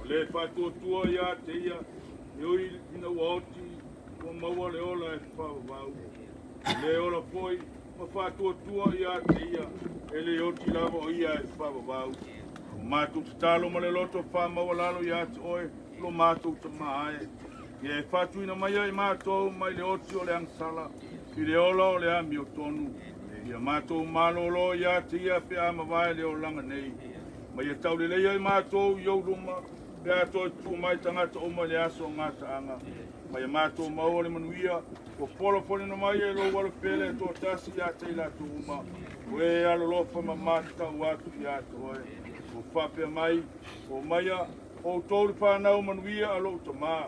o le faatuatua iā te ia, e ui ina ua oti, ua maua le ola e faavavau. O le ola foi ma faatuatua iā te ia, E le oti lava o ia e faavavau. O matou tatalo ma le loto faamaualalo ia te oe, lo matou Tamā e. Ia e faatuina mai ai matou mai le oti o le agasala i le ola o le amiotonu. Ia matou malōlō ia te ia pe a mavae le olaga nei. Ma ia taulelei ai matou i ou luma pe a toe tutū mai tagata uma i le aso o gataaga. Ma ia matou maua le manuia ua folafolina mai e lou alo pele e toatasi ia te i latou uma. O e alolofa ma matatau atu ia te oe. Ua faapea mai, o maia, outou le fanau manuia a lou Tamā,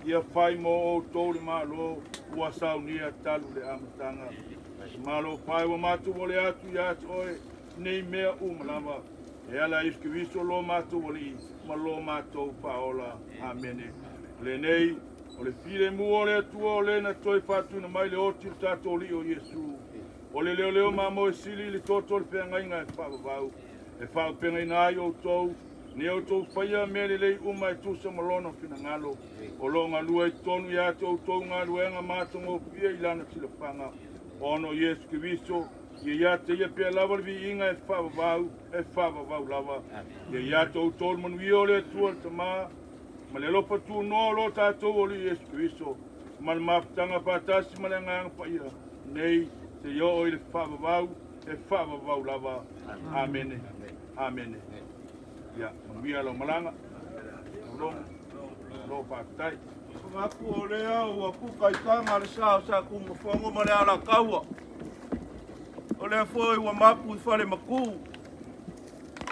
ia fai mo outou le Malo ua saunia talu le amataga. Malo fae ua matou ole atu ia te oe nei mea uma lava. E ala i Iesu Keriso lo matou Alii ma lo matou Faaola. Amene. O lenei, o le filemu o le Atua o le na toe faatuina mai le oti o le tatou Alii o Iesu. O le leoleo mamoe sili i le toto o le feagaiga e faavavau. E faaaupegaina ai outou, ne outou faia mea lelei uma e tusa ma lona finagalo. O lo o galue i totonu ia te outou galuega matagofie i lana silafaga. Ona o Iesu Keriso, ia ia te ia pea lava le viiga e faavavau, e faavavau lava. Ia ia te outou le manuia o le Atua le Tamā, ma le alofa tunoa o lo tatou Alii Iesu Keriso, ma le mafutaga faatasi ma le Agaga Paia, nei seia oo i le faavavau, e faavavau lava. Amene. Amene. Ia, manuia lau malaga. Logo, lo faafetai. Manatu o lea ua kuka i taga le sa o Satunumafono ma le Alataua. O lea foi ua mapu i fale matu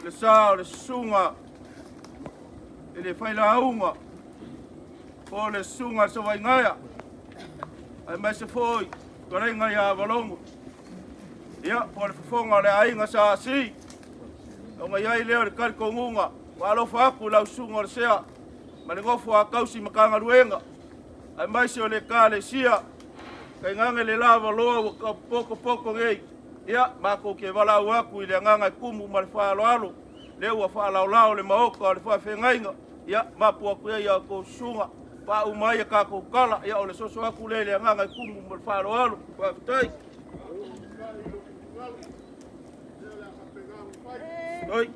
le sa o le susuga i le failauga po o le susuga a le Savaigaea, aemaise foi fetalaiga ia Avalogo, ia po o le fofoga o le aiga Sa Asi. Ona i ai lea o le talitonuga, ua alofa atu i lau susuga o le Sea ma le nofo a tausi Matagaluega, aemaise o le Ekalesia, tainane le lavaloa ua potopoto nei. Ia, matou te valaau atu i le agaga e tumu ma le faaaloalo, lea ua faalaolao le maota o le faafeagaiga. Ia, mapu atu ai a outou susuga, faauma ai a tatou tala. Ia, o le soso atu lea i le agaga e tumu ma le faaaloalo. Faafetai. Oi.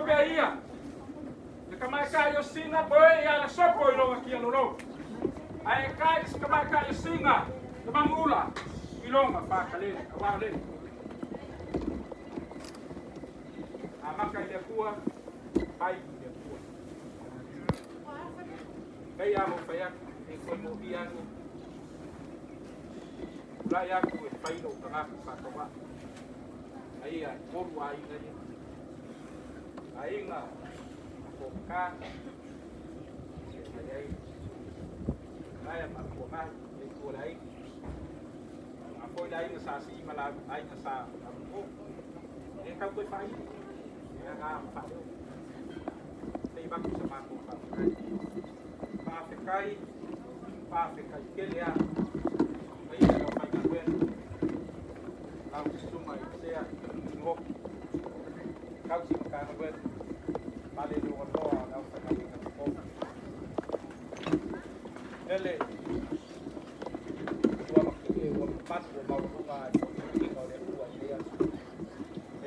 pe ia. Le kamaikai o singa poe ia le sopo i longa kia lolo. Ae kai se kamaikai o singa le mamula i longa whakalele, a wā le. A maka i le kua, pai i le kua. Pei a mo whai aku, e koe mo i anu. Lai aku e whaino tangaka whakawa. Ai a koru a inga ia. A inga ko ka. Ai ai. Ai a ma ko mai e ko lai. A foi lai inga sa si ma la ai inga sa a mo. E kau koe whai. E nga ma whaleo. Te baku sa ma ko whai. Whawhekai, whawhekai kele a. Mai e lau whai ngā Lau sunga i sea, ngoki. Kau si makanga wen. Male loa loa lau whai ngā ngā Ele, ua makike, ua mapatu, ua maulunga, i o le ua i lea.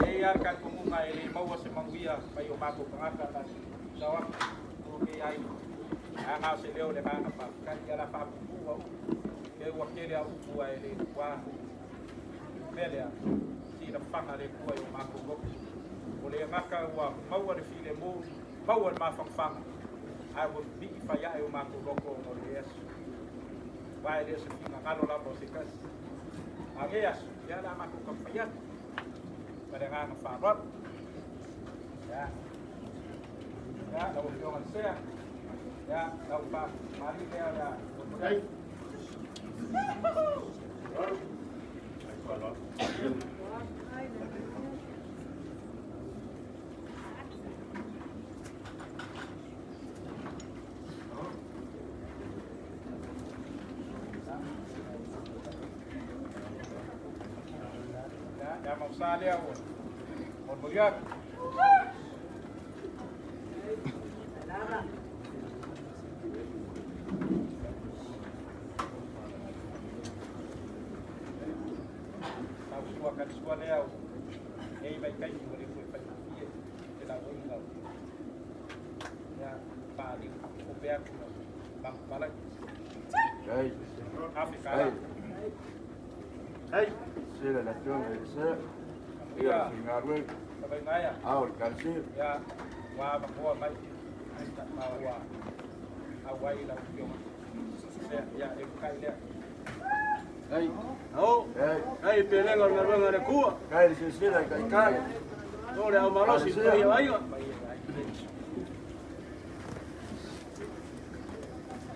E ia ka kumunga e le maua se manguia, mai o mako pangaka na sawa, o ke ai. A ngā se leo le ngā pa, ka ia la pa pupu au. Ke ua kele a upu a e le ua. Mele a, si na whanga le kua i o mako roki. O le ngaka ua maua le file mō, maua le mawhangwhanga. A ua bii whai e o mako roko o le asu. Vai le se finga ngalo la mo se kasi. A ge asu, ia la mako ka whai atu. Pa le nganga whanau. Ya. Ya, lau fionga sea. Ya, lau pa mari lea ya. Hey. Ya, ya mau salea o. O moliak. Lau sua ka sua lea o. Nei vai kai o le foi fai ie. Te la o inga. Ya, pa li o pe aku no. Ba pala. Hey. Afrika. Hey. Hey. Sela la tonga i se. Ia fingarwe. Sabai ngaia. Au le kalsi. Ya, wa ma koa mai. Ai ta ma wa. A wai la fionga. Ya, ya e kai lea. Hey. Ao. Hey. Kai pelenga o ngaruenga le kua. Kai le sela kai kai. O le au malosi pai o aiga.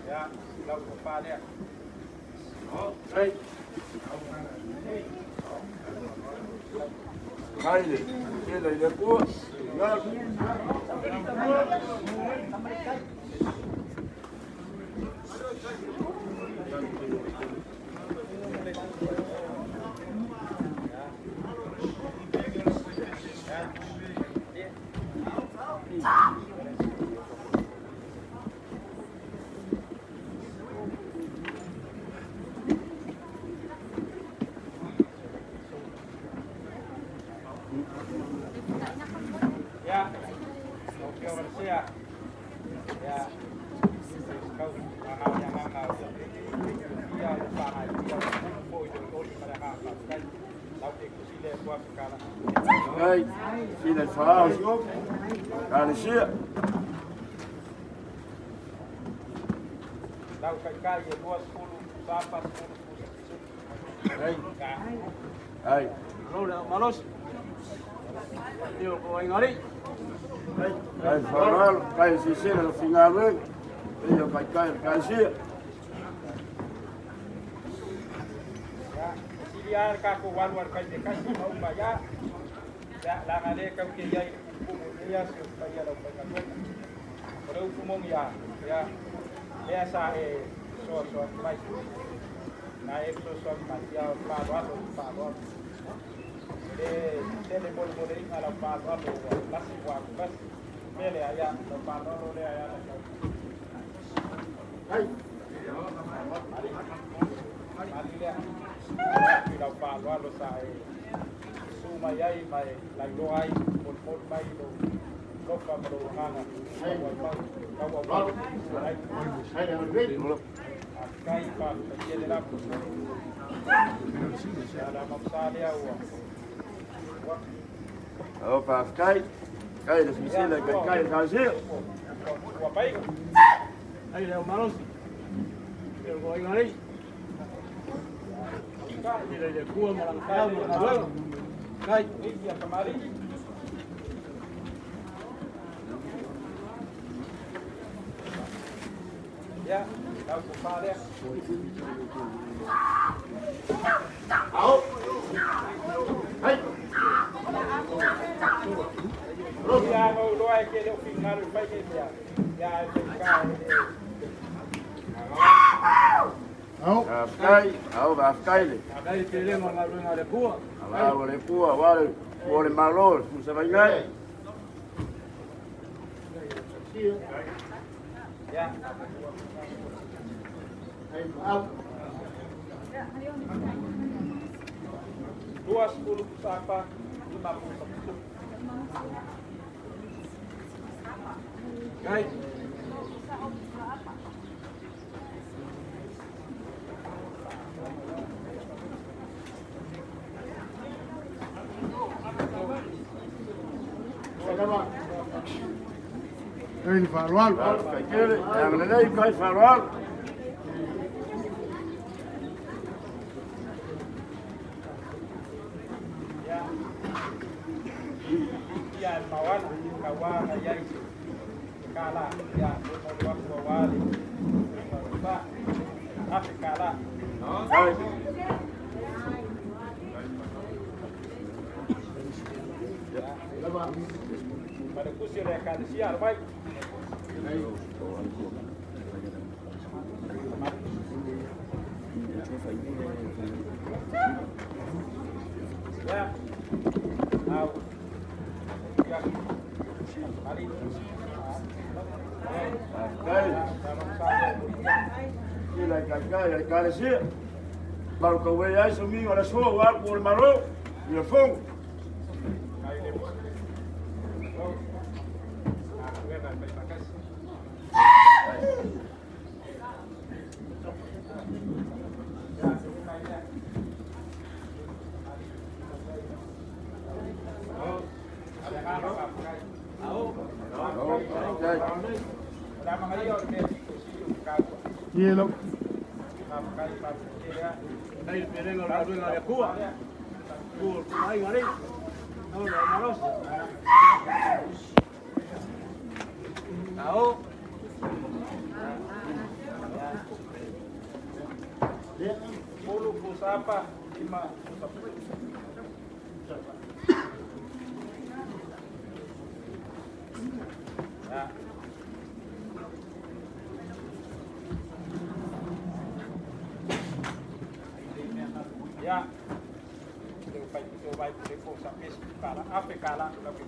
Ya, lau ko pa lea. Hey. Kai le sela i le kua. Ya. Ya. Lau fionga le sea. Ya. Kau ngau yang ngau. Ia le whangai, ia le po i te oli ma le ngā kai. Lau te kusile kua whakala. Hey. Sela i whaao. Ka le sia. Lau kai kai e lua skulu, sapa skulu, pusa. Hey. Ya. Hey. Alo le au malosi. Ia ko aingari. Kai whaalo, kai se sela le fingarwe. Ia kai kai le kalsi. Ya. Sili ar ka ko walu ar kai te kasi mau ma ya. Ya, la ngale kau ke ia i kumu ia se pa ia lau pai ka O le upu mongi ya. Ya. Lea sa e so so mai. Na e so so mai ia pa lo pa lo. Le tele mole mole inga lau pa lo lo lasi wa bas. Mele ya lau pa lo lo le ya la. Hey. Mali lea. Lau pa lo lo sa e su mai ai mai lai lo ai mol mol mai lo. Alofa ma lou agaga tauau mau tauau ai. Faafetai, faafetai tele lava. Ia la mafusa lea ua ua. O faafetai. Kai le silasila i kai kai ekalesia. Ua paiga. Ai le malosi. E ko ai ngai. I le le kua ma lana kau ma lana galuega. Kai. Ia kamali. Ia, lau tofa lea. Ao. Hai. Ia no loa e ke le o finagalo i fai nei mea. Ia e fai ka e le. Faafetai, ao faafetai le. Kai tele ma galuega a le Atua. Aua le Atua, aua le o le Malo, Musavaiga. Ia. 20 pusapa, 5 pusa pusu. Kai. Ei le faaaloalo. Faafetai tele, agalelei kai faaaloalo. Ia. Ia e mawana, ka wā na iai se. Ka la, ia, o mo le waku wa le. Fa, afe ka la. Kai. Ma le kusi o le ekalesia alo mai. Ia. Au. Ia. Mali. Faafetai. Sila i kai kai ekalesia. Malu ka wei ai so mi o le soa wa ko le Malo i le fongo. Kai le. Ah, uena fai makasi. Ia, mai lea. Le agaga faafetai. Ao, faafetai. O le amagaia o le mea pito sili o taua. Ie lau. Faafetai, faafetai tele a. Kai le pelega o le galuega a le Atua. Kua ai ngai. No le malosi. Ao. 10 pusapa, 5 pusa pusu. Ya. Ya. Le pai pito vai le posa pes kala afe kala la ke.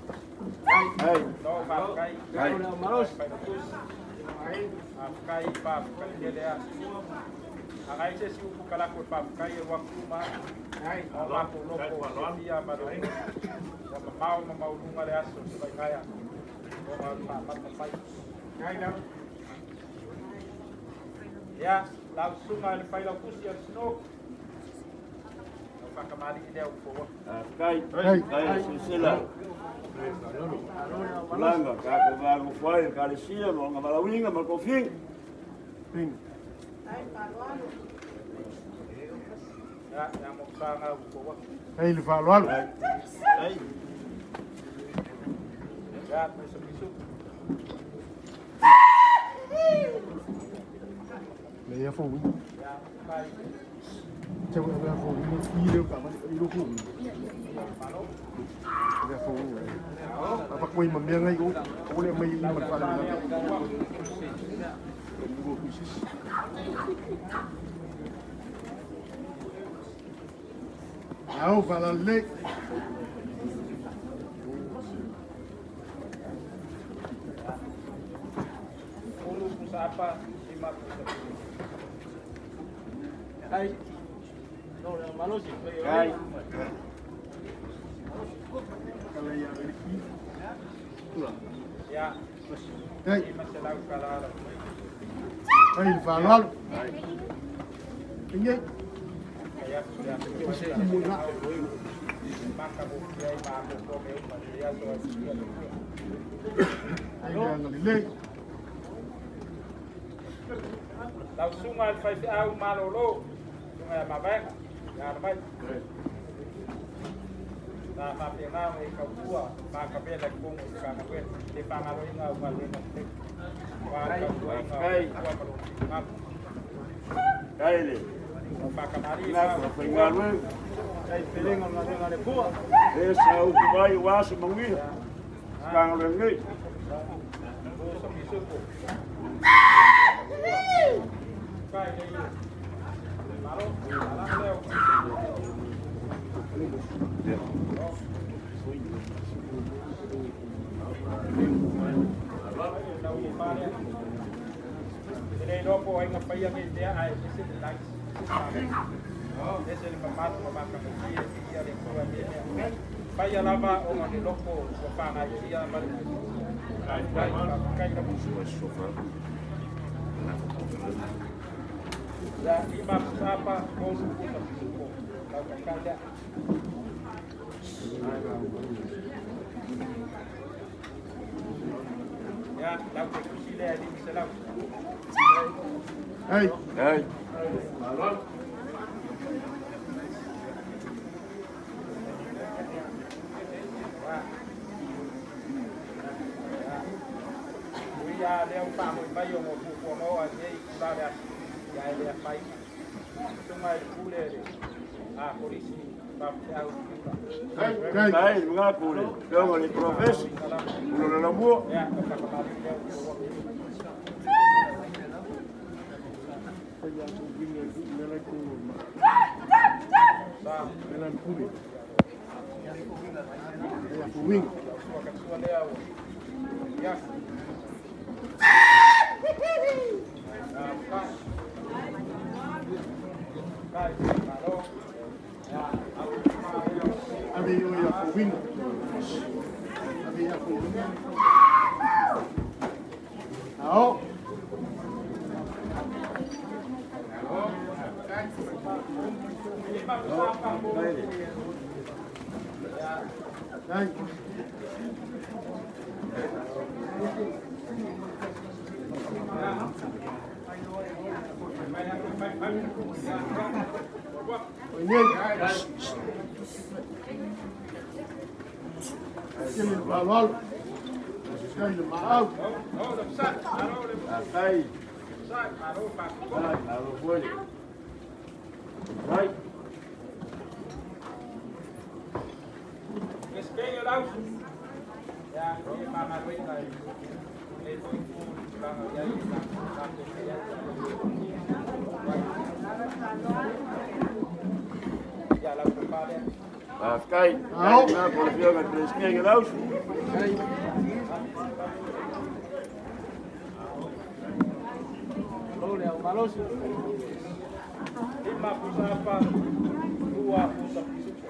Ai. No faafetai. Ai. Malosi. Pai kusi. Faafetai, faafetai tele a. Agai se si upu kala ko faafetai e waku ma. O lako loko se fia ma le. Ua mamao ma mauluga le aso se vaingaia. O ma faamata mai. Ia, lau susuga le failautusi a le Sinoku. Lau faakamalii lea ua foua. Faafetai. Kai silasila. Tulaga ka ko va ko fai ekalesia mo nga malauiga ma kofiga. Ia, ia mo saga ua foua. Ei le faaaloalo. Ai. Ia, pusa pisu. Le ia fou. Ia, kai. Te wa ia fou ni i le ka ma i lo ku. Ia fou. Apa koi ma mea ngai o. O le mai i ma fa le. Ko kusis. Au falalei. 10 pusapa, 5 pusa pisu. Kai. No le malosi. Kai. Kala ia le ki. Tula. Ei. Ei, le faaaloalo. Nei. Ai le agalelei. Lau susuga i le faifeau malolo, susuga ia Mavaega, ia ala mai. Sa faapena ona e tautua ma kamela i totonu o le Matagaluega, le faagaloina au galuega lelei. Aua le tautuaina o le Atua ma lona finagalo. Lau faatamalii Na faigaluega. E sa upu mai ua se manuia. Matagaluega nei. E le iloa po o ai na faia nei mea ae ese le nice, ese le mamalu ma matagofie viia le Atua i nei mea. Faia lava ona o le loto ua pagatia ma le Faafetai lava. Ia, lima pusa apa, tolu pusa pisupo. Lau taitai lea. Ia, lau te tusi lea e 500. Ei. Ei. Ia lea ua faamoe mai ona o fuafuaga o nei itula le aso ia e le afaina. Susuga i le pule le a kolisi faafeau Piula. Kai mga pule. Fioga le profesi. Ulo la lamua. Ia, o fakamali lea ua Sua lea ua. Ia. Ave o ia fuwinga. Ave ia fuwinga. Ao. Ai. Nei. Tele le faaaloalo. Kai le maau. Kai. Malo foi. Vai. Ia, e magaloina i le foi tu le tulaga i ai na tatou ia lau tofa lea. Faafetai. Ao. Na po le fioga le Presidente Lausu. Lima pusa apa, lua pusa pisupo.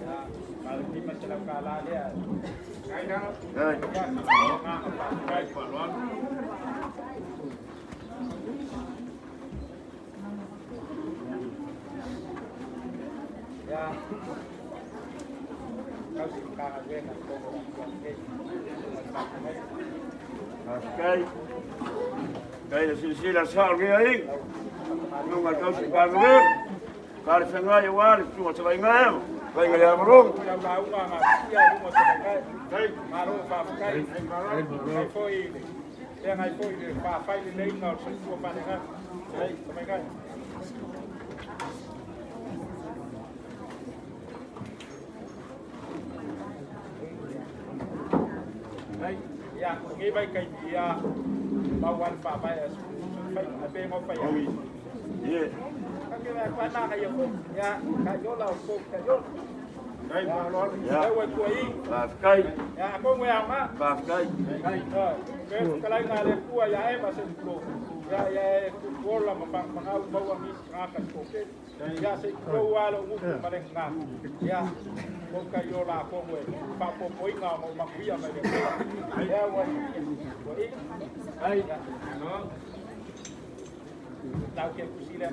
Ia, ma le 500 tala lea. Ai. Ia, o ngā Ia, tausi Matagaluega i totonu o Atua nei. Faafetai. Kai le silasila sa o le ai. Lunga tausi Matagaluega. Ka le whangai o ale, tunga te vai ngai ema. Vai ngai amarong. Lau lauga ga sia i luga o se Malo faafetai. Ngai foi le feagai foi le faafai leleiga o le soifua faaleagaga. Tamaitai. Ia, o nei vaitaimi ia maua le faavae a fai a pe mo fai. Ogi. Ie. Ka ke va na ia ko. Ia, ka yola o ko ka yola. Ia. Ia ua tua i. Faafetai. Ia, ko ngwe ama. Faafetai. Ke kalai ngā le kua ia e ma se tulo. Ia ia e tutuola ma pangapangau maua nisi tagata se toatele. Ia se i tulou lava lou gutu ma le gagana. Ia, kou kai o latou e faaopoopoina ona o manuia mai le Atua. Lea ua ua i. Ia. Tau ke kusi lea.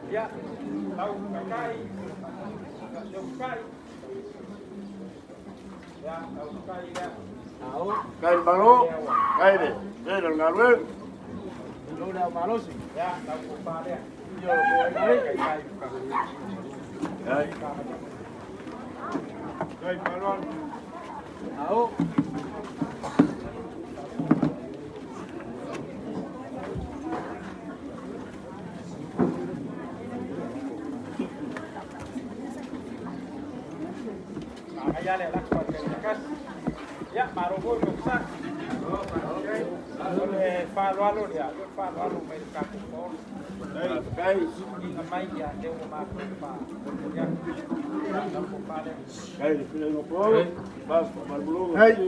Ia, lau kai, lau kai. Ia, lau kai lea. Kai le malo, kai le, le le galuega. Lo le au malosi. Ia, lau kopa lea. Io lo ai mare. Kai kai ka. Kai. Kai malo. Ao. Manaia le lako a le kasi. Ia, malo foi mo sa. O le faaaloalo lea, o le faaaloalo mai le tatou paolo. Kai. Ina mai ia lea ua matou pa. Ia, lau kopa lea. Kai le pila ino polo. Bas pa malbulunga. Kai le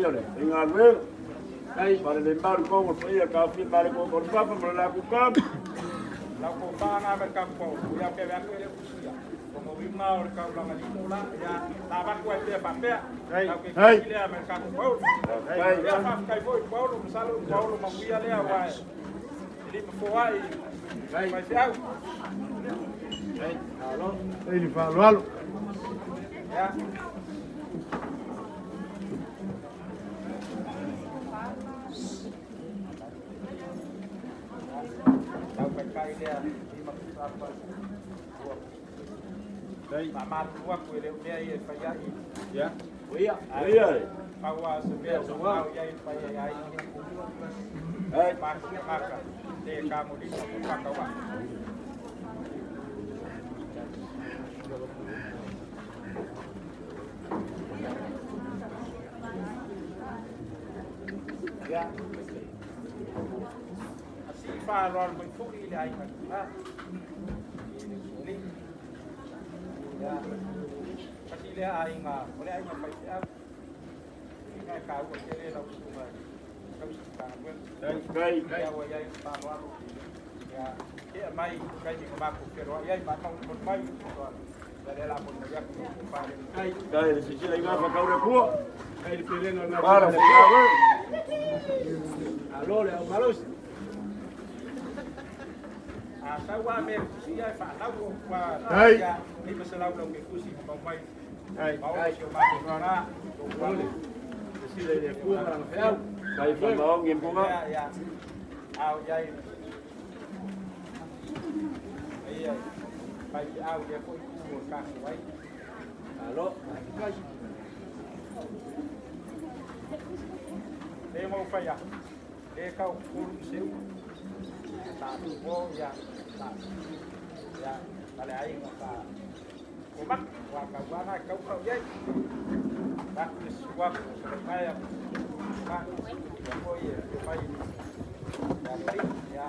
galuega. Kai pare le maru kongo pa ia ka fi mare ko ko papa mo la ku kam. Lau kopa nga me ka paolo. Ia ke vea le kusia. O mo winga o le kaulanga limo la, ia, la vaku ai pea papea. Lau ke kusi lea me ka paolo. Kai. Ia faafetai foi i Paolo, masalo i Paolo manuia lea aua e le mafoa ai faifeau. Ei le faaaloalo. Ia. Lau kaikai lea, lima apa. Faamalulu atu e le o mea ia e fai ai. Ia. Ia. Ia. Pau lava o se mea ua au i ai le fai ai ai. Ai. Matou tagata, le kamolima ma fakauai. Ia. Asi faaaloalo mai foi i le aiga tula. I le usoalii. Ia. Kasi lea aiga, o le aiga faifeau. Ina e kāua tele lau susuga tausi Matagaluega. Kai. Ia ua i ai le faaaloalo. Ia, tea mai taimi ma matou feloai ai, matou mai. Ia lea la mo mai atu lau kopa lea. Kai le sisila i gafa kau le kua. Kai le pelega na. Para le galuega. Alo le au malosi. A sau a me kusi ia e whanau o kua Ai. ia 500 lau ke kusi ma mau mai. Ai. Mau si o mātou ngā, o kua le. Sila ile kua ma feau. Kai fa maongi mpunga. Ia, ia. Au iai. Ia, pai te au lea foi ku o kākou ai. Alo. Kai. Le mau whai a. Le kau kuru seu. Tā tūpo, ia, tā. Ia, ta le aiga ta. O mak, wa ka wana kau kau iai. Ta ku sua ku se mai a. Ta, ia foi e te mai. Ia le ia.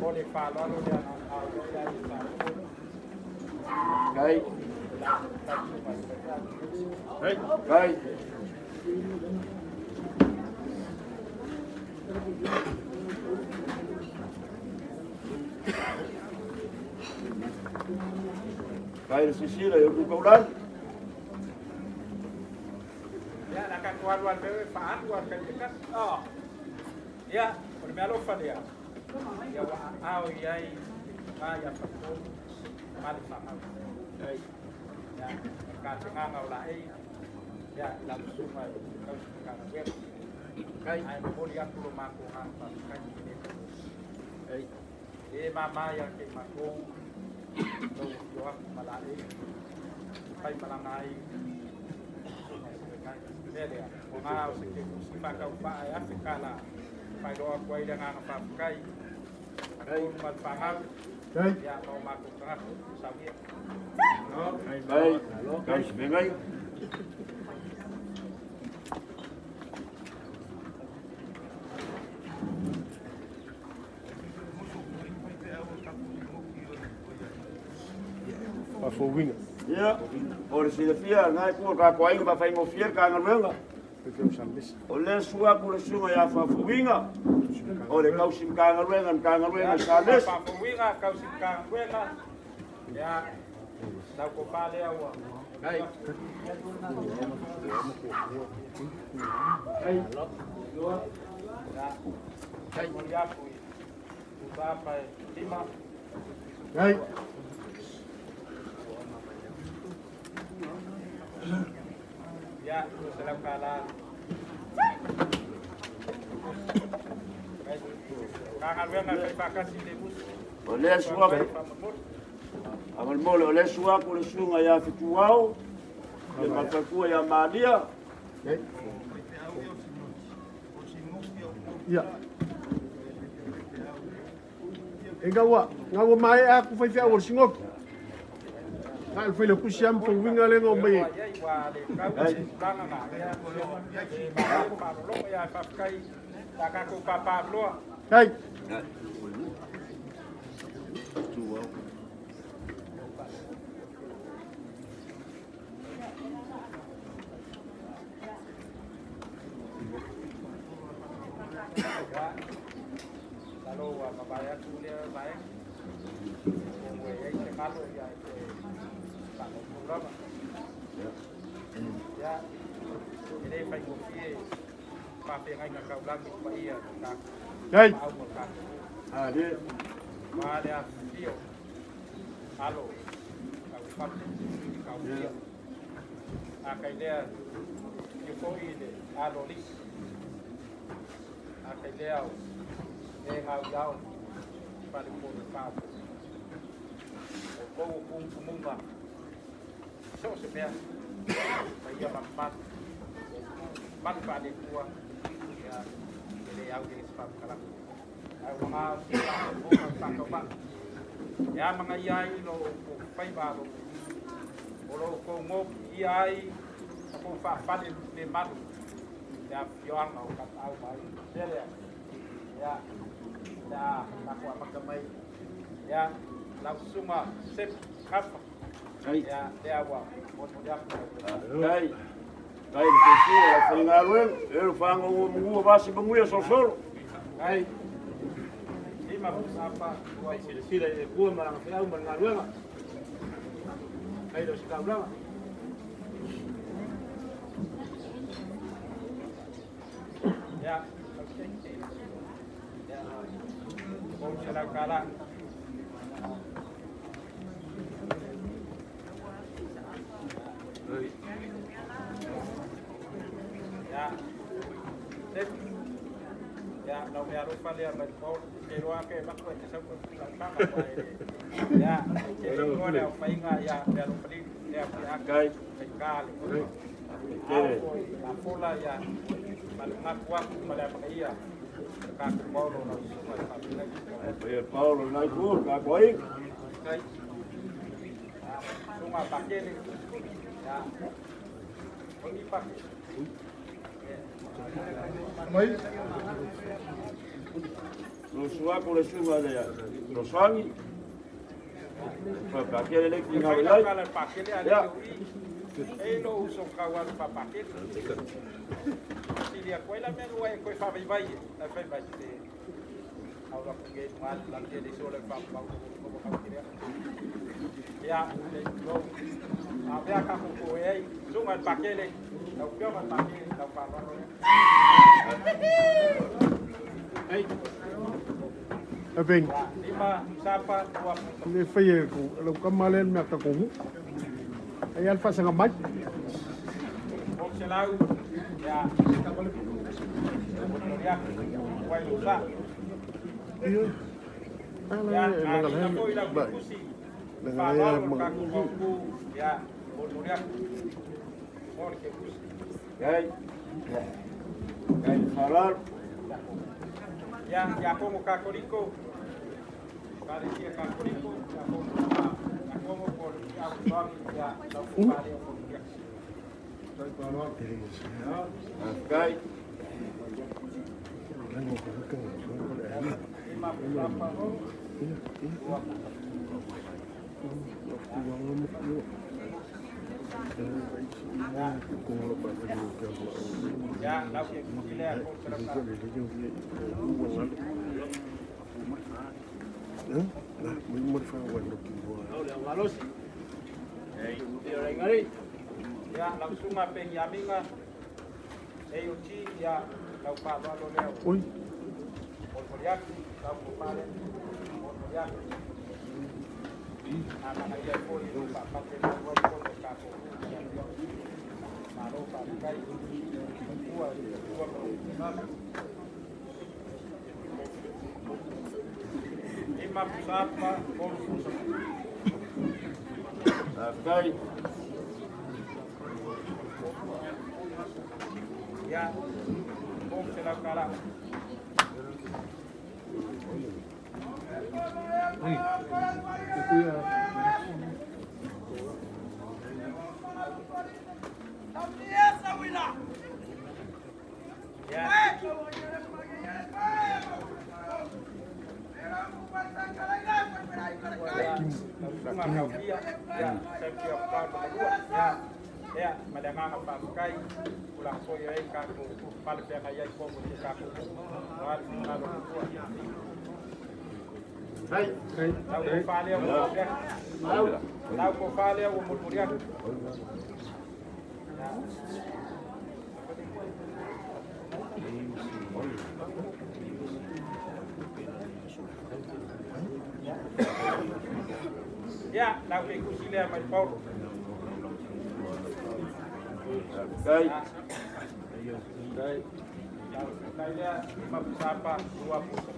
O le faaaloalo lea na au ia i ta. Kai. Ta tu mai. Kai. Kai le sisila i ku kaulan. Ia, la ka tualu al mewe faatu al kai te kasi. Oh. Ia, o le mea alofa lea. Ia ua aao i ai le tulaga ia faatolu ma le faamau. Ia, ka te nganga o laei. Ia, la usuga i tausi Matagaluega. Ai momoli atu lo matou agaga faafetai i lenei tausaga. E mama ia te matou lou afio atu ma laei. Fai malaga ai mea lea, o ngā o se ke kusi whakaupaa e afe ka la whairoa atu ai le nganga whaafukai. Tolu ma le whangau. Ia, ma o mātou tagata, sauia. Kai. Kai se vengai. Faafouina. Ia, o le silafia na e kua ka koainga ma whaingofie ka ngaluenga. O le sua ku le sunga ia faafouina. O le kausi ka ngaluenga ka ngaluenga sa les. Faafouina kausi ka ngaluenga. Ia, lau ko pale ua. Ai. Ai. Dua. Ya. Kai moli aku i. Uta e lima. Ai. Ya, salam kala. O le sua Amal mole o le sua ku le sunga ia fituau. Le matakua ia malia. Ia. E gaua, gaua mai a ku fai fai o singoki. Ka le fai le kusi am fo winga le ngo mai. Ai. Lalu mabaya tu dia baik. Ue ai se malo ia e pa no programa. Ya. Ele fai go fie pa pe ngai ka kaulangi pa ia ka. Ai. Au mo ka. A le. Ma le a fio. Alo. Au pa ka fio. A kai lea i ko i le alo li. A kai lea o e ngau yao pa le po le pa. O ko o kumunga. So se mea. Pa ia ma mat. Mat pa le kua. Ia le au le spa kala. Ai wanga se pa o ka ka pa. Ia manga ia ai lo ko fai ba lo. O lo ko ngo ia ai sa ko fa fa le le malu. Ia fioanga o ka au mai. Sele. Ia. Ia ka ko amaka mai. Ia lau sunga sep kafa. Ia le awa mo mo ya. Kai. Kai le sua la fai ngaluenga. E lo whanga o mungu vasi mungu so solo. Ai. Lima apa Ai sila sila e kua ma langa whiau ma ngaluenga. Ai lo si kaulanga. Ya. Ya. Om salam kala. Ya. Sep. Ya, lau mea alofa lea mai Paul, ke roa ke maku e te sau ko tanga wa e. Ya, ke roa le au fainga ya mea alofa li lea ki aka. Kai. Kai kale. Tele. Au foi, la fola ya, ma le ngaku aku ma le apaka ia. Ka ku Paulo na usunga i whapina. E Paulo nai ku ka koi. Kai. Sunga pakele. Ya. Ongi pakele. Mai. Lo sua ku le sunga le lo sangi. Pa pa ke le ki Fai ngā lau lai. kala pakele ale Ya. te ui. E lo uso kau alu pa pakele. Silia koe la mea lua e koe whawai vai e. La whai vai te. Au la kunge ngā la te le so le wha pau ko ko kau kirea. Ya, le lo. A mea ka ko e ai. Sunga pakele. Lau pio ma pakele lau pa raro. Ai. A ben. Lima sapa tua Le fai e ko lo kamale mea ka ko. Ai al fa sanga mai. Om selau. Ya. Ya. Wai lo sa. Ia. Ala Ya, e a langa ina le. foi lau Bai. kusi. Langa le Whālalo ma. ka ku ku. Ya. Mo ya. Mo ke kusi. Kai. Kai falar. Ya, ya como kakoriko. Ka kakoriko, ya como ya como por ya ya lau ku pale o ya. Kai. Lima apa. Ya, lau ke kusi lea ko se lau kala. Ya, lau sunga Peniamina, e o ti, ya, lau fa'aloalo lea Oi. molimoli atu lau fofale molimoli atu amanaia ai foi lou fa'apate mau ai tonu o tatou malo fa'afetai ua ua ma lima pusapa tolu pusa. Faafetai. Ia, fou se lau kala. Ia. Lau suga kaufia, ia, saipia o lua, ia, ia, ma le agaga fa'afetai tulaga foi ai tatou pale feagai ai pomo se tatou a le finagalo o tua lau tofā lea ua molimoli atu lau tofā lea ua molimoli atu. Ia, lau feikusi lea mai Paulo. Kai. Kai lea lima pusapa lua pusa.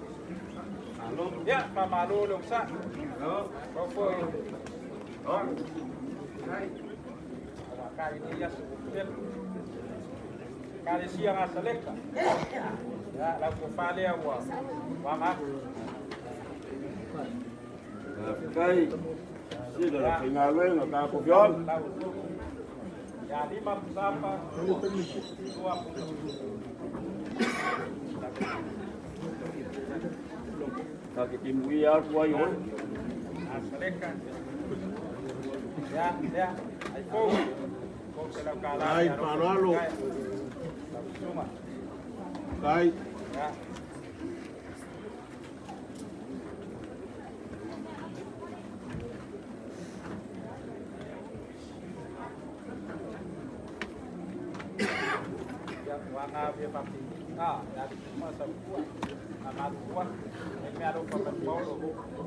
Ia, faamālō le osaʻi pau foi kai nei aso tele kalesia gasaleka. Ia, lau tofā lea ua aga atu. Kai. Sila la faigaluega tatou fioaga. Lau ia lima pusapa lua pusa. Ta ke timuia atu ai oe. Asaleka. Ia, ia, ai fou. Fou se lau kala. Ai, faaaloalo. Lau susuga. Kai. Ia. Ia, uaga fia fapi. Ah, ia le tuma sa tua. Amatua. E mea alofa mai Paulo.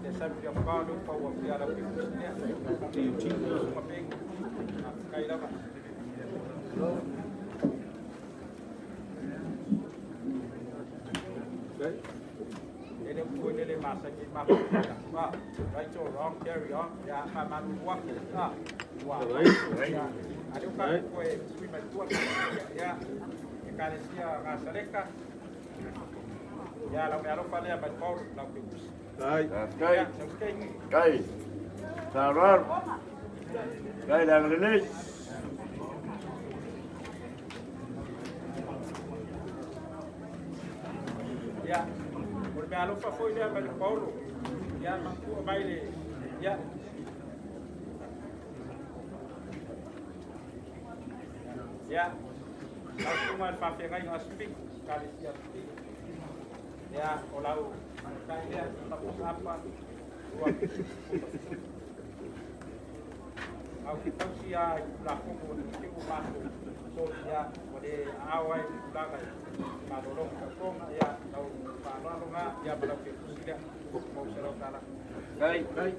Te sapi o Paulo pa ua fia lau ke kusi lea. Susuga pengu. Kai lava. Ele ko le masa ke ma ah, right or wrong, carry on. Ya, ma ma tua. Ah, ua. Ya, ale o ka ko e sui mai tua. Ya, e kalesia gasaleka. Ya, lau me alofa lea mai Paulo lau ke kusi. Kai. Kai. Ya, sau Kai. Faaaloalo. Kai le agalelei. Ya, o le mea alofa foi lea mai le Paulo. Ya, matua mai le. Ya. Ya. Lau sunga le faafeagaiga a Spiku, kalesia Spiku. Ya, o lau kai lea lima pusapa lua au ke tausi a i tulafono o le o matou so ia ua le aao ai le tulaga i malologa tautoga ia lau faaaloaloga ia ma lau fetusi lea mo se lau tala. Kai. Kai.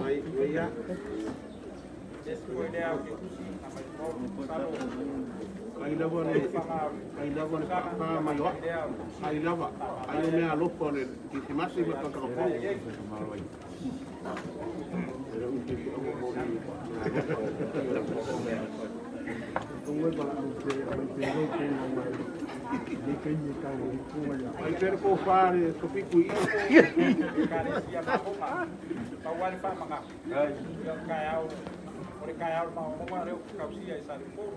Ai, ia. Esi foi lea au ketusi na mai Paulo salo. Ai lava le ai lava le pa mai oa. Ai lava. Ai o mea alofa le kisimasi ma kakakafou. Ai pere ko whare ko piku i. Ekalesia ma pau ai le faamaga ia kaeao o le kaeao le maomaoga lea ua kausia i Salepolu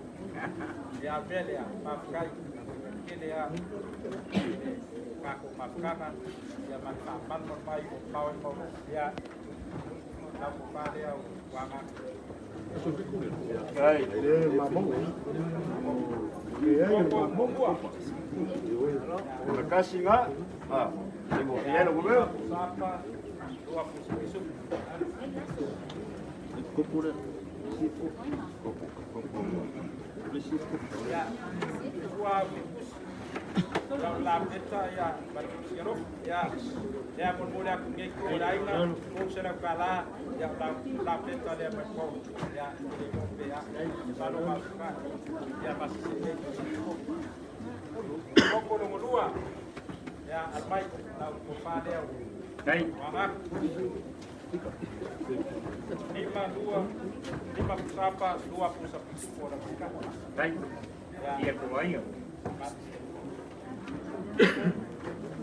ia mea lea faafetai tele a le Kako mafutaga ia ma le faamalumalu mai o pao i maolo ia lau tofa lea o Uaga. Terima kasih ngah. Ah, tengok dia lo gue. Lau la peta ia ma le pusi alofa ia lea molemole atu nei ko le aiga ou se lau kala ia lau la peta lea mai po ia le mo pe ia salo ma suka ia ma se se Koko longo lua ia almai lau tofa lea Dai. Uaga 5 2 5 pusapa 2 pusa pusipo la puka. Dai. Ia ko ai.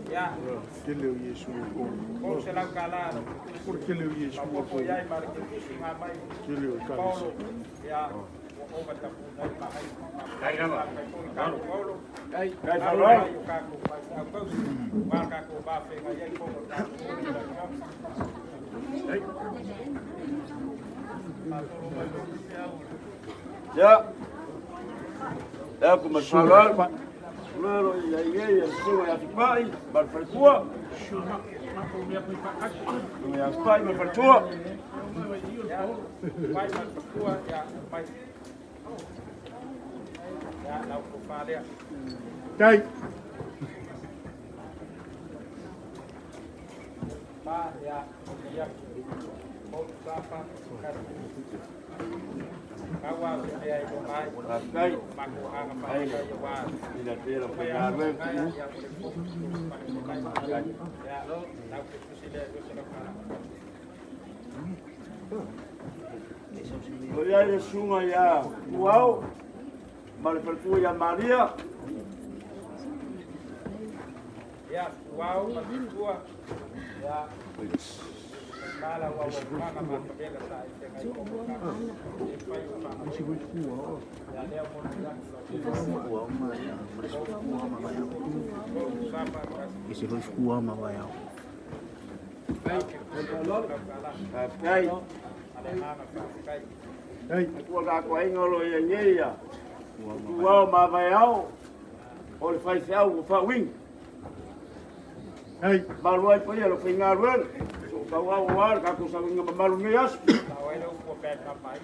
Ya. Tele o Iesu o Ko se lau kala Por tele o Iesu o ko ia i mare ke pusi ngā mai. Tele o Paulo kanisa. ia o o ta pu nai ma ai. Dai lava. Paulo. Dai, dai Paulo. Paulo. Ka ko pa sa ko. Wa ka ko ba fe ngai ai ko ka ko. Dai. Ya. Ya ko masalah. Lolo ia ia ia sunga ya fipai, mal faltua. Ya fipai mal faltua. Ya, pai mal faltua ya pai. Ya lau ko fa lea. Dai. Ma ya ya ko sapa ka. Kawa se ai ko mai. Dai. Ma ko anga pa ka ya wa. Ina tela ko ya le. Ya ko le ko pa ko kai. Ya lau ke pusi le ko se lau kala. O ia le sunga ia Tuau, ma le faltua ia Maria. Ya wau ma tua. Ya mala wa wa manga ma kabela sa i te ngai ko ka. E pai o pa. Ya lea mo ya. Dai. Dai. Tua ka ko ai ngolo ia nei ia. Tuau ma vai au. O le fai feau o fa wing. Dai. Malu ai pa ia lo fai ngā So kau au wa ka ko sa winga mamalu nei aso. La wai le upu pe ka mai.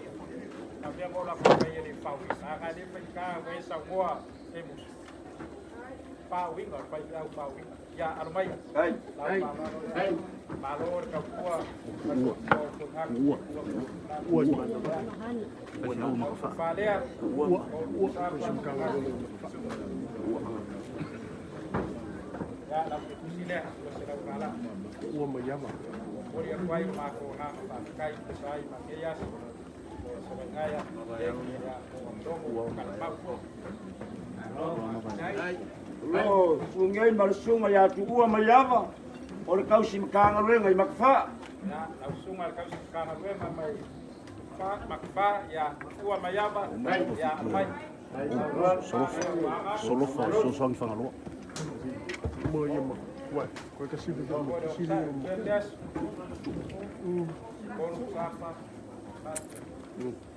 Na mea mo la fa mai le fa wing. A ka le fai ka wai sa ngoa e musu. Fa wing o fai au fa wing. Ya armai. Dai. Dai. Dai. Malo ka pua. Ua. Ua. Fa lea. Ua. Ua. Ya la ke pusi lea lo se lau kala. Ua ma yama. Ori a kwai ma ko ha ma kai sai ma ke ya. Se ngai ya. Ya o ka pau. Lo sungai ma le sunga ia tuua ma iava. O le kausi ma kāngaluenga i makawha. Ya lau sunga le kausi kāngaluenga mai fa makfa ya ua maiava ya mai. Solofa, sosoangi Fagaloa. Mo ia ma. Wa. Ko ka sifi ka mo. Sifi mo.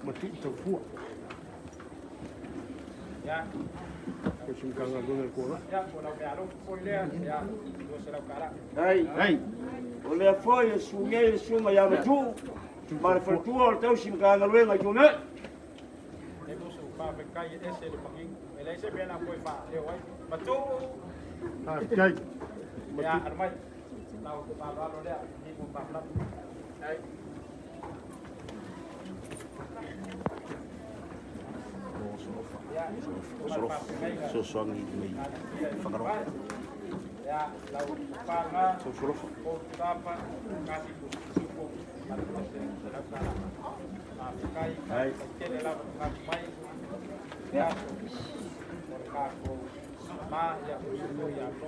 Ma ti tau fua. Ya. Ko sim kanga lunga ko la. Ya ko lau mea alofa foi lea ya ua se lau kala. Dai. Dai. O lea foi e sungai le sunga ia matu. Ma le faltua o le tausi ma kāngaluenga i tune. E musu pa fe kai e ese le pangingu. E le se mea na koe fa leo ai. Matu. Ah, kai. Ya armai. Lau pa lalo lea ni mo pa la. Dai. Solofa, sosoangi mai Fagaloa. Ya lau pa nga. Solofa. Ko tapa kasi supo ma le se lau kala. Ma kai Ai. tele la ma mai. Ya. O ka ko ma ya supo ya lo.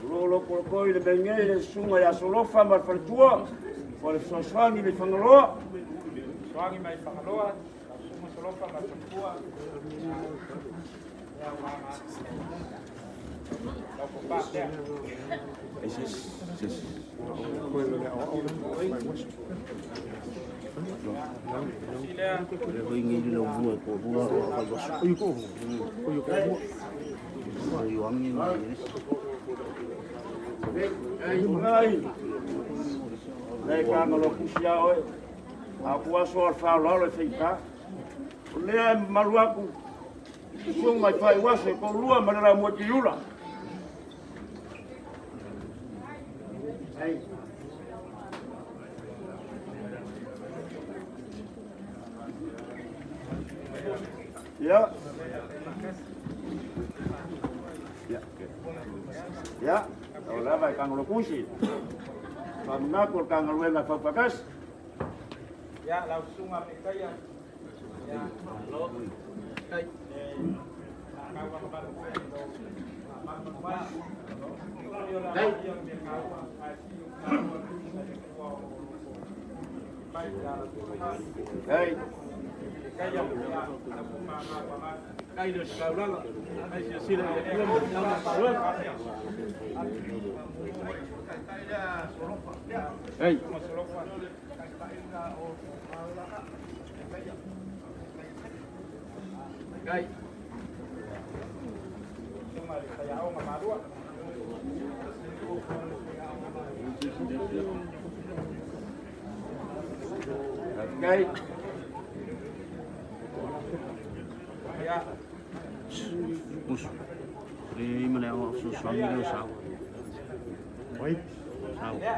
Lo lo ko ko i le mengei le sunga ia Solofa ma le faltua. O le sosoangi mai Fagaloa. Soangi mai Fagaloa, lau sunga Solofa ma faltua. Ya wa ma. Lau Nei ka ngalo kusi a oe. A ku aso al fa lalo e feita. O lea e malu aku. Sunga i whai wase ko lua ma le la mua ki ula. Ya. Ya. Ya. O lava e kangolo kusi. Whamunako o kangaluenga whaupakas. Ya, lau sunga me kaya. Ya, lo. Kai. Hey. Kai le skaulala. Ai se sila ia kua mo tau palua. Hey. Kai. Kai. Musu. Le ma le au so so ngi le sa. Wait. Sau. Ia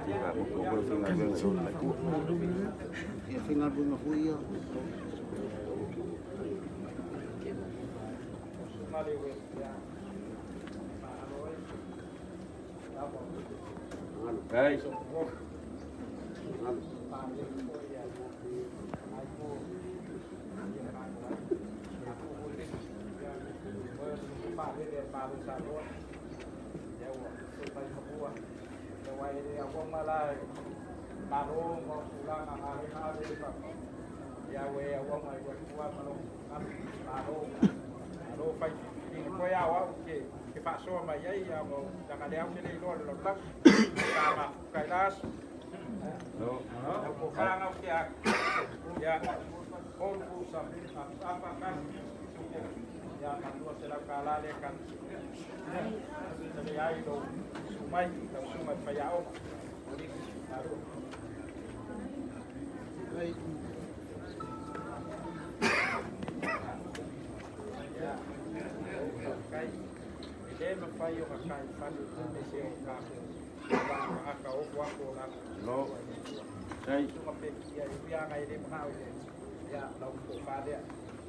whinga runga hui ia. Kai. Lo. Kai.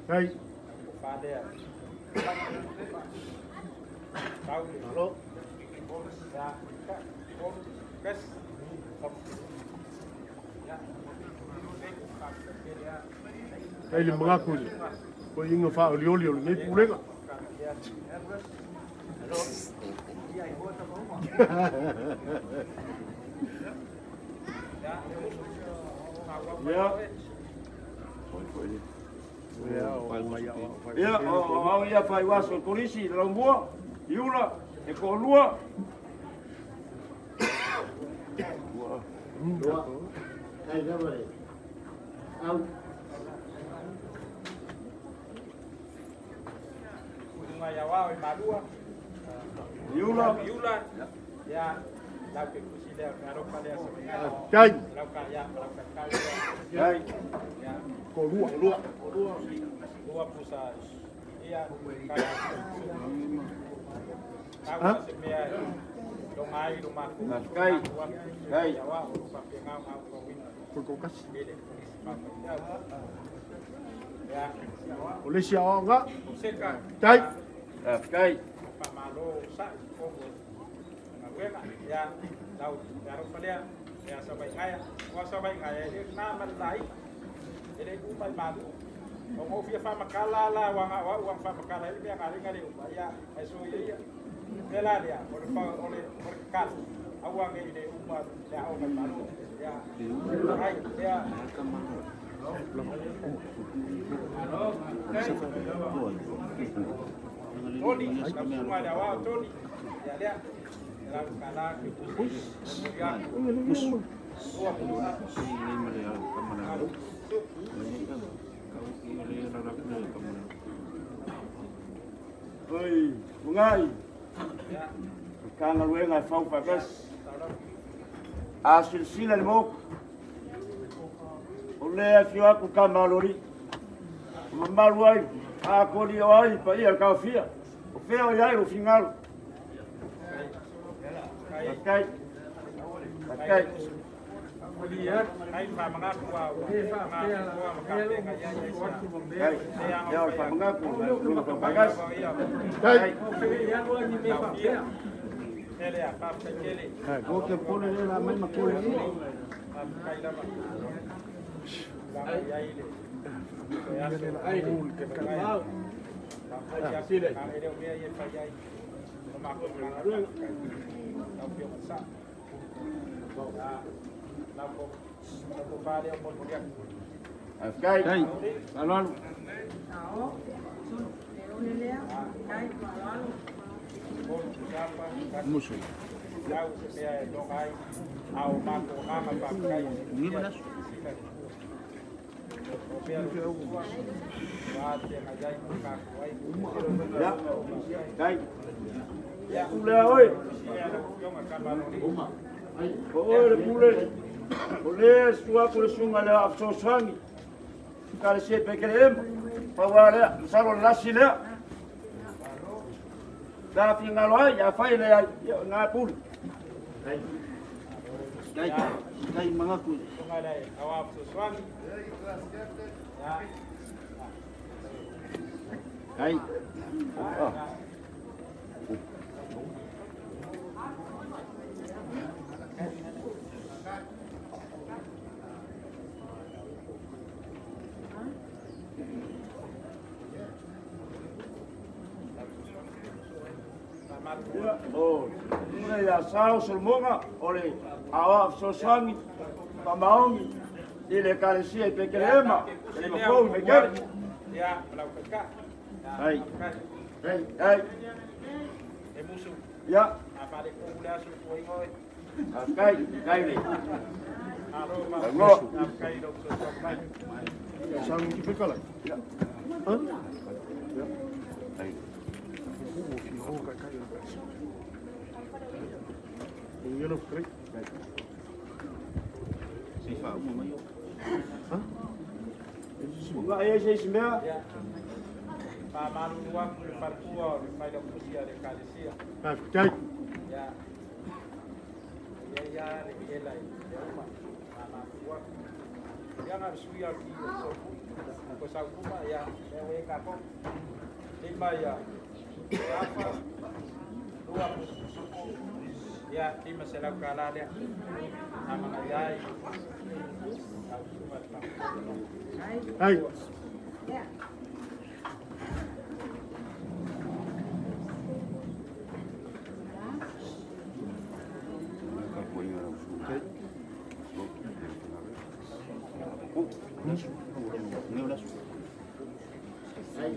Kai. Kai le mangaku le. Ko inga wha oli oli o le nei pulega. Ya. Ia, o au ia whai waso polisi, le laumua, i ula, e ko lua. Lua. Kai le. Au. Iula. Iula. Ya, lau ke kusi lea, alo lea sa Kai. Lau ka ya, lau ka kai. Kai. Ya. Ko lua. Lua. Lua pusa. Ia kai. Ha? Au se mea lo mai lo maku. Kai. Kai. Ya wa o pa pe ngau ngau ko wina. Ko ko kasi. Ya. O le sia o nga. Seka. Kai. Kai. Pa malo sa ko. Wena ya lau ya ro falea ya sabai ngaya wa sabai ngaya e na man lai e le u mai malu o mo fia fa makala la wa nga wa wa fa makala e mea ngale ngale u ya e so ia ia le la ya o le fa o le o le kal au wa ngai le u ma le au mai malu ya ai ya Tony, la suma le wa Tony. Musu. Le ma le au ka ma le au. Ka u ki le la la le ka ma le. Oi, ungai. Kanga luenga e fau whakas. A silsila le moku. O le a fio aku ka malori. O mamalu ai, a kori o ai, pa ia ka fia. O fea o iai o fingalu. Kai. Kai. Kai. Ya o whamangaku, lunga whapagas. Kai. Hai, ko ke pole le la mai ma kole ni. Kai. Alo. Musu. Ni ma lasu. Ya. Kai. Pule oi. O oi le pule. O le sua ku le sunga le a sosangi. Ka le se pekele ema. Pa wa le salo lasi le. Da fi ngalo ai ya fai le ai ngā pule. Kai. Kai. Kai mangaku. Kai. O, tuna ia sao solmonga o le awa sosangi pamaongi i le kalesia i pekele ema le mafou me kere. Ai. Ai, ai. Ya. Kai, kai le. Alo. Sang ki whekala. Ha? Ai. O fi ho kai kai o kai. O yelo kai. Se fa uma mai. Ha? Unga e se se mea. Ah, kai. Ai. Ka poinga lau su. Ni ma lasu. Kai.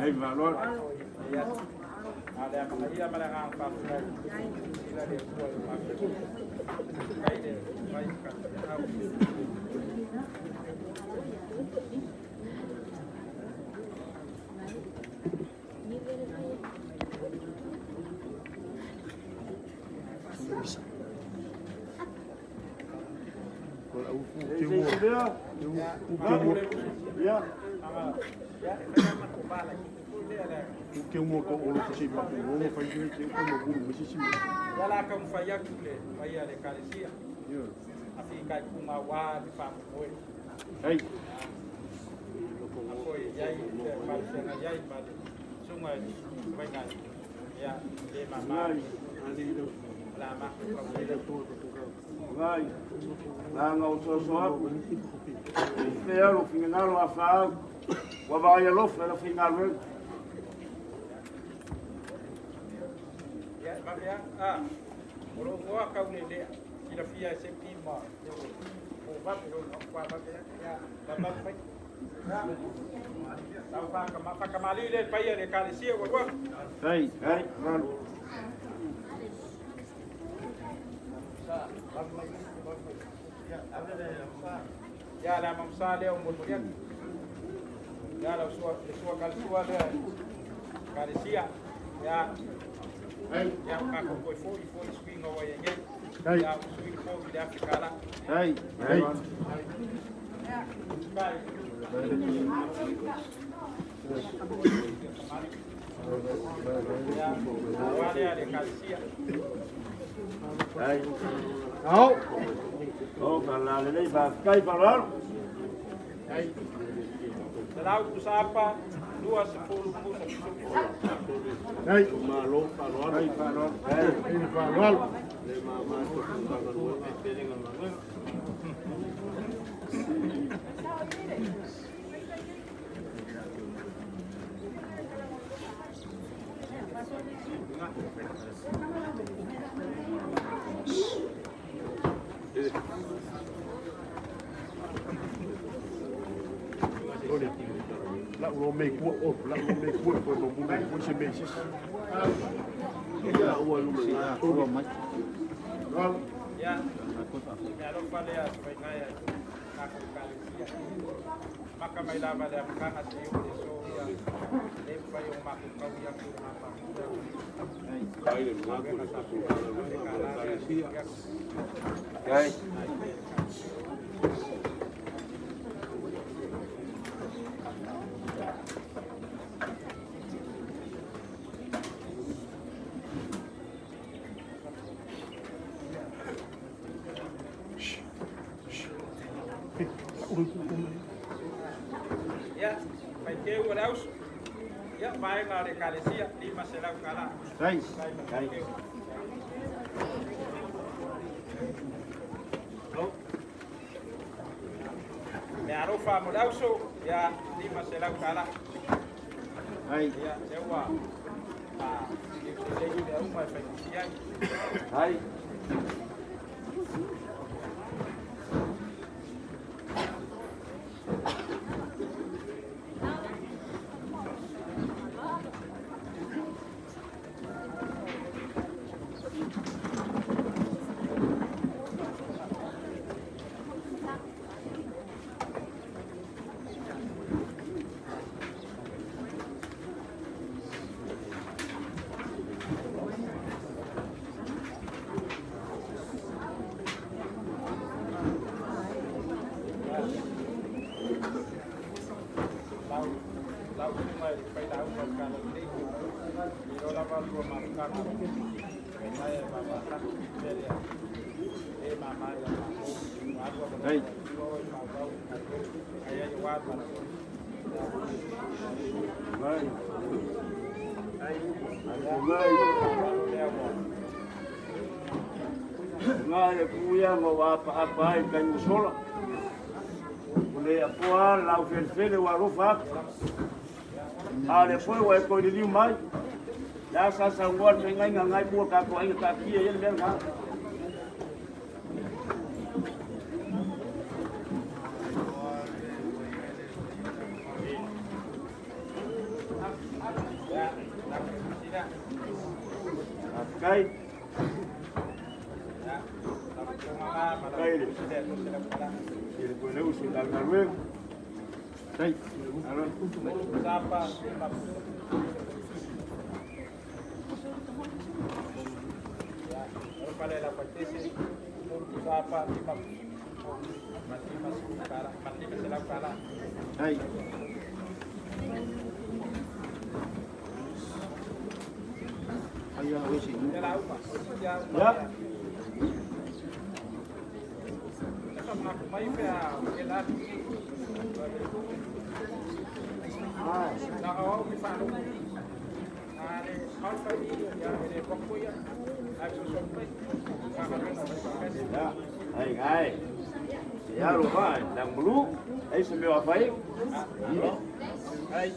Ai valor. Ko au ku Se te mo. se mea. Ku te mo. Ya. Ku te mo ko o lo se ma ku o fai te te ko mo ku mo se se. Ai. Ngai, langa o soso aku. Te alo finagalo a whaau. Ua vaai alofa e lau faigaluega. Ia, e vave lava. A, o lou igoa Kaulelea, silafia e Sepi ma o vave lona o kwa vave lava. Ia, vavave mai. Ia, tau whakamalī le paia le ekalesia ua lua. Ai, ai, malu. Ia, le amamsa lea o molimoli atu. Ia, lau sua, le sua kalesua lea ekalesia. Ia, ia, kākou toe foi foi i suiga ua i ai nei. Ia, ua sui le po i le $1,000. Ai, ai. Ia, ua lea le ekalesia. Ai. Ao. O, ka la lelei, faafetai faaaloalo. Selau pusa apa, 20 pusa pisupo. Ai. Malo faaaloalo. Ai, faaaloalo. Ai, Ai, faaaloalo. Le mama to galuega e tele galuega. Ole. La ua me kua o, la ua me kua ko no mu me kua se me sis. La ua lu me Ua mai. Ia, mea alofa lea se faigaia i tatou ekalesia. Maka mai lava le amataga seia oo i le aso ia, e le mafai ona matou taui atu i le gapatia. Galuega sa feagai le $1 lea e momoli atu. Ai. Ia, faiteu o le auso. Ia, vaega o le ekalesia, $500. Ai. Sai ma Ai. faiteu. Mea alofa mo le auso, ia, $500. Ai. Ia, lea ua lelei mea uma e faigusia ai. Ai. Lau lau susuga i le failauga o le Talalelei, e iloa lava lua mafutaga faigaia e vaavaalaki le mea lea e mama ia matou ua alu avanoa Ai. le Atua o e faaauau i le galuega ai ai aua le malaga. Ai. Ia, Ai. malo lea ua Nga le puia ngo wa pa apa ai kai musola. O le apoa lau felefele ua alofa atu. A le foe ua e koe liliu mai. Le a sa saunoa le feagaiga ngai mua tatou aiga taatia i ai le mea lena. Ia, lau sila. Faafetai. Ia, lau togama ma lau Faafetai le. pusi lea $200. I le koe se galuega. Tai. Alo. Tolu pusa apa, lima pusa. Ia, alofa lea i lau faitese, tolu pusa apa, lima pusa. Ma $50, ma $500. Ai. Ai a oe se Ia la uma, ia uma Ia. lea. E whamanako mai pe a e la atu nei. Na au au ki whaalogo. A le au whai i ia e le wako ia. Ya, ai ai. Ya lo va, nang mulu, ai se me wa fai. Ai.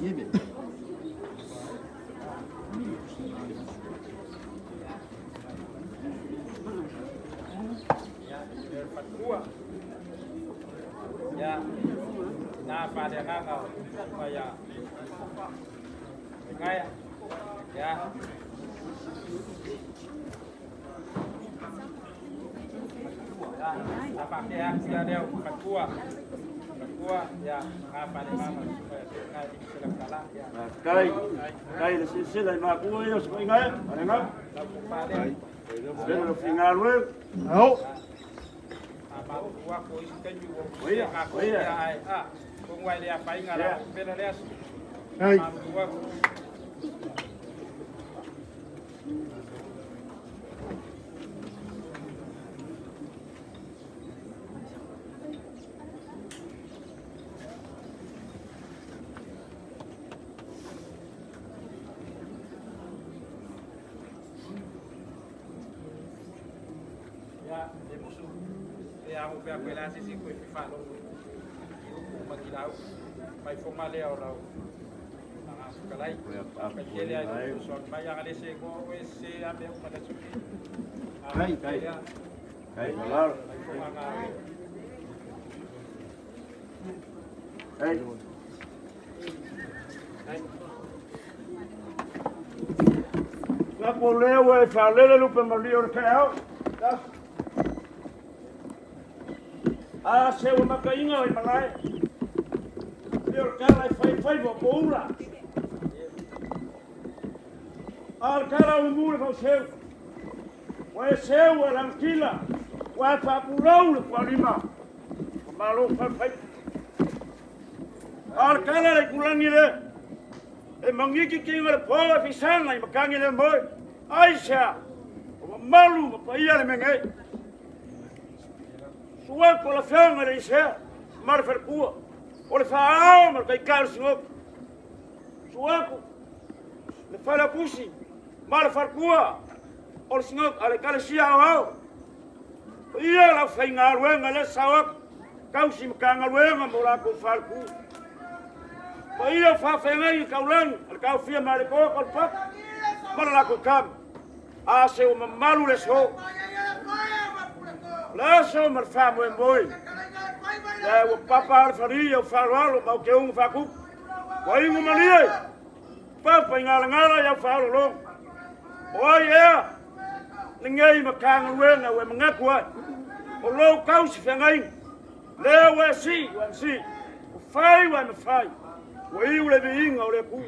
Ya, na fa le ga ga fa ya. Ngai. Ya. Ya, apa ke ya dia fatua. Fatua ya, apa le ga ngai sila kala ya. Kai, kai le sila ma ku yo so ngai, ale nga. Le lo fingalwe. Ao. Apa ua ko isi taimi ua kusia ka ko ia ai a ko ngai le afainga la pena le aso. Ai. Ua Ya, le musu le amo pea koe la sisi koe fi whaalongo i uku makilau mai whonga lea o lau kalai kai tele ai le so mai anga le se ko o se a me uma le suki. Kai, kai. Kai, malalo. Ai. La poleo e whalele lupe malia o le kai au. A se o makainga o i malae. Le o le kala e whai whai wa poura. A le kala o mure fau seu. Wa e seu a langkila. Wa e whapulau le kua lima. O malo whai whai. A le kala le kulangi le. E mangiki ki ngā le pō e fisanga i makangi le moe. Ai sea. O malu ma paia le mengei. Sua ko la fianga le isea. Ma le wharkua. O le whaao ma le kaikaro singoku. Sua ko le whalapusi. Ma le wharkua. O le singoku a le kalesia au au. O ia la whainga ruenga le sawak. Kausi makanga ruenga mo la ko wharku. O ia whawhenga i kaulangi. A le kau ma le pō ko le papa. Ma le lako kam. A se o mamalu le so. Le so ma le whamu e moi. Le ua papa a le wharia o wharoalo mau ke unga whakuku. Wa ingu malia. Papa i ngala ngala i au whaalo long. O ai ea. Le ngei makanga ruenga ue mangaku ai. O lou kausi whangainga. Le ua si, ua si. O whai ua me whai. Ua iu le viinga o le ku.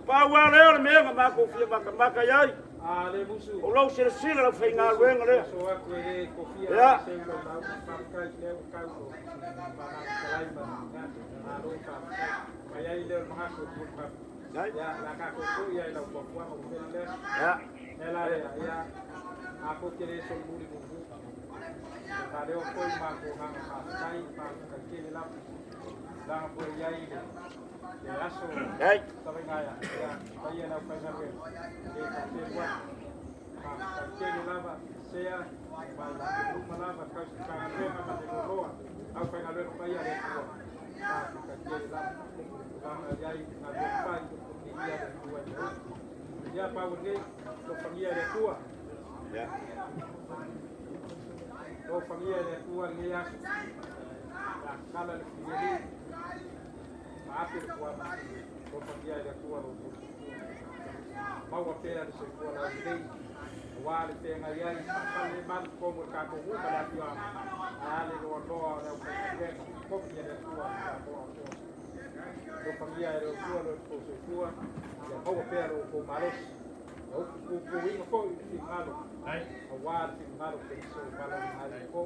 Pa ua leo le mea mako fia maka maka iai. A le musu. O lau sila sila lau whainga ruenga lea. So aku e kofia Ya. se lau lau whakai leo kau ko. Kalai ma na lo whakai. Mai ai leo mahako ku pa. Ya la ka ko ko ia lau ko kwa o pena le. Ya. Ela le ya. Ako ke le so muri ku. Ka leo koi ma ko hanga whakai ma ka kele la. La ko ia i le. Le aso. Ai. Tawenga ya. Ya. Pai ia lau whainga le. Le ka te wa. Ka kele lava sea mai la luma lava kau se ka lenga ma te loa au whainga le pa ia le tua. Ka kele lava. La ia i na le pai ni ia le tua. Ia pa o nei lo fangia le tua. Ya. Lo fangia le tua le ia. La kala le fili. Ma ape le tua. Lo fangia le tua lo. Maua pea le se tua la lei. Wa le tenga ia i pale man ko mo ka ko ma la tua. A le lo lo le ko le ko fia le tua ka ko ko. Lo fangia le tua lo ko se tua. Ia maua pea lo ko malos. O ku ku inga fo i fi ngalo. Ai. A wa le fi ngalo ke so malo ngai ko.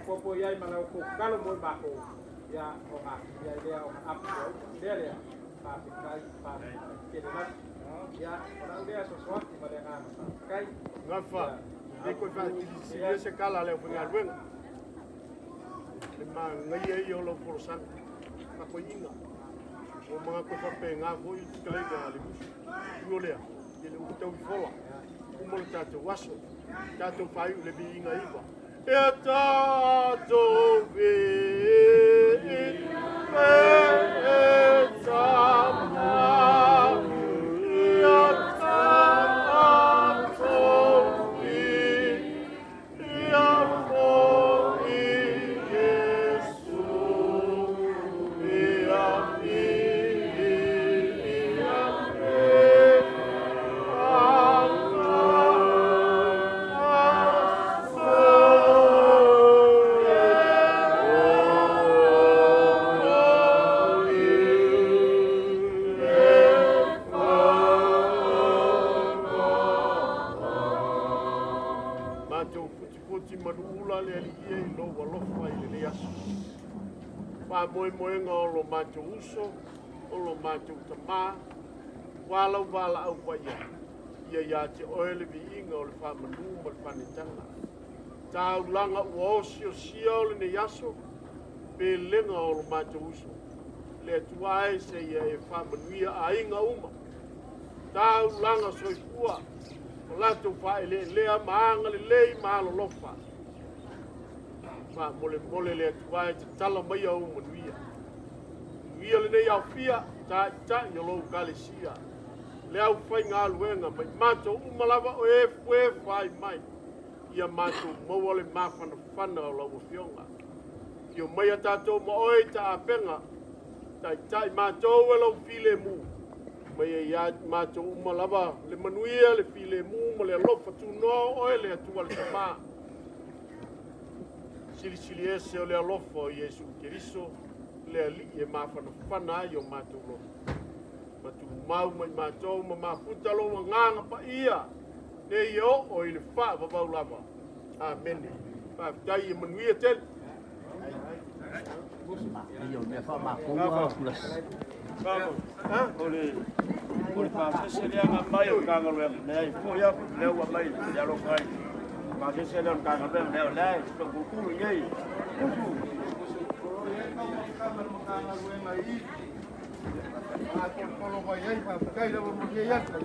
Ko po ia i mana ko kalo mo ma ko. Ia o nga ia lea o ap o lea lea. Pa fi kai pa ke le la. Ia o la lea so so ki ma le nga kai. Gafa, e koe whaatili se kala leo whangaa ruenga. Le ma ngai e i o lau porosanga. Ka koe inga. O mga koe whape ngā koe i te kalei ka le musu. Io lea, i le utau i fola. Uma le tatou aso. Tatou faaiu i le viiga iva. Ia tatou viia le Tama, ia tatou viia foi Iesu, ia viia le Matou putiputi manuula le Alii e i lou alofa i lenei aso. Faamoemoega o lo matou uso, o lo matou tamā, ua lau valaau paia, ia ia te oe le viiga o le faamanu ma le faanetaga. Taulaga ua osiosia o lenei aso, pelega o lo matou uso. Le Atua e seia e faamanuia aiga uma. Taulaga soifua, o latou faaeleelea ma agalelei ma alolofa. Faamolemole le Atua e tatala mai au manuia. Manuia lenei aofia, taitai o lou ekalesia. Le aufaigaluega mai matou uma lava o e fue fai mai. Ia matou maua le mafanafana o lau afioga. Afio mai a tatou ma oe i taapega, taitai matou e lou filemu. Mai e ia matou uma lava le manuia, le filemu ma le alofa tunoa o oe le Atua le Tamā. Silisili ese o le alofa o Iesu Keriso, le Alii e mafanafana ai o matou loto. Matumau mai matou ma mafuta lou agaga paia, nei e oo i le faavavau lava. Amene. Faafetai e manuia tele. O le pasese lea na mai o le Matagaluega, leai foi atu lea ua mai le alofa ai. Pasese lea o le Matagaluega lea o lea e taututu i nei. O lo o i ai taumafaga a le Matagaluega i i. Faatolotolo mai ai, faafetai lava mo lenei aso.